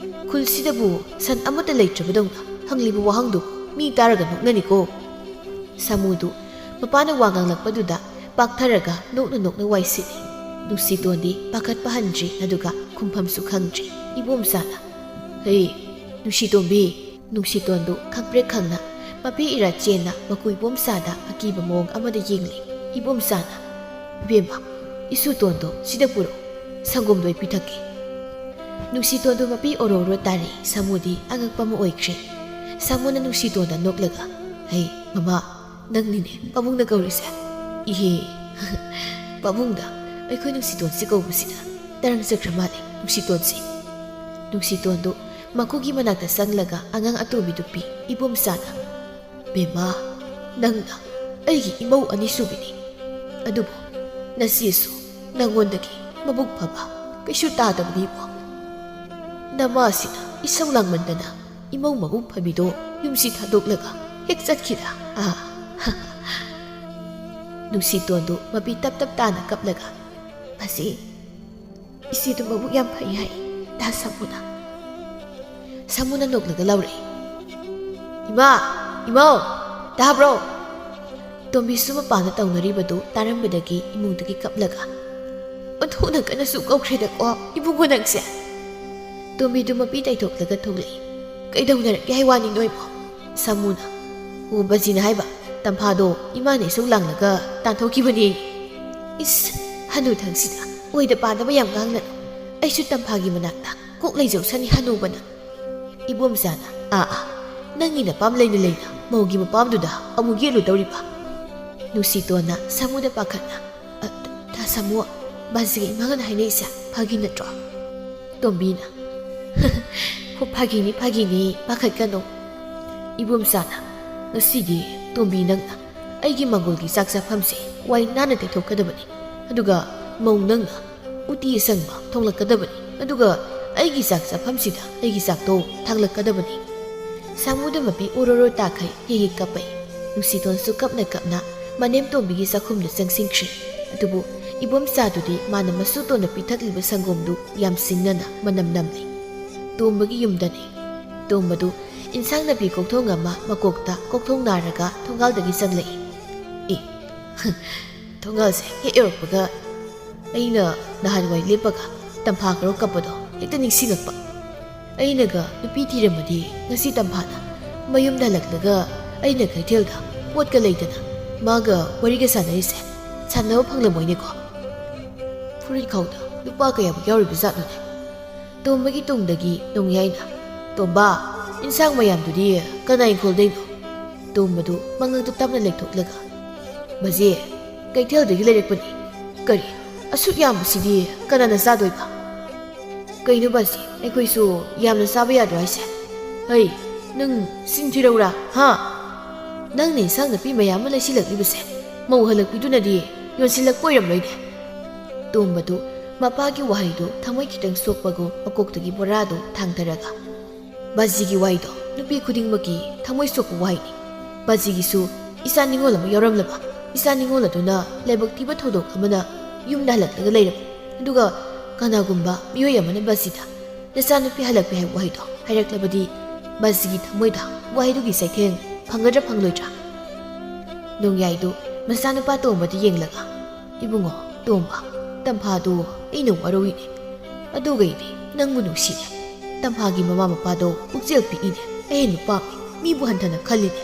ꯈꯨꯜꯁꯤꯗꯕꯨ ꯁꯟ ꯑꯃꯠꯇ ꯂꯩꯇ꯭ꯔꯕꯗꯧꯅ ꯍꯪꯂꯤꯕ ꯋꯥꯍꯪꯗꯨ ꯃꯤ ꯇꯥꯔꯒ ꯅꯣꯛꯅꯅꯤꯀꯣ?" ꯁꯥꯃꯨꯗꯨ ꯃꯄꯥꯅ ꯋꯥ ꯉꯥꯡꯂꯛꯄꯗꯨꯗ ꯄꯥꯛꯊꯔꯒ ꯅꯣꯛꯅ ꯅꯣꯛꯅ ꯋꯥꯏ ꯁꯤꯠꯂꯤ꯫ ꯅꯨꯡꯁꯤꯇꯣꯟꯗꯤ ꯄꯥꯈꯠꯄ ꯍꯟꯗ꯭ꯔꯤ, ꯑꯗꯨꯒ ꯈꯨꯝꯐꯝꯁꯨ ꯈꯪꯗ꯭ꯔꯤ꯫ ꯏꯕꯣꯝꯆꯥꯅ, "ꯍꯦ, ꯅꯨꯡꯁꯤꯇꯣꯝꯕꯤ!" ꯅꯨꯡꯁꯤꯇꯣꯟꯗꯨ ꯈꯪꯄ꯭ꯔꯦꯛ ꯈꯪꯅ ꯃꯄꯤ ꯏꯔꯥ ꯆꯦꯟꯅ ꯃꯀꯨ ꯏꯕꯣꯝꯆꯥꯗ ꯑꯀꯤꯕ ꯃꯑꯣꯡ ꯑꯃꯗ ꯌꯦꯡꯂꯤ꯫ ꯏꯕꯣꯝꯆꯥꯅ, "ꯏꯕꯦꯝꯃ, ꯏꯁꯨꯇꯣꯟꯗꯣ ꯁꯤꯗ ꯄꯨꯔꯛꯎ, ꯁꯪꯒꯣꯝꯗꯣ ꯑꯩ ꯄꯤꯊꯛꯀꯦ"꯫ ꯅꯨꯡꯁꯤꯇꯣꯟꯗꯨ ꯃꯄꯤ ꯑꯣꯔꯣ ꯑꯣꯔꯣ ꯇꯥꯔꯦ꯫ ꯁꯥꯃꯨꯗꯤ ꯑꯉꯛꯄ ꯑꯃ ꯑꯣꯏꯈ꯭ꯔꯦ꯫ ꯁꯥꯃꯨꯅ ꯅꯨꯡꯁꯤꯇꯣꯟꯗ ꯅꯣꯛꯂꯒ, "ꯍꯩ, ꯃꯃꯥ, ꯅꯪꯅꯤꯅꯦ ꯄꯥꯕꯨꯡꯅ ꯀꯧꯔꯤꯁꯦ?" "ꯏꯍꯦ, ꯄꯥꯕꯨꯡꯗ ꯑꯩꯈꯣꯏ ꯅꯨꯡꯁꯤꯇꯣꯟꯁꯤ ꯀꯧꯕꯁꯤꯗ ꯇꯔꯪ ꯆꯠꯈ꯭ꯔ ꯃꯥꯜꯂꯦ ꯅꯨꯡꯁꯤꯇꯣꯟꯁꯤ꯫" ꯅꯨꯡꯁꯤꯇꯣꯟꯗꯨ ꯃꯈꯨꯒꯤ ꯃꯅꯥꯛꯇ ꯆꯪꯂꯒ ꯑꯉꯥꯡ ꯑꯇꯣꯝꯕꯤꯗꯨ ꯄꯤ꯫ ꯏꯕꯣꯝꯆꯥꯅ, "ꯕꯦꯝꯃ, ꯅꯪꯅ ꯑꯩꯒꯤ ꯏꯃꯧ ꯑꯅꯤꯁꯨꯕꯤꯅꯤ꯫ ꯑꯗꯨꯕꯨ ꯅꯆꯦꯁꯨ ꯅꯪꯉꯣꯟꯗꯒꯤ ꯃꯕꯨꯛ ꯐꯕ ꯀꯩꯁꯨ ꯇꯥꯗꯕꯅꯤꯕꯣ꯫ ꯅꯃꯥꯁꯤꯅ ꯏꯁꯧ ꯂꯥꯡꯃꯟꯗꯅ ꯏꯃꯧ ꯃꯕꯨꯛ ꯐꯕꯤꯗꯣ ꯌꯨꯝꯁꯤ ꯊꯥꯗꯣꯛꯂꯒ ꯍꯦꯛ ꯆꯠꯈꯤꯔꯥ?" ꯑꯥ꯫ ꯅꯨꯡꯁꯤꯇꯣꯟꯗꯨ ꯃꯄꯤ ꯇꯞ ꯇꯞ ꯇꯥꯅ ꯀꯞꯂꯒ, "ꯃꯁꯤ ꯏꯆꯦꯗꯨ ꯃꯕꯨꯛ ꯌꯥꯝ ꯐꯩ ꯍꯥꯏ ꯗꯥ ꯁꯥꯃꯨꯅ꯫" ꯁꯥꯃꯨꯅ ꯅꯣꯛꯂꯒ ꯂꯥꯎꯔꯛꯏ, "ꯏꯃꯥ! ꯏꯃꯧ! ꯇꯥꯕ꯭ꯔꯣ?" ꯇꯣꯝꯕꯤꯁꯨ ꯃꯄꯥꯟꯗ ꯇꯧꯅꯔꯤꯕꯗꯨ ꯇꯥꯔꯝꯕꯗꯒꯤ ꯏꯃꯨꯡꯗꯒꯤ ꯀꯞꯂꯒ, "ꯑꯣꯟꯊꯣꯛꯅ ꯀꯟꯅꯁꯨ ꯀꯧꯈ꯭ꯔꯦꯗꯀꯣ ꯏꯕꯨꯡꯉꯣ ꯅꯪꯁꯦ!" ꯇꯣꯝꯕꯤꯗꯨ ꯃꯄꯤ ꯇꯩꯊꯣꯛꯂꯒ ꯊꯣꯛꯂꯛꯏ꯫ "ꯀꯩꯗꯧꯅꯔꯒꯦ ꯍꯥꯏ ꯋꯥꯅꯤ ꯅꯣꯏꯕꯣ?" ꯁꯥꯃꯨꯅ, "ꯑꯣ, ꯕꯖꯤꯅ ꯍꯥꯏꯕ, ꯇꯝꯐꯥꯗꯣ ꯏꯃꯥꯅ ꯏꯁꯧ ꯂꯥꯡꯂꯒ ꯇꯥꯟꯊꯣꯛꯈꯤꯕꯅꯦ꯫" "ꯏꯁ, ꯍꯅꯨꯊꯪꯁꯤꯗ ꯑꯣꯏꯗ ꯄꯥꯗꯕ ꯌꯥꯝ ꯉꯥꯡꯅꯅꯨ꯫ ꯑꯩꯁꯨ ꯇꯝꯐꯥꯒꯤ ꯃꯅꯥꯛꯇ ꯀꯣꯛ ꯂꯩꯖꯧꯁꯅꯤ ꯍꯅꯨꯕꯅ꯫" ꯏꯕꯣꯝꯆꯥꯅ, "ꯑꯥ, ꯑꯥ, ꯅꯪꯒꯤ ꯅꯄꯥꯝ ꯂꯩꯅ ꯂꯩꯅ ꯃꯧꯒꯤ ꯃꯄꯥꯝꯗꯨꯗ ꯑꯃꯨꯛ ꯌꯦꯠꯂꯨꯗꯧꯔꯤꯕ?" ꯅꯨꯡꯁꯤꯇꯣꯟꯅ ꯁꯥꯃꯨꯗ ꯄꯥꯈꯠꯅ, "ꯑ, ꯗꯥ ꯁꯥꯃꯨ, ꯕꯥꯖꯤꯒ ꯏꯃꯥꯒꯅ ꯍꯥꯏꯅꯩꯁꯦ ꯐꯥꯒꯤ ꯅꯠꯇ꯭ꯔꯣ?" ꯇꯣꯝꯕꯤꯅ, "ꯍꯣ, ꯐꯥꯒꯤꯅꯤ, ꯐꯥꯒꯤꯅꯤ, ꯄꯥꯈꯠꯀꯅꯨ꯫" ꯏꯕꯣꯝꯆꯥꯅ, "ꯉꯁꯤꯗꯤ ꯇꯣꯝꯕꯤ ꯅꯪꯅ ꯑꯩꯒꯤ ꯃꯪꯒꯣꯜꯒꯤ ꯆꯥꯛ ꯆꯥꯐꯝꯁꯦ ꯋꯥꯏ ꯅꯥꯟꯅ ꯇꯩꯊꯣꯛꯀꯗꯕꯅꯤ꯫ ꯑꯗꯨꯒ ꯃꯧ ꯅꯪꯅ ꯎꯇꯤ ꯑꯁꯪꯕ ꯊꯣꯡꯂꯛꯀꯗꯕꯅꯤ꯫ ꯑꯗꯨꯒ ꯑꯩꯒꯤ ꯆꯥꯛ ꯆꯥꯐꯝꯁꯤꯗ ꯑꯩꯒꯤ ꯆꯥꯛꯇꯣ ꯊꯥꯡꯂꯛꯀꯗꯕꯅꯤ꯫" ꯁꯥꯃꯨꯗ ꯃꯄꯤ ꯑꯣꯔꯣꯔꯣ ꯇꯥꯈꯩ ꯍꯦꯛ ꯍꯦꯛ ꯀꯞꯄꯛꯏ꯫ ꯅꯨꯡꯁꯤꯇꯣꯟꯁꯨ ꯀꯞꯅ ꯀꯞꯅ ꯃꯅꯦꯝ ꯇꯣꯝꯕꯤꯒꯤ ꯆꯥꯛꯈꯨꯝꯗ ꯆꯪꯁꯤꯟꯈ꯭ꯔꯦ꯫ ꯑꯗꯨꯕꯨ ꯏꯕꯣꯝꯆꯥꯗꯨꯗꯤ ꯃꯥꯅ ꯃꯁꯨ ꯇꯣꯟꯅ ꯄꯤꯊꯛꯂꯤꯕ ꯁꯪꯒꯣꯝꯗꯨ ꯌꯥꯝ ꯁꯤꯡꯅꯅ ꯃꯅꯝ ꯅꯝꯂꯤ꯫ ꯇꯣꯝꯕꯒꯤ ꯌꯨꯝꯗꯅꯤ꯫ ꯇꯣꯝꯕꯗꯨ ꯏꯟꯁꯥꯡ ꯅꯥꯄꯤ ꯀꯣꯛꯊꯣꯡ ꯑꯃ ꯃꯀꯣꯛꯇ ꯀꯣꯛꯊꯣꯡ ꯅꯥꯔꯒ ꯊꯣꯡꯒꯥꯜꯗꯒꯤ ꯆꯪꯂꯛꯏ꯫ "ꯑꯦ, ꯊꯣꯡꯒꯥꯜꯁꯦ ꯍꯦꯛ ꯌꯧꯔꯛꯄꯒ ꯑꯩꯅ ꯅꯍꯥꯟꯋꯥꯏ ꯂꯦꯞꯄꯒ ꯇꯝꯐꯥ ꯈꯔ ꯀꯞꯄꯗꯣ ꯍꯦꯛꯇ ꯅꯤꯡꯁꯤꯡꯉꯛꯄ꯫ ꯑꯩꯅꯒ ꯅꯨꯄꯤ ꯊꯤꯔꯝꯃꯗꯤ ꯉꯁꯤ ꯇꯝꯐꯥꯅ ꯃꯌꯨꯝꯗ ꯍꯜꯂꯛꯂꯒ ꯑꯩꯅ ꯀꯩꯊꯦꯜꯗ ꯄꯣꯠꯀ ꯂꯩꯗꯅ ꯃꯥꯒ ꯋꯥꯔꯤꯒ ꯁꯥꯟꯅꯔꯤꯁꯦ ꯁꯥꯟꯅꯕ ꯐꯪꯂꯝꯃꯣꯏꯅꯦꯀꯣ꯫ ꯐꯨꯔꯤꯠ ꯈꯥꯎꯗ ꯂꯨꯄꯥ ꯀꯌꯥꯕꯨ ꯌꯥꯎꯔꯤꯕ ꯖꯥꯠꯅꯣꯅꯦ?" ꯇꯣꯝꯕꯒꯤ ꯇꯨꯡꯗꯒꯤ ꯅꯣꯡꯌꯥꯏꯅ, "ꯇꯣꯝꯕ, ꯏꯟꯁꯥꯡ ꯃꯌꯥꯝꯗꯨꯗꯤ ꯀꯅꯥ ꯏꯪꯈꯣꯜꯗꯩꯅꯣ?" ꯇꯣꯝꯕꯗꯨ ꯃꯉꯛꯇꯨ ꯇꯞꯅ ꯂꯩꯊꯣꯛꯂꯒ, "ꯕꯥꯖꯤ, ꯀꯩꯊꯦꯜꯗꯒꯤ ꯂꯩꯔꯛꯄꯅꯤ꯫ ꯀꯔꯤ, ꯑꯁꯨꯛ ꯌꯥꯝꯕꯁꯤꯗꯤ ꯀꯅꯥꯅ ꯆꯥꯗꯣꯏꯕ?" "ꯀꯩꯅꯣ ꯕꯥꯖꯤ, ꯑꯩꯈꯣꯏꯁꯨ ꯌꯥꯝꯅ ꯆꯥꯕ ꯌꯥꯗ꯭ꯔꯣ ꯍꯥꯏꯁꯦ? ꯍꯩ, ꯅꯪ ꯆꯤꯟ ꯊꯤꯔꯧꯔꯥ, ꯍꯥ? ꯅꯪꯅ ꯏꯟꯁꯥꯡ ꯅꯥꯄꯤ ꯃꯌꯥꯝ ꯑꯃ ꯂꯩꯁꯤꯜꯂꯛꯂꯤꯕꯁꯦ ꯃꯧ ꯍꯜꯂꯛꯄꯤꯗꯨꯅꯗꯤ ꯌꯣꯟꯁꯤꯜꯂꯛꯄ ꯑꯣꯏꯔꯝꯂꯣꯏꯅꯦ?" ꯇꯣꯝꯕꯗꯨ ꯃꯄꯥꯒꯤ ꯋꯥꯍꯩꯗꯨ ꯊꯃꯣꯏ ꯈꯤꯇꯪ ꯁꯣꯛꯄꯒꯨꯝ ꯃꯀꯣꯛꯇꯒꯤ ꯕꯣꯔꯥꯗꯨ ꯊꯥꯡꯊꯔꯒ, "ꯕꯥꯖꯤꯒꯤ ꯋꯥꯍꯩꯗꯣ ꯅꯨꯄꯤ ꯈꯨꯗꯤꯡꯃꯛꯀꯤ ꯊꯃꯣꯏ ꯁꯣꯛꯄ ꯋꯥꯍꯩꯅꯤ꯫ ꯕꯥꯖꯤꯒꯤꯁꯨ ꯏꯆꯥ ꯅꯤꯉꯣꯜ ꯑꯃ ꯌꯥꯎꯔꯝꯂꯕ, ꯏꯆꯥ ꯅꯤꯉꯣꯜ ꯑꯗꯨꯅ ꯂꯥꯏꯕꯛ ꯊꯤꯕ ꯊꯧꯗꯣꯛ ꯑꯃꯅ ꯌꯨꯝꯗ ꯍꯜꯂꯛꯂꯒ ꯂꯩꯔꯕ, ꯑꯗꯨꯒ ꯀꯅꯥꯒꯨꯝꯕ ꯃꯤꯑꯣꯏ ꯑꯃꯅ ꯕꯥꯖꯤꯗ ꯅꯆꯥꯅꯨꯄꯤ ꯍꯜꯂꯛꯄꯤ ꯍꯥꯏꯕ ꯋꯥꯍꯩꯗꯣ ꯍꯥꯏꯔꯛꯂꯕꯗꯤ, ꯕꯥꯖꯤꯒꯤ ꯊꯃꯣꯏꯗ ꯋꯥꯍꯩꯗꯨꯒꯤ ꯆꯩꯊꯦꯡ ꯐꯪꯒꯗ꯭ꯔꯥ ꯐꯪꯂꯣꯏꯗ꯭ꯔꯥ?" ꯅꯣꯡꯌꯥꯏꯗꯨ ꯃꯆꯥꯅꯨꯄꯥ ꯇꯣꯝꯕꯗ ꯌꯦꯡꯂꯒ, "ꯏꯕꯨꯡꯉꯣ ꯇꯣꯝꯕ, ꯇꯝꯐꯥꯗꯨ ꯑꯩꯅ ꯋꯥꯔꯧꯏꯅꯦ꯫ ꯑꯗꯨꯒ ꯑꯩꯗꯤ ꯅꯪꯕꯨ ꯅꯨꯡꯁꯤꯅꯦ꯫ ꯇꯝꯐꯥꯒꯤ ꯃꯃꯥ ꯃꯄꯥꯗꯣ ꯄꯨꯛꯆꯦꯜ ꯄꯤꯛꯏꯅꯦ꯫ ꯑꯩ ꯍꯦꯟꯅ ꯄꯥꯝꯃꯤ, ꯃꯤꯕꯨ ꯍꯟꯊꯅ ꯈꯜꯂꯤꯅꯦ꯫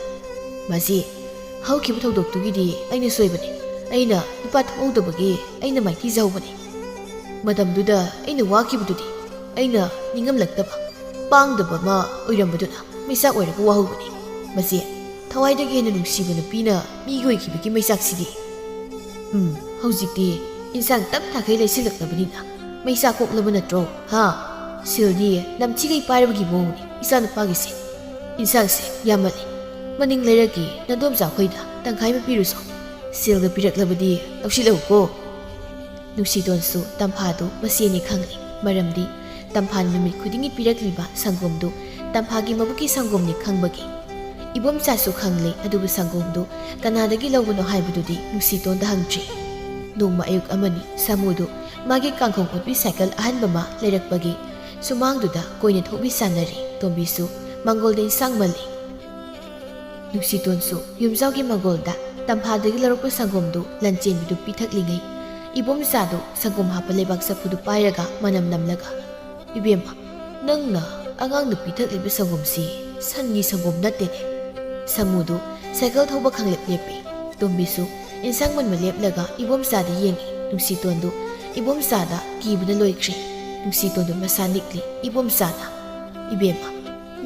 ꯃꯁꯤ ꯍꯧꯈꯤꯕ ꯊꯧꯗꯣꯛꯇꯨꯒꯤꯗꯤ ꯑꯩꯅ ꯁꯣꯏꯕꯅꯤ꯫ ꯑꯩꯅ ꯅꯨꯄꯥ ꯊꯣꯛꯍꯧꯗꯕꯒꯤ ꯑꯩꯅ ꯃꯥꯏꯊꯤꯖꯍꯧꯕꯅꯤ꯫ ꯃꯇꯝꯗꯨꯗ ꯑꯩꯅ ꯋꯥꯈꯤꯕꯗꯨꯗꯤ ꯑꯩꯅ ꯅꯤꯡꯉꯝꯂꯛꯇꯕ, ꯄꯥꯡꯗꯕ ꯑꯃ ꯑꯣꯏꯔꯝꯕꯗꯨꯅ ꯃꯩꯆꯥꯛ ꯑꯣꯏꯔꯒ ꯋꯥꯍꯧꯕꯅꯤ꯫ ꯃꯁꯤ ꯊꯋꯥꯏꯗꯒꯤ ꯍꯦꯟꯅ ꯅꯨꯡꯁꯤꯕ ꯅꯨꯄꯤꯅ ꯃꯤꯒꯤ ꯑꯣꯏꯈꯤꯕꯒꯤ ꯃꯩꯆꯥꯛꯁꯤꯗꯤ꯫ ꯎꯝ, ꯍꯧꯖꯤꯛꯇꯤ ꯏꯟꯁꯥꯡ ꯇꯞ ꯇꯥꯈꯩ ꯂꯩꯁꯤꯜꯂꯛꯂꯕꯅꯤꯅ ꯃꯩꯆꯥꯛ ꯀꯣꯛꯂꯕ ꯅꯠꯇ꯭ꯔꯣ? ꯍꯥ? ꯁꯤꯜꯗꯤ ꯅꯝꯊꯤꯈꯩ ꯄꯥꯏꯔꯕꯒꯤ ꯃꯑꯣꯡꯅꯤ ꯏꯆꯥꯅꯨꯄꯥꯒꯤꯁꯦ꯫ ꯏꯟꯁꯥꯡꯁꯦ ꯌꯥꯝꯃꯜꯂꯤ꯫ ꯃꯅꯤꯡ ꯂꯩꯔꯛꯀꯤ ꯅꯗꯣꯝꯆꯥ ꯈꯣꯏꯗ ꯇꯪꯈꯥꯏ ꯑꯃ ꯄꯤꯔꯨꯁꯣ꯫ ꯁꯤꯜꯒ ꯄꯤꯔꯛꯂꯕꯗꯤ ꯂꯧꯁꯤꯜꯂꯛꯎꯀꯣ꯫ ꯅꯨꯡꯁꯤꯇꯣꯟꯁꯨ ꯇꯝꯐꯥꯗꯨ ꯃꯆꯦꯅꯤ ꯈꯪꯂꯤ꯫ ꯃꯔꯝꯗꯤ ꯇꯝꯐꯥꯅ ꯅꯨꯃꯤꯠ ꯈꯨꯗꯤꯡꯒꯤ ꯄꯤꯔꯛꯂꯤꯕ ꯁꯪꯒꯣꯝꯗꯨ ꯇꯝꯐꯥꯒꯤ ꯃꯕꯨꯛꯀꯤ ꯁꯪꯒꯣꯝꯅꯤ ꯈꯪꯕꯒꯤ꯫ ꯏꯕꯣꯝꯆꯥꯁꯨ ꯈꯪꯂꯤ, ꯑꯗꯨꯕꯨ ꯁꯪꯒꯣꯝꯗꯨ ꯀꯅꯥꯗꯒꯤ ꯂꯧꯕꯅꯣ ꯍꯥꯏꯕꯗꯨꯗꯤ ꯅꯨꯡꯁꯤꯇꯣꯟꯗ ꯍꯪꯗ꯭ꯔꯤ꯫ ꯅꯣꯡꯃ ꯑꯌꯨꯛ ꯑꯃꯅꯤ ꯁꯥꯃꯨꯗꯨ ꯃꯥꯒꯤ ꯀꯥꯡꯈꯣꯡ ꯑꯣꯠꯄꯤ ꯁꯥꯏꯀꯜ ꯑꯍꯟꯕ ꯑꯃ ꯂꯩꯔꯛꯄꯒꯤ ꯁꯨꯃꯥꯡꯗꯨꯗ ꯀꯣꯏꯅ ꯊꯣꯛꯃꯤ ꯁꯥꯟꯅꯔꯤ꯫ ꯇꯣꯝꯕꯤꯁꯨ ꯃꯪꯒꯣꯜꯗ ꯏꯟꯁꯥꯡ ꯃꯜꯂꯤ꯫ ꯅꯨꯡꯁꯤꯇꯣꯟꯁꯨ ꯌꯨꯝꯖꯥꯎꯒꯤ ꯃꯪꯒꯣꯜꯗ ꯇꯝꯐꯥꯗꯒꯤ ꯂꯧꯔꯛꯄ ꯁꯪꯒꯣꯝꯗꯨ ꯂꯟꯆꯦꯟꯕꯤꯗꯨ ꯄꯤꯊꯛꯂꯤꯉꯩ, ꯏꯕꯣꯝꯆꯥꯗꯨ ꯁꯪꯒꯣꯝ ꯍꯥꯞꯄ ꯂꯩꯕꯥꯛ ꯆꯐꯨꯗꯨ ꯄꯥꯏꯔꯒ ꯃꯅꯝ ꯅꯝꯂꯒ, "ꯏꯕꯦꯝꯃ, ꯅꯪꯅ ꯑꯉꯥꯡꯗ ꯄꯤꯊꯛꯂꯤꯕ ꯁꯪꯒꯣꯝꯁꯤ ꯁꯟꯒꯤ ꯁꯪꯒꯣꯝ ꯅꯠꯇꯦꯅꯦ?" ꯁꯥꯃꯨꯗꯨ ꯁꯥꯏꯀꯜ ꯊꯧꯕ ꯈꯪꯂꯦꯞ ꯂꯦꯞꯄꯤ꯫ ꯇꯣꯝꯕꯤꯁꯨ ꯏꯟꯁꯥꯡ ꯃꯟꯕ ꯂꯦꯞꯂꯒ ꯏꯕꯣꯝꯆꯥꯗ ꯌꯦꯡꯏ꯫ ꯅꯨꯡꯁꯤꯇꯣꯟꯗꯨ ꯏꯕꯣꯝꯆꯥꯗ ꯀꯤꯕꯅ ꯂꯣꯏꯈ꯭ꯔꯦ꯫ ꯅꯨꯡꯁꯤꯇꯣꯟꯗꯨ ꯃꯁꯥ ꯅꯤꯛꯂꯤ꯫ ꯏꯕꯣꯝꯆꯥꯅ, "ꯏꯕꯦꯝꯃ,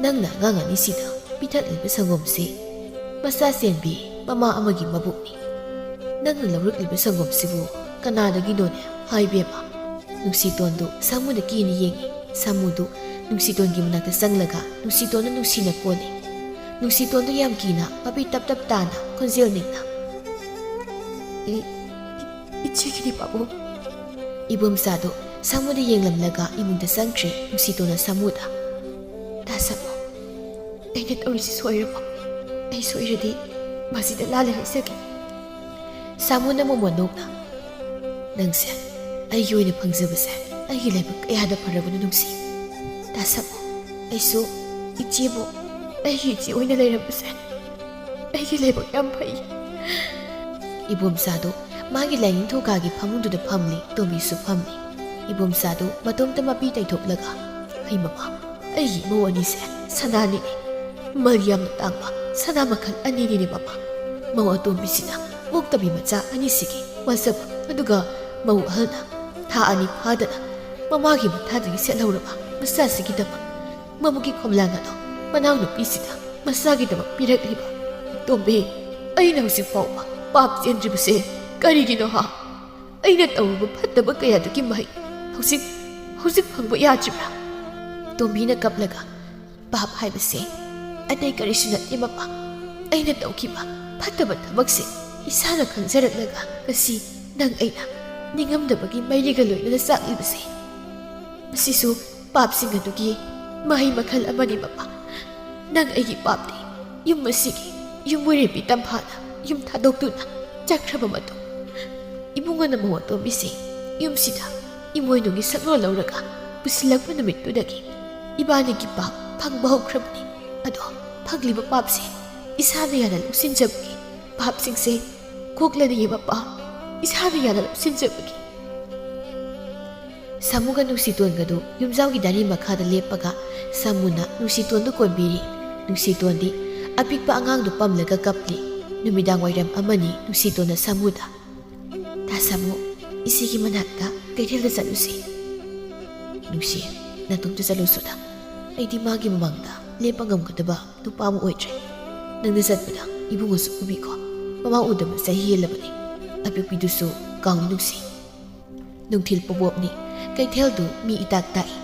ꯅꯪꯅ ꯑꯉꯥꯡ ꯑꯅꯤꯁꯤꯗ ꯄꯤꯊꯛꯂꯤꯕ ꯁꯪꯒꯣꯝꯁꯤ ꯃꯆꯥ ꯆꯦꯟꯕꯤ ꯃꯃꯥ ꯑꯃꯒꯤ ꯃꯕꯨꯛꯅꯤ꯫ ꯅꯪꯅ ꯂꯧꯔꯛꯂꯤꯕ ꯁꯪꯒꯣꯝꯁꯤꯕꯨ ꯀꯅꯥꯗꯒꯤꯅꯣꯅꯦ, ꯍꯥ ꯏꯕꯦꯝꯃ?" ꯅꯨꯡꯁꯤꯇꯣꯟꯗꯨ ꯁꯥꯃꯨꯗ ꯀꯤꯅ ꯌꯦꯡꯉꯤ꯫ ꯁꯥꯃꯨꯗꯨ ꯅꯨꯡꯁꯤꯇꯣꯟꯒꯤ ꯃꯅꯥꯛꯇ ꯆꯪꯂꯒ ꯅꯨꯡꯁꯤꯇꯣꯟꯗ ꯅꯨꯡꯁꯤꯅ ꯀꯣꯜꯂꯤ꯫ ꯅꯨꯡꯁꯤꯇꯣꯟꯗꯨ ꯌꯥꯝ ꯀꯤꯅ ꯃꯄꯤ ꯇꯞ ꯇꯞ ꯇꯥꯅ ꯈꯣꯟꯖꯦꯜ ꯅꯤꯛꯅ, "ꯏ-, ꯏ-, ꯏꯆꯦꯒꯤꯅꯤ ꯄꯥꯕꯨꯡ꯫" ꯏꯕꯣꯝꯆꯥꯗꯨ ꯁꯥꯃꯨꯗ ꯌꯦꯡꯂꯝꯂꯒ ꯏꯃꯨꯡꯗ ꯆꯪꯈ꯭ꯔꯦ꯫ ꯅꯨꯡꯁꯤꯇꯣꯟꯅ ꯁꯥꯃꯨꯗ, "ꯇꯥ ꯁꯥꯃꯨ, ꯑꯩꯅ ꯇꯧꯔꯤꯁꯤ ꯁꯣꯏꯔꯕꯣ? ꯑꯩ ꯁꯣꯏꯔꯗꯤ ꯃꯁꯤꯗ ꯂꯥꯜꯂꯦ ꯍꯥꯏꯖꯒꯦ꯫" ꯁꯥꯃꯨꯅ ꯃꯣꯃꯣꯟ ꯅꯣꯛꯅ, "ꯅꯪꯁꯦ ꯑꯩꯒꯤ ꯑꯣꯏꯅ ꯐꯪꯖꯕꯁꯦ ꯑꯩꯒꯤ ꯂꯥꯏꯕꯛ ꯀꯌꯥꯗ ꯐꯔꯕꯅꯣ ꯅꯨꯡꯁꯤ꯫ ꯇꯥ ꯁꯥꯃꯨ, ꯑꯩꯁꯨ ꯏꯆꯦꯕꯨ ꯑꯩꯒꯤ ꯏꯆꯦ ꯑꯣꯏꯅ ꯂꯩꯔꯝꯕꯁꯦ ꯑꯩꯒꯤ ꯂꯥꯏꯕꯛ ꯌꯥꯝ ꯐꯩ꯫" ꯏꯕꯣꯝꯆꯥꯗꯨ ꯃꯥꯒꯤ ꯂꯥꯏꯅꯤꯡꯊꯧ ꯀꯥꯒꯤ ꯐꯃꯨꯡꯗꯨꯗ ꯐꯝꯂꯤ꯫ ꯇꯣꯝꯕꯤꯁꯨ ꯐꯝꯂꯤ꯫ ꯏꯕꯣꯝꯆꯥꯗꯨ ꯃꯇꯣꯝꯇ ꯃꯄꯤ ꯇꯩꯊꯣꯛꯂꯒ, "ꯍꯩ ꯃꯃꯥ, ꯑꯩꯒꯤ ꯏꯃꯧ ꯑꯅꯤꯁꯦ ꯁꯅꯥꯅꯤꯅꯦ꯫ ꯃꯃꯜ ꯌꯥꯝꯅ ꯇꯥꯡꯕ ꯁꯅꯥ ꯃꯈꯜ ꯑꯅꯤꯅꯤꯅꯦ ꯃꯃꯥ꯫ ꯃꯧ ꯑꯇꯣꯝꯕꯤꯁꯤꯅ ꯄꯣꯛꯇꯕꯤ ꯃꯆꯥ ꯑꯅꯤꯁꯤꯒꯤ ꯋꯥꯖꯕ, ꯑꯗꯨꯒ ꯃꯧ ꯑꯍꯜꯅ ꯊꯥ ꯑꯅꯤ ꯐꯥꯗꯅ ꯃꯃꯥꯒꯤ ꯃꯊꯥꯗꯒꯤ ꯁꯦꯠꯍꯧꯔꯕ ꯃꯆꯥꯁꯤꯒꯤꯗꯃꯛ ꯃꯕꯨꯛꯀꯤ ꯈꯣꯝꯂꯥꯡ ꯑꯗꯣ ꯃꯅꯥꯎꯅꯨꯄꯤꯁꯤꯗ ꯃꯆꯥꯒꯤꯗꯃꯛ ꯄꯤꯔꯛꯂꯤꯕ꯫ ꯇꯣꯝꯕꯤ, ꯑꯩꯅ ꯍꯧꯖꯤꯛ ꯐꯥꯎꯕ ꯄꯥꯞ ꯆꯦꯟꯗ꯭ꯔꯤꯕꯁꯦ ꯀꯔꯤꯒꯤꯅꯣ ꯍꯥ? ꯑꯩꯅ ꯇꯧꯔꯨꯕ ꯐꯠꯇꯕ ꯀꯌꯥꯗꯨꯒꯤ ꯃꯍꯩ ꯍꯧꯖꯤꯛ, ꯍꯧꯖꯤꯛ ꯐꯪꯕ ꯌꯥꯗ꯭ꯔꯤꯕ꯭ꯔꯥ?" ꯇꯣꯝꯕꯤꯅ ꯀꯞꯂꯒ, "ꯄꯥꯞ ꯍꯥꯏꯕꯁꯦ ꯑꯇꯩ ꯀꯔꯤꯁꯨ ꯅꯠꯇꯦ ꯃꯃꯥ꯫ ꯑꯩꯅ ꯇꯧꯈꯤꯕ ꯐꯠꯇꯕ ꯊꯕꯛꯁꯦ ꯏꯁꯥꯅ ꯈꯪꯖꯔꯛꯂꯒ ꯉꯁꯤ ꯅꯪ ꯑꯩꯅ ꯅꯤꯡꯉꯝꯗꯕꯒꯤ ꯃꯩꯔꯤꯒ ꯂꯣꯏꯅꯅ ꯆꯥꯛꯂꯤꯕꯁꯦ, ꯃꯁꯤꯁꯨ ꯄꯥꯞꯁꯤꯡ ꯑꯗꯨꯒꯤ ꯃꯍꯩ ꯃꯈꯜ ꯑꯃꯅꯤ ꯃꯃꯥ꯫ ꯅꯪ ꯑꯩꯒꯤ ꯄꯥꯞꯇꯤ ꯌꯨꯝ ꯑꯁꯤꯒꯤ ꯌꯨꯝꯕꯨꯔꯦꯝꯕꯤ ꯇꯝꯐꯥꯅ ꯌꯨꯝ ꯊꯥꯗꯣꯛꯇꯨꯅ ꯆꯠꯈ꯭ꯔꯕ ꯃꯇꯨꯡ, ꯏꯕꯨꯡꯉꯣꯅ ꯃꯧ ꯑꯇꯣꯝꯕꯤꯁꯦ ꯌꯨꯝꯁꯤꯗ ꯏꯃꯣꯏꯅꯨꯒꯤ ꯁꯛꯂꯣꯟ ꯂꯧꯔꯒ ꯄꯨꯁꯤꯜꯂꯛꯄ ꯅꯨꯃꯤꯠꯇꯨꯗꯒꯤ ꯏꯕꯥꯅꯤꯒꯤ ꯄꯥꯞ ꯐꯪꯕ ꯍꯧꯈ꯭ꯔꯕꯅꯤ꯫ ꯑꯗꯣ ꯐꯪꯂꯤꯕ ꯄꯥꯞꯁꯦ ꯏꯁꯥꯅ ꯌꯥꯅ ꯂꯧꯁꯤꯟꯖꯕꯒꯤ ꯄꯥꯞꯁꯤꯡꯁꯦ ꯀꯣꯛꯂꯅꯤꯌꯦ ꯃꯄꯥ, ꯏꯁꯥꯅ ꯌꯥꯅ ꯂꯧꯁꯤꯟꯖꯕꯒꯤ꯫" ꯁꯥꯃꯨꯒ ꯅꯨꯡꯁꯤꯇꯣꯟꯒꯗꯨ ꯌꯨꯝꯖꯥꯎꯒꯤ ꯗꯥꯔꯤ ꯃꯈꯥꯗ ꯂꯦꯞꯄꯒ ꯁꯥꯃꯨꯅ ꯅꯨꯡꯁꯤꯇꯣꯟꯗꯨ ꯀꯣꯟꯕꯤꯔꯤ꯫ ꯅꯨꯡꯁꯤꯇꯣꯟꯗꯤ ꯑꯄꯤꯛꯄ ꯑꯉꯥꯡꯗꯨ ꯄꯝꯂꯒ ꯀꯞꯂꯤ꯫ ꯅꯨꯃꯤꯗꯥꯡ ꯋꯥꯏꯔꯝ ꯑꯃꯅꯤ꯫ ꯅꯨꯡꯁꯤꯇꯣꯟꯅ ꯁꯥꯃꯨꯗ, "ꯇꯥ ꯁꯥꯃꯨ, ꯏꯆꯦꯒꯤ ꯃꯅꯥꯛꯇ ꯀꯩꯊꯦꯜꯗ ꯆꯠꯂꯨꯁꯤ꯫" "ꯅꯨꯡꯁꯤ, ꯅꯇꯣꯝꯇ ꯆꯠꯂꯨꯁꯨꯗ꯫ ꯑꯩꯗꯤ ꯃꯥꯒꯤ ꯃꯃꯥꯡꯗ ꯂꯦꯞꯄ ꯉꯝꯒꯗꯕ ꯅꯨꯄꯥ ꯑꯃ ꯑꯣꯏꯗ꯭ꯔꯦ꯫ ꯅꯪꯅ ꯆꯠꯄꯗ ꯏꯕꯨꯡꯉꯣꯁꯨ ꯎꯕꯤꯀꯣ꯫ ꯃꯃꯥ ꯎꯗꯕ ꯆꯍꯤ ꯍꯦꯜꯂꯕꯅꯤ꯫ ꯑꯄꯤꯛꯄꯤꯗꯨꯁꯨ ꯀꯥꯎꯏ ꯅꯨꯡꯁꯤ꯫" ꯅꯨꯡꯊꯤꯜ ꯄꯣꯕꯣꯞꯅꯤ꯫ ꯀꯩꯊꯦꯜꯗꯨ ꯃꯤ ꯏꯇꯥꯛ ꯇꯥꯛꯏ꯫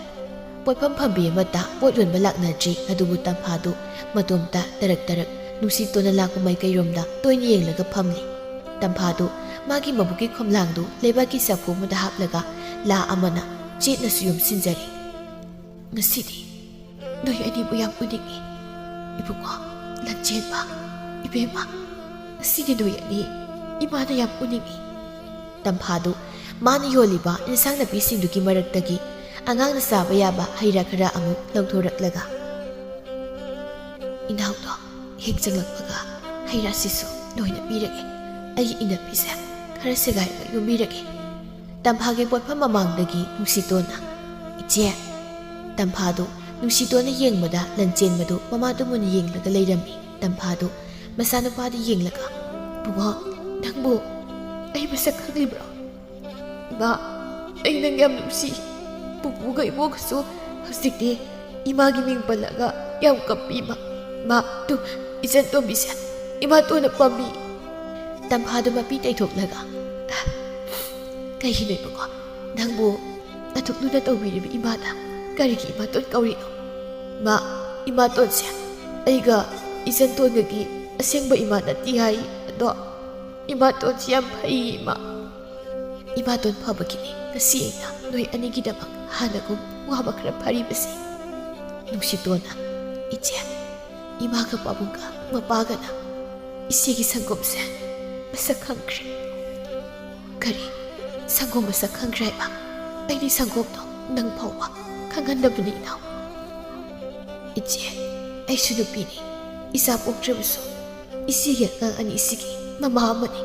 ꯄꯣꯠꯐꯝ ꯐꯝꯕꯤ ꯑꯃꯠꯇ ꯄꯣꯠ ꯌꯣꯟꯕ ꯂꯥꯛꯅꯗ꯭ꯔꯤ, ꯑꯗꯨꯕꯨ ꯇꯝꯐꯥꯗꯨ ꯃꯇꯣꯝꯇ ꯇꯔꯛ ꯇꯔꯛ ꯅꯨꯡꯁꯤꯇꯣꯟꯅ ꯂꯥꯛꯄ ꯃꯥꯏꯀꯩꯔꯣꯝꯗ ꯇꯣꯏꯅ ꯌꯦꯡꯂꯒ ꯐꯝꯂꯤ꯫ ꯇꯝꯐꯥꯗꯨ ꯃꯥꯒꯤ ꯃꯕꯨꯛꯀꯤ ꯈꯣꯝꯂꯥꯡꯗꯨ ꯂꯩꯕꯥꯛꯀꯤ ꯆꯐꯨ ꯑꯃꯗ ꯍꯥꯞꯂꯒ ꯂꯥ ꯑꯃꯅ ꯆꯦꯠꯅꯁꯨ ꯌꯣꯝꯁꯤꯟꯖꯔꯤ꯫ "ꯉꯁꯤꯗꯤ ꯅꯣꯏ ꯑꯅꯤꯕꯨ ꯌꯥꯝ ꯎꯅꯤꯡꯏ꯫ ꯏꯕꯨꯡꯉꯣ, ꯂꯟꯆꯦꯟꯕ, ꯏꯕꯦꯝꯃ, ꯉꯁꯤꯗꯤ ꯅꯣꯏ ꯑꯅꯤ ꯏꯃꯥꯅ ꯌꯥꯝ ꯎꯅꯤꯡꯏ꯫" ꯇꯝꯐꯥꯗꯨ ꯃꯥꯅ ꯌꯣꯜꯂꯤꯕ ꯏꯟꯁꯥꯡ ꯅꯥꯄꯤꯁꯤꯡꯗꯨꯒꯤ ꯃꯔꯛꯇꯒꯤ ꯑꯉꯥꯡꯅ ꯆꯥꯕ ꯌꯥꯕ ꯍꯩ ꯔꯥ ꯈꯔ ꯑꯃꯨꯛ ꯂꯧꯊꯣꯔꯛꯂꯒ, "ꯏꯅꯥꯎꯗꯣ ꯍꯦꯛ ꯆꯪꯂꯛꯄꯒ ꯍꯩ ꯔꯥꯁꯤꯁꯨ ꯂꯣꯏꯅ ꯄꯤꯔꯒꯦ꯫ ꯑꯩꯒꯤ ꯏꯅꯞꯄꯤꯁꯦ ꯈꯔ ꯁꯦꯒꯥꯏꯔꯒ ꯌꯣꯝꯕꯤꯔꯒꯦ꯫" ꯇꯝꯐꯥꯒꯤ ꯄꯣꯠꯐꯝ ꯃꯃꯥꯡꯗꯒꯤ ꯅꯨꯡꯁꯤꯇꯣꯟꯅ, "ꯏꯆꯦ꯫" ꯇꯝꯐꯥꯗꯨ ꯅꯨꯡꯁꯤꯇꯣꯟꯅ ꯌꯦꯡꯕꯗ ꯂꯟꯆꯦꯟꯕꯗꯨ ꯃꯃꯥꯗꯨ ꯃꯨꯟꯅ ꯌꯦꯡꯂꯒ ꯂꯩꯔꯝꯃꯤ꯫ ꯇꯝꯐꯥꯗꯨ ꯃꯆꯥꯅꯨꯄꯥꯗ ꯌꯦꯡꯂꯒ, "ꯕꯨꯡꯉꯣ, ꯅꯪꯕꯨ ꯑꯩ ꯃꯁꯛ ꯈꯪꯂꯤꯕ꯭ꯔꯣ? ꯏꯃꯥ, ꯑꯩ ꯅꯪ ꯌꯥꯝ ꯅꯨꯡꯁꯤ꯫ ꯄꯨꯄꯨꯒ ꯏꯕꯣꯛꯀꯁꯨ ꯍꯧꯖꯤꯛꯇꯤ ꯏꯃꯥꯒꯤ ꯃꯤꯡ ꯄꯜꯂꯒ ꯌꯥꯝ ꯀꯞꯄꯤ, ꯏꯃꯥ꯫ ꯃꯥ, ꯇꯨ, ꯏꯆꯟ ꯇꯣꯝꯕꯤꯁꯦ ꯏꯃꯥꯇꯣꯟꯅ ꯄꯝꯃꯤ꯫" ꯇꯝꯐꯥꯗꯨ ꯃꯄꯤ ꯇꯩꯊꯣꯛꯂꯒ, "ꯀꯩꯒꯤꯅꯣ ꯏꯕꯨꯡꯉꯣ? ꯅꯪꯕꯨ ꯑꯗꯨꯛ ꯂꯨꯅ ꯇꯧꯕꯤꯔꯤꯕ ꯏꯃꯥꯅ ꯀꯔꯤꯒꯤ ꯏꯃꯥꯇꯣꯟ ꯀꯧꯔꯤꯅꯣ? ꯃꯥ, ꯏꯃꯥꯇꯣꯟꯁꯦ ꯑꯩꯒ ꯏꯆꯟꯇꯣꯟꯒꯒꯤ ꯑꯁꯦꯡꯕ ꯏꯃꯥ ꯅꯠꯇꯦ ꯍꯥꯏ꯫ ꯑꯗꯣ ꯏꯃꯥꯇꯣꯟꯁꯤ ꯌꯥꯝ ꯐꯩ, ꯏꯃꯥ꯫ ꯏꯃꯥꯇꯣꯟ ꯐꯕꯒꯤꯅꯤ ꯉꯁꯤ ꯑꯩꯅ ꯅꯣꯏ ꯑꯅꯤꯒꯤꯗꯃꯛ ꯍꯥꯟꯅꯒꯨꯝ ꯋꯥꯕ ꯈꯔ ꯐꯔꯤꯕꯁꯤ꯫" ꯅꯨꯡꯁꯤꯇꯣꯟꯅ, "ꯏꯆꯦ, ꯏꯃꯥꯒ ꯄꯥꯕꯨꯡꯒ ꯃꯄꯥꯒꯅ ꯏꯆꯦꯒꯤ ꯁꯪꯒꯣꯝꯁꯦ ꯃꯁꯛ ꯈꯪꯈ꯭ꯔꯦ꯫" "ꯀꯔꯤ? ꯁꯪꯒꯣꯝ ꯃꯁꯛ ꯈꯪꯈ꯭ꯔꯦ ꯍꯥꯏꯕ? ꯑꯩꯗꯤ ꯁꯪꯒꯣꯝꯗꯣ ꯅꯪ ꯐꯥꯎꯕ ꯈꯪꯍꯟꯗꯕꯅꯤ, ꯏꯅꯥꯎ꯫" "ꯏꯆꯦ, ꯑꯩꯁꯨ ꯅꯨꯄꯤꯅꯤ꯫ ꯏꯆꯥ ꯄꯣꯛꯇ꯭ꯔꯕꯁꯨ ꯏꯆꯦꯒꯤ ꯑꯉꯥꯡ ꯑꯅꯤꯁꯤꯒꯤ ꯃꯃꯥ ꯑꯃꯅꯤ꯫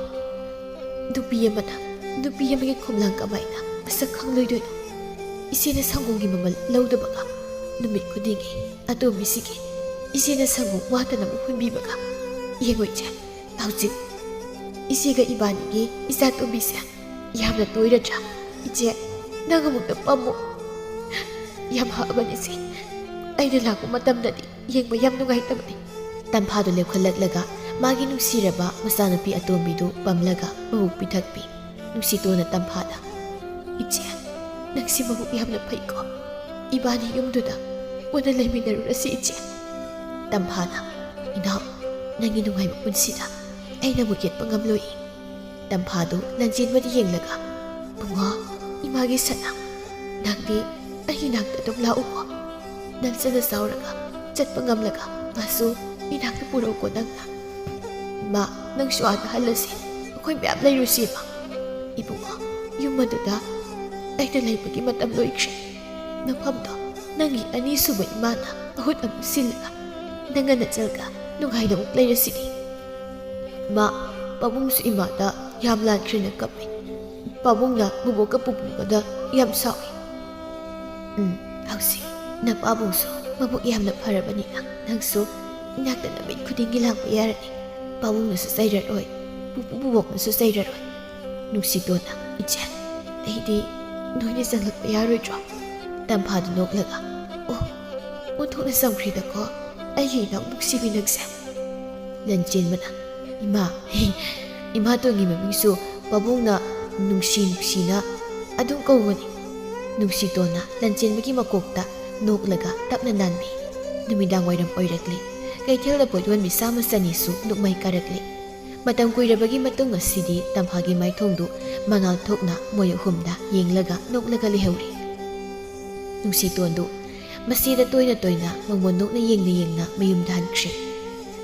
ꯅꯨꯄꯤ ꯑꯃꯅ ꯅꯨꯄꯤ ꯑꯃꯒꯤ ꯈꯣꯝꯂꯥꯡ ꯀꯃꯥꯏꯅ ꯃꯁꯛ ꯈꯪꯂꯣꯏꯗꯣꯏꯅꯣ? ꯏꯆꯦꯅ ꯁꯪꯒꯣꯝꯒꯤ ꯃꯃꯜ ꯂꯧꯗꯕꯒ ꯅꯨꯃꯤꯠ ꯈꯨꯗꯤꯡꯒꯤ ꯑꯇꯣꯝꯕꯤꯁꯤꯒꯤ ꯏꯆꯦꯅ ꯁꯪꯒꯣꯝ ꯋꯥꯠꯇꯅꯕ ꯍꯨꯟꯕꯤꯕꯒ꯫ ꯌꯦꯡꯉꯣ ꯏꯆꯦ, ꯍꯧꯖꯤꯛ ꯏꯆꯦꯒ ꯏꯕꯥꯅꯤꯒꯤ ꯏꯆꯥ ꯇꯣꯝꯕꯤꯁꯦ ꯌꯥꯝꯅ ꯇꯣꯏꯔꯗ꯭ꯔꯥ? ꯏꯆꯦ, ꯅꯪ ꯑꯃꯨꯛꯇ ꯄꯝꯃꯨ꯫" ꯌꯥꯝ ꯐꯕꯅꯤ ꯁꯤ꯫ ꯑꯩꯅ ꯂꯥꯛꯄ ꯃꯇꯝꯗꯗꯤ ꯌꯦꯡꯕ ꯌꯥꯝ ꯅꯨꯡꯉꯥꯏꯇꯕꯅꯤ꯫ ꯇꯝꯐꯥꯗꯨ ꯂꯦꯞꯈꯠꯂꯛꯂꯒ ꯃꯥꯒꯤ ꯅꯨꯡꯁꯤꯔꯕ ꯃꯆꯥꯅꯨꯄꯤ ꯑꯇꯣꯝꯕꯤꯗꯨ ꯄꯝꯂꯒ ꯃꯕꯨꯛ ꯄꯤꯊꯛꯄꯤ꯫ ꯅꯨꯡꯁꯤꯇꯣꯟꯅ ꯇꯝꯐꯥꯗ, "ꯏꯆꯦ, ꯅꯪꯁꯤ ꯃꯕꯨꯛ ꯌꯥꯝꯅ ꯐꯩꯀꯣ꯫ ꯏꯕꯥꯅꯤ ꯌꯨꯝꯗꯨꯗ ꯄꯨꯟꯅ ꯂꯩꯃꯤꯟꯅꯔꯨꯔꯁꯤ ꯏꯆꯦ꯫" ꯇꯝꯐꯥꯅ, "ꯏꯅꯥꯎ, ꯅꯪꯒꯤ ꯅꯨꯡꯉꯥꯏꯕ ꯄꯨꯟꯁꯤꯗ ꯑꯩꯅꯕꯨ ꯌꯦꯠꯄ ꯉꯝꯂꯣꯏ꯫" ꯇꯝꯐꯥꯗꯨ ꯂꯟꯖꯦꯟꯕꯗ ꯌꯦꯡꯂꯒ, "ꯕꯨꯡꯉꯣ, ꯏꯃꯥꯒꯤ ꯁꯅꯥ, ꯅꯪꯗꯤ ꯑꯩꯒꯤ ꯅꯥꯛꯇ ꯑꯗꯨꯝ ꯂꯥꯛꯎꯀꯣ꯫ ꯅꯪ ꯆꯠꯅ ꯆꯥꯎꯔꯒ ꯆꯠꯄ ꯉꯝꯂꯒ ꯃꯥꯁꯨ ꯏꯅꯥꯛꯇ ꯄꯨꯔꯛꯎꯀꯣ ꯅꯪꯅ꯫ ꯏꯃꯥ, ꯅꯪꯁꯨ ꯑꯥꯗ ꯍꯜꯂꯁꯤ, ꯑꯩꯈꯣꯏ ꯃꯌꯥꯝ ꯂꯩꯔꯨꯁꯤ ꯏꯃꯥ꯫ ꯏꯕꯨꯡꯉꯣ, ꯌꯨꯝ ꯑꯗꯨꯗ ꯑꯩꯅ ꯂꯩꯕꯒꯤ ꯃꯇꯝ ꯂꯣꯏꯈ꯭ꯔꯦ꯫ ꯃꯐꯝꯗꯣ ꯅꯪꯒꯤ ꯑꯅꯤꯁꯨꯕ ꯏꯃꯥꯅ ꯃꯍꯨꯠ ꯑꯃꯨꯛ ꯁꯤꯜꯂꯒ ꯅꯪꯒ ꯅꯆꯜꯒ ꯅꯨꯡꯉꯥꯏꯅ ꯑꯃꯨꯛ ꯂꯩꯔꯁꯤꯅꯤ꯫" ꯃꯥ, ꯄꯥꯕꯨꯡꯁꯨ ꯏꯃꯥꯗ ꯌꯥꯝ ꯂꯥꯟꯈ꯭ꯔꯦꯅ ꯀꯞꯄꯤ꯫ ꯄꯥꯕꯨꯡꯅ ꯕꯨꯕꯣꯛꯀ ꯄꯨꯄꯨꯒꯗ ꯌꯥꯝ ꯁꯥꯎꯏ꯫ "ꯎꯝ, ꯍꯧꯖꯤꯛ ꯅꯄꯥꯕꯨꯡꯁꯨ ꯃꯕꯨꯛ ꯌꯥꯝꯅ ꯐꯔꯕꯅꯤꯅ ꯅꯪꯁꯨ ꯏꯅꯥꯛꯇ ꯅꯨꯃꯤꯠ ꯈꯨꯗꯤꯡꯒꯤ ꯂꯥꯛꯄ ꯌꯥꯔꯅꯤ꯫ ꯄꯥꯕꯨꯡꯅꯁꯨ ꯆꯩꯔꯔꯣꯏ, ꯄꯨꯄꯨ ꯕꯨꯕꯣꯛꯅꯁꯨ ꯆꯩꯔꯔꯣꯏ꯫" ꯅꯨꯡꯁꯤꯇꯣꯟꯅ, "ꯏꯆꯦ, ꯑꯩꯗꯤ ꯅꯣꯏꯅ ꯆꯪꯂꯛꯄ ꯌꯥꯔꯣꯏꯗ꯭ꯔꯣ?" ꯇꯝꯐꯥꯗꯨ ꯅꯣꯛꯂꯒ, "ꯑꯣ, ꯑꯣꯟꯊꯣꯛꯅ ꯆꯝꯈ꯭ꯔꯦꯗꯀꯣ ꯑꯩꯒꯤ ꯏꯅꯥꯎ ꯅꯨꯡꯁꯤꯕꯤ ꯅꯪꯁꯦ꯫" ꯂꯟꯆꯦꯟꯕꯅ, "ꯏꯃꯥ, ꯏꯃꯥꯇꯣꯟꯒꯤ ꯃꯃꯤꯡꯁꯨ ꯄꯥꯕꯨꯡꯅ ꯅꯨꯡꯁꯤ ꯅꯨꯡꯁꯤꯅ ꯑꯗꯨꯝ ꯀꯧꯕꯅꯤ꯫" ꯅꯨꯡꯁꯤꯇꯣꯟꯅ ꯂꯟꯆꯦꯟꯕꯒꯤ ꯃꯀꯣꯛꯇ ꯅꯣꯛꯂꯒ ꯇꯞꯅ ꯅꯥꯟꯕꯤ꯫ ꯅꯨꯃꯤꯗꯥꯡ ꯋꯥꯏꯔꯝ ꯑꯣꯏꯔꯛꯂꯤ꯫ ꯀꯩꯊꯦꯜꯗ ꯄꯣꯠ ꯌꯣꯟꯕꯤ ꯆꯥꯝꯃ ꯆꯅꯤꯁꯨ ꯅꯣꯡꯃꯩ ꯀꯥꯔꯛꯂꯤ꯫ ꯃꯇꯝ ꯀꯨꯏꯔꯕꯒꯤ ꯃꯇꯨꯡ ꯉꯁꯤꯗꯤ ꯇꯝꯐꯥꯒꯤ ꯃꯥꯏꯊꯣꯡꯗꯨ ꯃꯉꯥꯜ ꯊꯣꯛꯅ ꯃꯣꯏ ꯑꯍꯨꯝꯗ ꯌꯦꯡꯂꯒ ꯅꯣꯛꯂꯒ ꯂꯩꯍꯧꯔꯤ꯫ ꯅꯨꯡꯁꯤꯇꯣꯟꯗꯨ ꯃꯆꯦꯗ ꯇꯣꯏꯅ ꯇꯣꯏꯅ ꯃꯉꯣꯟ ꯅꯣꯛꯅ ꯌꯦꯡꯅ ꯌꯦꯡꯅ ꯃꯌꯨꯝꯗ ꯍꯟꯈ꯭ꯔꯦ꯫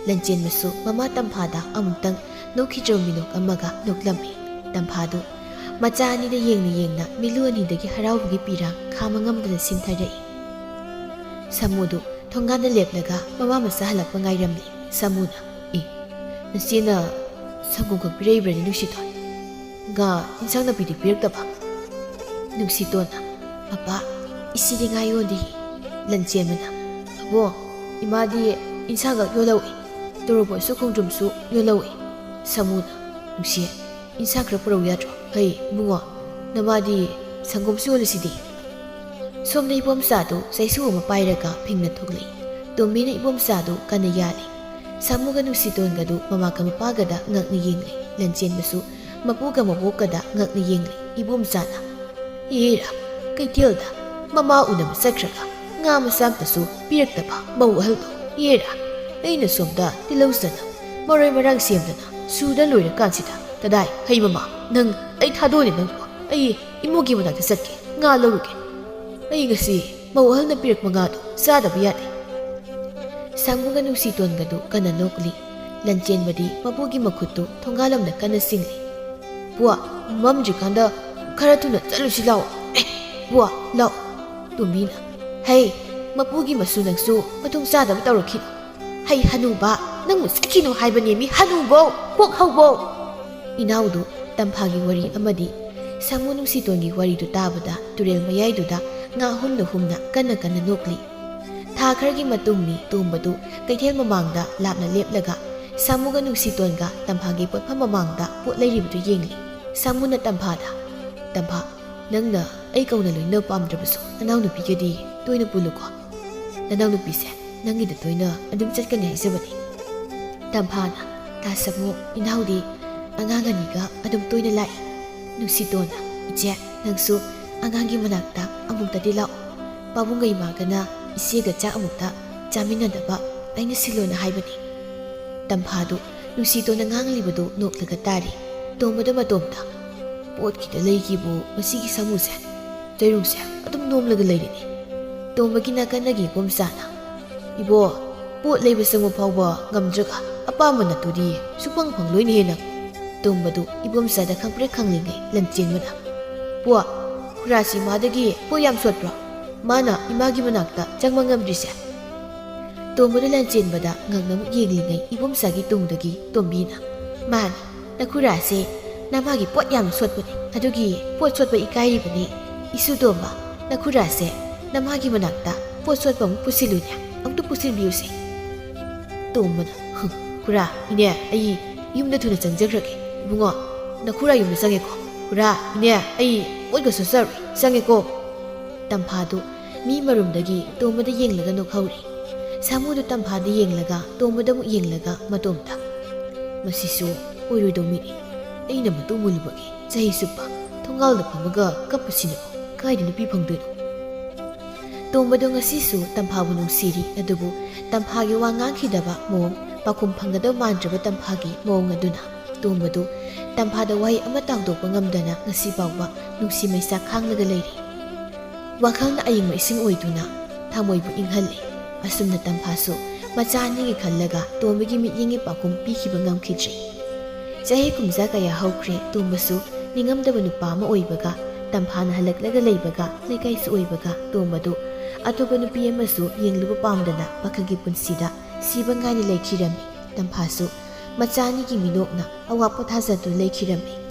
ꯂꯟꯆꯦꯟꯕꯁꯨ ꯃꯃꯥ ꯇꯝꯐꯥꯗ ꯑꯃꯨꯛꯇꯪ ꯅꯣꯛꯈꯤꯗ꯭ꯔꯕ ꯃꯤꯅꯣꯛ ꯑꯃꯒ ꯅꯣꯛꯂꯝꯃꯤ꯫ ꯇꯝꯐꯥꯗꯨ ꯃꯆꯥ ꯑꯅꯤꯗ ꯌꯦꯡꯅ ꯌꯦꯡꯅ ꯃꯤꯠꯂꯨ ꯑꯅꯤꯗꯒꯤ ꯍꯔꯥꯎꯕꯒꯤ ꯄꯤꯔꯥꯡ ꯈꯥꯝꯕ ꯉꯝꯗꯅ ꯁꯤꯟꯊꯔꯛꯏ꯫ ꯁꯥꯃꯨꯗꯨ ꯊꯣꯡꯒꯥꯟꯗ ꯂꯦꯞꯂꯒ ꯃꯃꯥ ꯃꯆꯥ ꯍꯜꯂꯛꯄ ꯉꯥꯏꯔꯝꯂꯤ꯫ ꯁꯥꯃꯨꯅ, "ꯑꯦ, ꯅꯆꯦꯅ ꯁꯪꯒꯣꯝ ꯈꯛ ꯄꯤꯔꯛꯏꯕ꯭ꯔꯅꯦ ꯅꯨꯡꯁꯤꯇꯣꯟ? ꯉꯥ, ꯏꯟꯁꯥꯡ ꯅꯥꯄꯤꯗꯤ ꯄꯤꯔꯛꯇꯕ?" ꯅꯨꯡꯁꯤꯇꯣꯟꯅ, "ꯃꯄꯥ, ꯏꯆꯦꯗꯤ ꯉꯥ ꯌꯣꯟꯗꯦ꯫" ꯂꯟꯆꯦꯟꯕꯅ, "ꯑꯕꯣ, ꯏꯃꯥꯗꯤ ꯏꯟꯁꯥꯡ ꯈꯛ ꯌꯣꯜꯍꯧꯏ, ꯇꯣꯔꯣꯕꯣꯠꯁꯨ ꯈꯣꯡꯗ꯭ꯔꯨꯝꯁꯨ ꯌꯣꯜꯍꯧꯏ꯫" ꯁꯥꯃꯨꯅ, "ꯅꯨꯡꯁꯤ, ꯏꯟꯁꯥꯡ ꯈꯔ ꯄꯨꯔꯛꯎ ꯌꯥꯗ꯭ꯔꯣ? ꯍꯩ, ꯏꯕꯨꯡꯉꯣ, ꯅꯃꯥꯗꯤ ꯁꯪꯒꯣꯝꯁꯨ ꯌꯣꯜꯂꯤꯁꯤꯗꯤ?" ꯁꯣꯝꯗ ꯏꯕꯣꯝꯆꯥꯗꯨ ꯆꯩꯁꯨ ꯑꯃ ꯄꯥꯏꯔꯒ ꯐꯤꯡꯅ ꯊꯣꯛꯂꯛꯏ꯫ ꯇꯣꯝꯕꯤꯅ ꯏꯕꯣꯝꯆꯥꯗꯨ ꯀꯟꯅ ꯌꯥꯜꯂꯤ꯫ ꯁꯥꯃꯨꯒ ꯅꯨꯡꯁꯤꯇꯣꯟꯒꯗꯨ ꯃꯃꯥꯒ ꯃꯄꯥꯒꯗ ꯉꯛꯅ ꯌꯦꯡꯂꯤ꯫ ꯂꯟꯆꯦꯟꯕꯁꯨ ꯃꯄꯨꯒ ꯃꯕꯣꯛꯀꯗ ꯉꯛꯅ ꯌꯦꯡꯂꯤ꯫ ꯏꯕꯣꯝꯆꯥꯅ, "ꯍꯦꯔꯥ, ꯀꯩꯊꯦꯜꯗ ꯃꯃꯥ ꯎꯅꯕ ꯆꯠꯈ꯭ꯔꯒ ꯉꯥ ꯃꯆꯥ ꯑꯝꯇꯁꯨ ꯄꯤꯔꯛꯇꯕ ꯃꯧ ꯑꯍꯜꯗꯣ꯫ ꯍꯦꯔꯥ, ꯑꯩꯅ ꯁꯣꯝꯗ ꯇꯤꯜꯍꯧ ꯆꯅꯝ, ꯃꯔꯣꯏ ꯃꯔꯥꯡ ꯁꯦꯝꯗꯅ ꯁꯨꯗ ꯂꯣꯏꯔꯀꯥꯟꯁꯤꯗ꯫ ꯀꯗꯥꯏ? ꯍꯩ ꯃꯃꯥ, ꯅꯪ ꯑꯩ ꯊꯥꯗꯣꯛꯑꯅꯤ ꯅꯪꯕꯨ꯫ ꯑꯩ ꯏꯃꯣꯒꯤ ꯃꯅꯥꯛꯇ ꯆꯠꯀꯦ, ꯉꯥ ꯂꯧꯔꯨꯒꯦ꯫ ꯑꯩ ꯉꯁꯤ ꯃꯧ ꯑꯍꯜꯅ ꯄꯤꯔꯛꯄ ꯉꯥꯗꯣ ꯆꯥꯗꯕ ꯌꯥꯗꯦ꯫" ꯁꯥꯃꯨꯒ ꯅꯨꯡꯁꯤꯇꯣꯟꯒꯗꯨ ꯀꯟꯅ ꯅꯣꯛꯂꯤ꯫ ꯂꯟꯆꯦꯟꯕꯗꯤ ꯃꯄꯨꯒꯤ ꯃꯈꯨꯠꯇꯨ ꯊꯣꯡꯒꯥꯜꯂꯣꯝꯗ ꯀꯟꯅ ꯆꯤꯡꯂꯤ꯫ "ꯄꯨꯋꯥ, ꯃꯝꯗ꯭ꯔꯤꯀꯥꯟꯗ ꯈꯔ ꯊꯨꯅ ꯆꯠꯂꯨꯁꯤ ꯂꯥꯛꯑꯣ꯫ ꯑꯦ, ꯄꯨꯋꯥ, ꯂꯥꯛꯑꯣ꯫" ꯇꯣꯝꯕꯤꯅ, "ꯍꯩ, ꯃꯄꯨꯒꯤ ꯃꯁꯨ ꯅꯪꯁꯨ ꯃꯊꯣꯡ ꯆꯥꯗꯕ ꯇꯧꯔꯛꯈꯤꯅꯨ꯫ ꯍꯩ ꯍꯅꯨꯕ, ꯅꯪꯕꯨ ꯆꯠꯈꯤꯅꯨ ꯍꯥꯏꯕꯅꯦ ꯃꯤ ꯍꯅꯨꯕꯧ, ꯀꯣꯛ ꯍꯧꯕꯧ꯫" ꯏꯅꯥꯎꯗꯨ ꯇꯝꯐꯥꯒꯤ ꯋꯥꯔꯤ ꯑꯃꯗꯤ ꯁꯥꯃꯨ ꯅꯨꯡꯁꯤꯇꯣꯟꯒꯤ ꯋꯥꯔꯤꯗꯨ ꯇꯥꯕꯗ ꯇꯨꯔꯦꯜ ꯃꯌꯥꯏꯗꯨꯗ ꯉꯥ ꯍꯨꯝꯅ ꯍꯨꯝꯅ ꯀꯟꯅ ꯀꯟꯅ ꯅꯣꯛꯂꯤ꯫ ꯊꯥ ꯈꯔꯒꯤ ꯃꯇꯨꯡꯅꯤ꯫ ꯇꯣꯝꯕꯗꯨ ꯀꯩꯊꯦꯜ ꯃꯃꯥꯡꯗ ꯂꯥꯞꯅ ꯂꯦꯞꯂꯒ ꯁꯥꯃꯨꯒ ꯅꯨꯡꯁꯤꯇꯣꯟꯒ ꯇꯝꯐꯥꯒꯤ ꯄꯣꯠꯐꯝ ꯃꯃꯥꯡꯗ ꯄꯣꯠ ꯂꯩꯔꯤꯕꯗꯨ ꯌꯦꯡꯂꯤ꯫ ꯁꯥꯃꯨꯅ ꯇꯝꯐꯥꯗ, "ꯇꯝꯐꯥ, ꯅꯪꯅ ꯑꯩ ꯀꯧꯅ ꯂꯣꯏꯅꯕ ꯄꯥꯝꯗ꯭ꯔꯕꯁꯨ ꯅꯅꯥꯎꯅꯨꯄꯤꯒꯗꯤ ꯇꯣꯏꯅ ꯄꯨꯜꯂꯨꯀꯣ꯫ ꯅꯅꯥꯎꯅꯨꯄꯤꯁꯦ ꯅꯪꯒꯤꯗ ꯇꯣꯏꯅ ꯑꯗꯨꯝ ꯆꯠꯀꯅꯤ ꯍꯥꯏꯖꯕꯅꯤ꯫" ꯇꯝꯐꯥꯅ, "ꯇꯥ ꯁꯥꯃꯨ, ꯏꯅꯥꯎꯗꯤ ꯑꯉꯥꯡ ꯑꯅꯤꯒ ꯑꯗꯨꯝ ꯇꯣꯏꯅ ꯂꯥꯛꯏ꯫" ꯅꯨꯡꯁꯤꯇꯣꯟꯅ, "ꯏꯆꯦ, ꯅꯪꯁꯨ ꯑꯉꯥꯡꯒꯤ ꯃꯅꯥꯛꯇ ꯑꯃꯨꯛꯇꯗꯤ ꯂꯥꯛꯑꯣ꯫ ꯄꯥꯕꯨꯡꯒ ꯏꯃꯥꯒꯅ ꯏꯆꯦꯒ ꯆꯥꯛ ꯑꯃꯨꯛꯇ ꯆꯥꯃꯤꯟꯅꯗꯕ ꯑꯩꯅ ꯁꯤꯜꯂꯣꯅ ꯍꯥꯏꯕꯅꯤ꯫" ꯇꯝꯐꯥꯗꯨ ꯅꯨꯡꯁꯤꯇꯣꯟꯅ ꯉꯥꯡꯂꯤꯕꯗꯨ ꯅꯣꯛꯂꯒ ꯇꯥꯔꯤ꯫ ꯇꯣꯝꯕꯗ ꯃꯇꯣꯝꯇ, "ꯄꯣꯠ ꯈꯤꯇ ꯂꯩꯒꯦꯕꯨ ꯃꯁꯤꯒꯤ ꯁꯥꯃꯨꯁꯦ ꯆꯩꯔꯨꯡꯁꯦ ꯑꯗꯨꯝ ꯅꯣꯝꯂꯒ ꯂꯩꯔꯤꯅꯤ꯫" ꯇꯣꯝꯕꯒꯤ ꯅꯥꯀꯟꯗꯒꯤ ꯏꯕꯣꯝꯆꯥꯅ, "ꯏꯕꯣ, ꯄꯣꯠ ꯂꯩꯕ ꯆꯪꯕ ꯐꯥꯎꯕ ꯉꯝꯗ꯭ꯔꯒ ꯑꯄꯥꯝꯕ ꯅꯠꯇꯨꯗꯤ ꯁꯨꯛꯐꯪ ꯐꯪꯂꯣꯏꯅꯦꯍꯦ ꯅꯪ꯫" ꯇꯣꯝꯕꯗꯨ ꯏꯕꯣꯝꯆꯥꯗ ꯈꯪꯄ꯭ꯔꯦꯛ ꯈꯪꯂꯤꯉꯩ ꯂꯟꯆꯦꯟꯕꯅ, "ꯄꯣ, ꯈꯨꯔꯥꯁꯤ ꯃꯥꯗꯒꯤ ꯄꯣꯠ ꯌꯥꯝ ꯁꯣꯠꯄ꯭ꯔꯣ? ꯃꯥꯅ ꯏꯃꯥꯒꯤ ꯃꯅꯥꯛꯇ ꯆꯪꯕ ꯉꯝꯗ꯭ꯔꯤꯁꯦ?" ꯇꯣꯝꯕꯗꯨ ꯂꯟꯆꯦꯟꯕꯗ ꯉꯛꯅ ꯑꯃꯨꯛ ꯌꯦꯡꯂꯤꯉꯩ ꯏꯕꯣꯝꯆꯥꯒꯤ ꯇꯨꯡꯗꯒꯤ ꯇꯣꯝꯕꯤꯅ, "ꯃꯥꯅꯤ, ꯅꯈꯨꯔꯥꯁꯦ ꯅꯃꯥꯒꯤ ꯄꯣꯠ ꯌꯥꯝꯅ ꯁꯣꯠꯄꯅꯦ, ꯑꯗꯨꯒꯤ ꯄꯣꯠ ꯁꯣꯠꯄ ꯏꯀꯥꯏꯔꯤꯕꯅꯦ꯫ ꯏꯁꯨ ꯇꯣꯝꯕ, ꯅꯈꯨꯔꯥꯁꯦ ꯅꯃꯥꯒꯤ ꯃꯅꯥꯛꯇ ꯄꯣꯠ ꯁꯣꯠꯄ ꯑꯃꯨꯛ ꯄꯨꯁꯤꯜꯂꯨꯅꯦ, ꯑꯃꯨꯛꯇ ꯄꯨꯁꯤꯟꯕꯤꯌꯨꯁꯦ꯫" ꯇꯣꯝꯕꯅ, "ꯍꯨꯝ, ꯈꯨꯔꯥ, ꯏꯅꯦ, ꯑꯩ ꯌꯨꯝꯗ ꯊꯨꯅ ꯆꯪꯖꯈ꯭ꯔꯒꯦ꯫ ꯏꯕꯨꯡꯉꯣ, ꯅꯈꯨꯔꯥ ꯌꯨꯝꯗ ꯆꯪꯉꯦꯀꯣ꯫ ꯈꯨꯔꯥ, ꯏꯅꯦ, ꯑꯩ ꯄꯣꯠꯀ ꯁꯣꯠꯆꯔꯨꯏ, ꯆꯪꯉꯦꯀꯣ꯫" ꯇꯝꯐꯥꯗꯨ ꯃꯤ ꯃꯔꯨꯝꯗꯒꯤ ꯇꯣꯝꯕꯗ ꯌꯦꯡꯂꯒ ꯅꯣꯛꯍꯧꯔꯤ꯫ ꯁꯥꯃꯨꯗꯨ ꯇꯝꯐꯥꯗ ꯌꯦꯡꯂꯒ ꯇꯣꯝꯕꯗ ꯑꯃꯨꯛ ꯌꯦꯡꯂꯒ ꯃꯇꯣꯝꯇ, "ꯃꯁꯤꯁꯨ ꯑꯣꯏꯔꯣꯏꯗꯧ ꯃꯤꯅꯤ꯫ ꯑꯩꯅ ꯃꯇꯨ ꯃꯨꯜꯂꯨꯕꯒꯤ ꯆꯍꯤ ꯆꯨꯞꯄ ꯊꯣꯡꯒꯥꯜꯗ ꯐꯝꯃꯒ ꯀꯞꯄꯁꯤꯅꯕꯨ ꯀꯥꯏꯗ ꯅꯨꯄꯤ ꯐꯪꯗꯣꯏꯅꯣ?" ꯇꯣꯝꯕꯗꯨ ꯉꯁꯤꯁꯨ ꯇꯝꯐꯥꯕꯨ ꯅꯨꯡꯁꯤꯔꯤ, ꯑꯗꯨꯕꯨ ꯇꯝꯐꯥꯒꯤ ꯋꯥ ꯉꯥꯡꯈꯤꯗꯕ ꯃꯑꯣꯡ, ꯄꯥꯎꯈꯨꯝ ꯐꯪꯒꯗꯕ ꯃꯥꯟꯗ꯭ꯔꯕ ꯇꯝꯐꯥꯒꯤ ꯃꯑꯣꯡ ꯑꯗꯨꯅ ꯇꯣꯝꯕꯗꯨ ꯇꯝꯐꯥꯗ ꯋꯥꯍꯩ ꯑꯃ ꯇꯥꯎꯗꯣꯛꯄ ꯉꯝꯗꯅ ꯉꯁꯤ ꯐꯥꯎꯕ ꯅꯨꯡꯁꯤ ꯃꯩꯁꯥ ꯈꯥꯡꯂꯒ ꯂꯩꯔꯤ꯫ ꯋꯥꯈꯜꯅ ꯑꯏꯪꯕ ꯏꯁꯤꯡ ꯑꯣꯏꯗꯨꯅ ꯊꯃꯣꯏꯕꯨ ꯏꯪꯍꯜꯂꯤ꯫ ꯑꯁꯨꯝꯅ ꯇꯝꯐꯥꯁꯨ ꯃꯆꯥ ꯑꯅꯤꯒꯤ ꯈꯜꯂꯒ ꯇꯣꯝꯕꯒꯤ ꯃꯤꯠꯌꯦꯡꯒꯤ ꯄꯥꯎꯈꯨꯝ ꯄꯤꯈꯤꯕ ꯉꯝꯈꯤꯗ꯭ꯔꯤ꯫ ꯆꯍꯤ ꯀꯨꯝꯖꯥ ꯀꯌꯥ ꯍꯧꯈ꯭ꯔꯦ꯫ ꯇꯣꯝꯕꯁꯨ ꯅꯤꯡꯉꯝꯗꯕ ꯅꯨꯄꯥ ꯑꯃ ꯑꯣꯏꯕꯒ, ꯇꯝꯐꯥꯅ ꯍꯜꯂꯛꯂꯒ ꯂꯩꯕꯒ, ꯂꯩꯀꯥꯏꯁꯨ ꯑꯣꯏꯕꯒ, ꯇꯣꯝꯕꯗꯨ ꯑꯇꯣꯞꯄ ꯅꯨꯄꯤ ꯑꯃꯁꯨ ꯌꯦꯡꯂꯨꯕ ꯄꯥꯝꯗꯅ ꯄꯥꯈꯪꯒꯤ ꯄꯨꯟꯁꯤꯗ ꯁꯤꯕ ꯉꯥꯏꯅ ꯂꯩꯈꯤꯔꯝꯃꯤ꯫ ꯇꯝꯐꯥꯁꯨ ꯃꯆꯥ ꯑꯅꯤꯒꯤ ꯃꯤꯅꯣꯛꯅ ꯑꯋꯥ ꯄꯣꯊꯥꯖꯗꯨꯅ ꯂꯩꯈꯤꯔꯝꯃꯤ꯫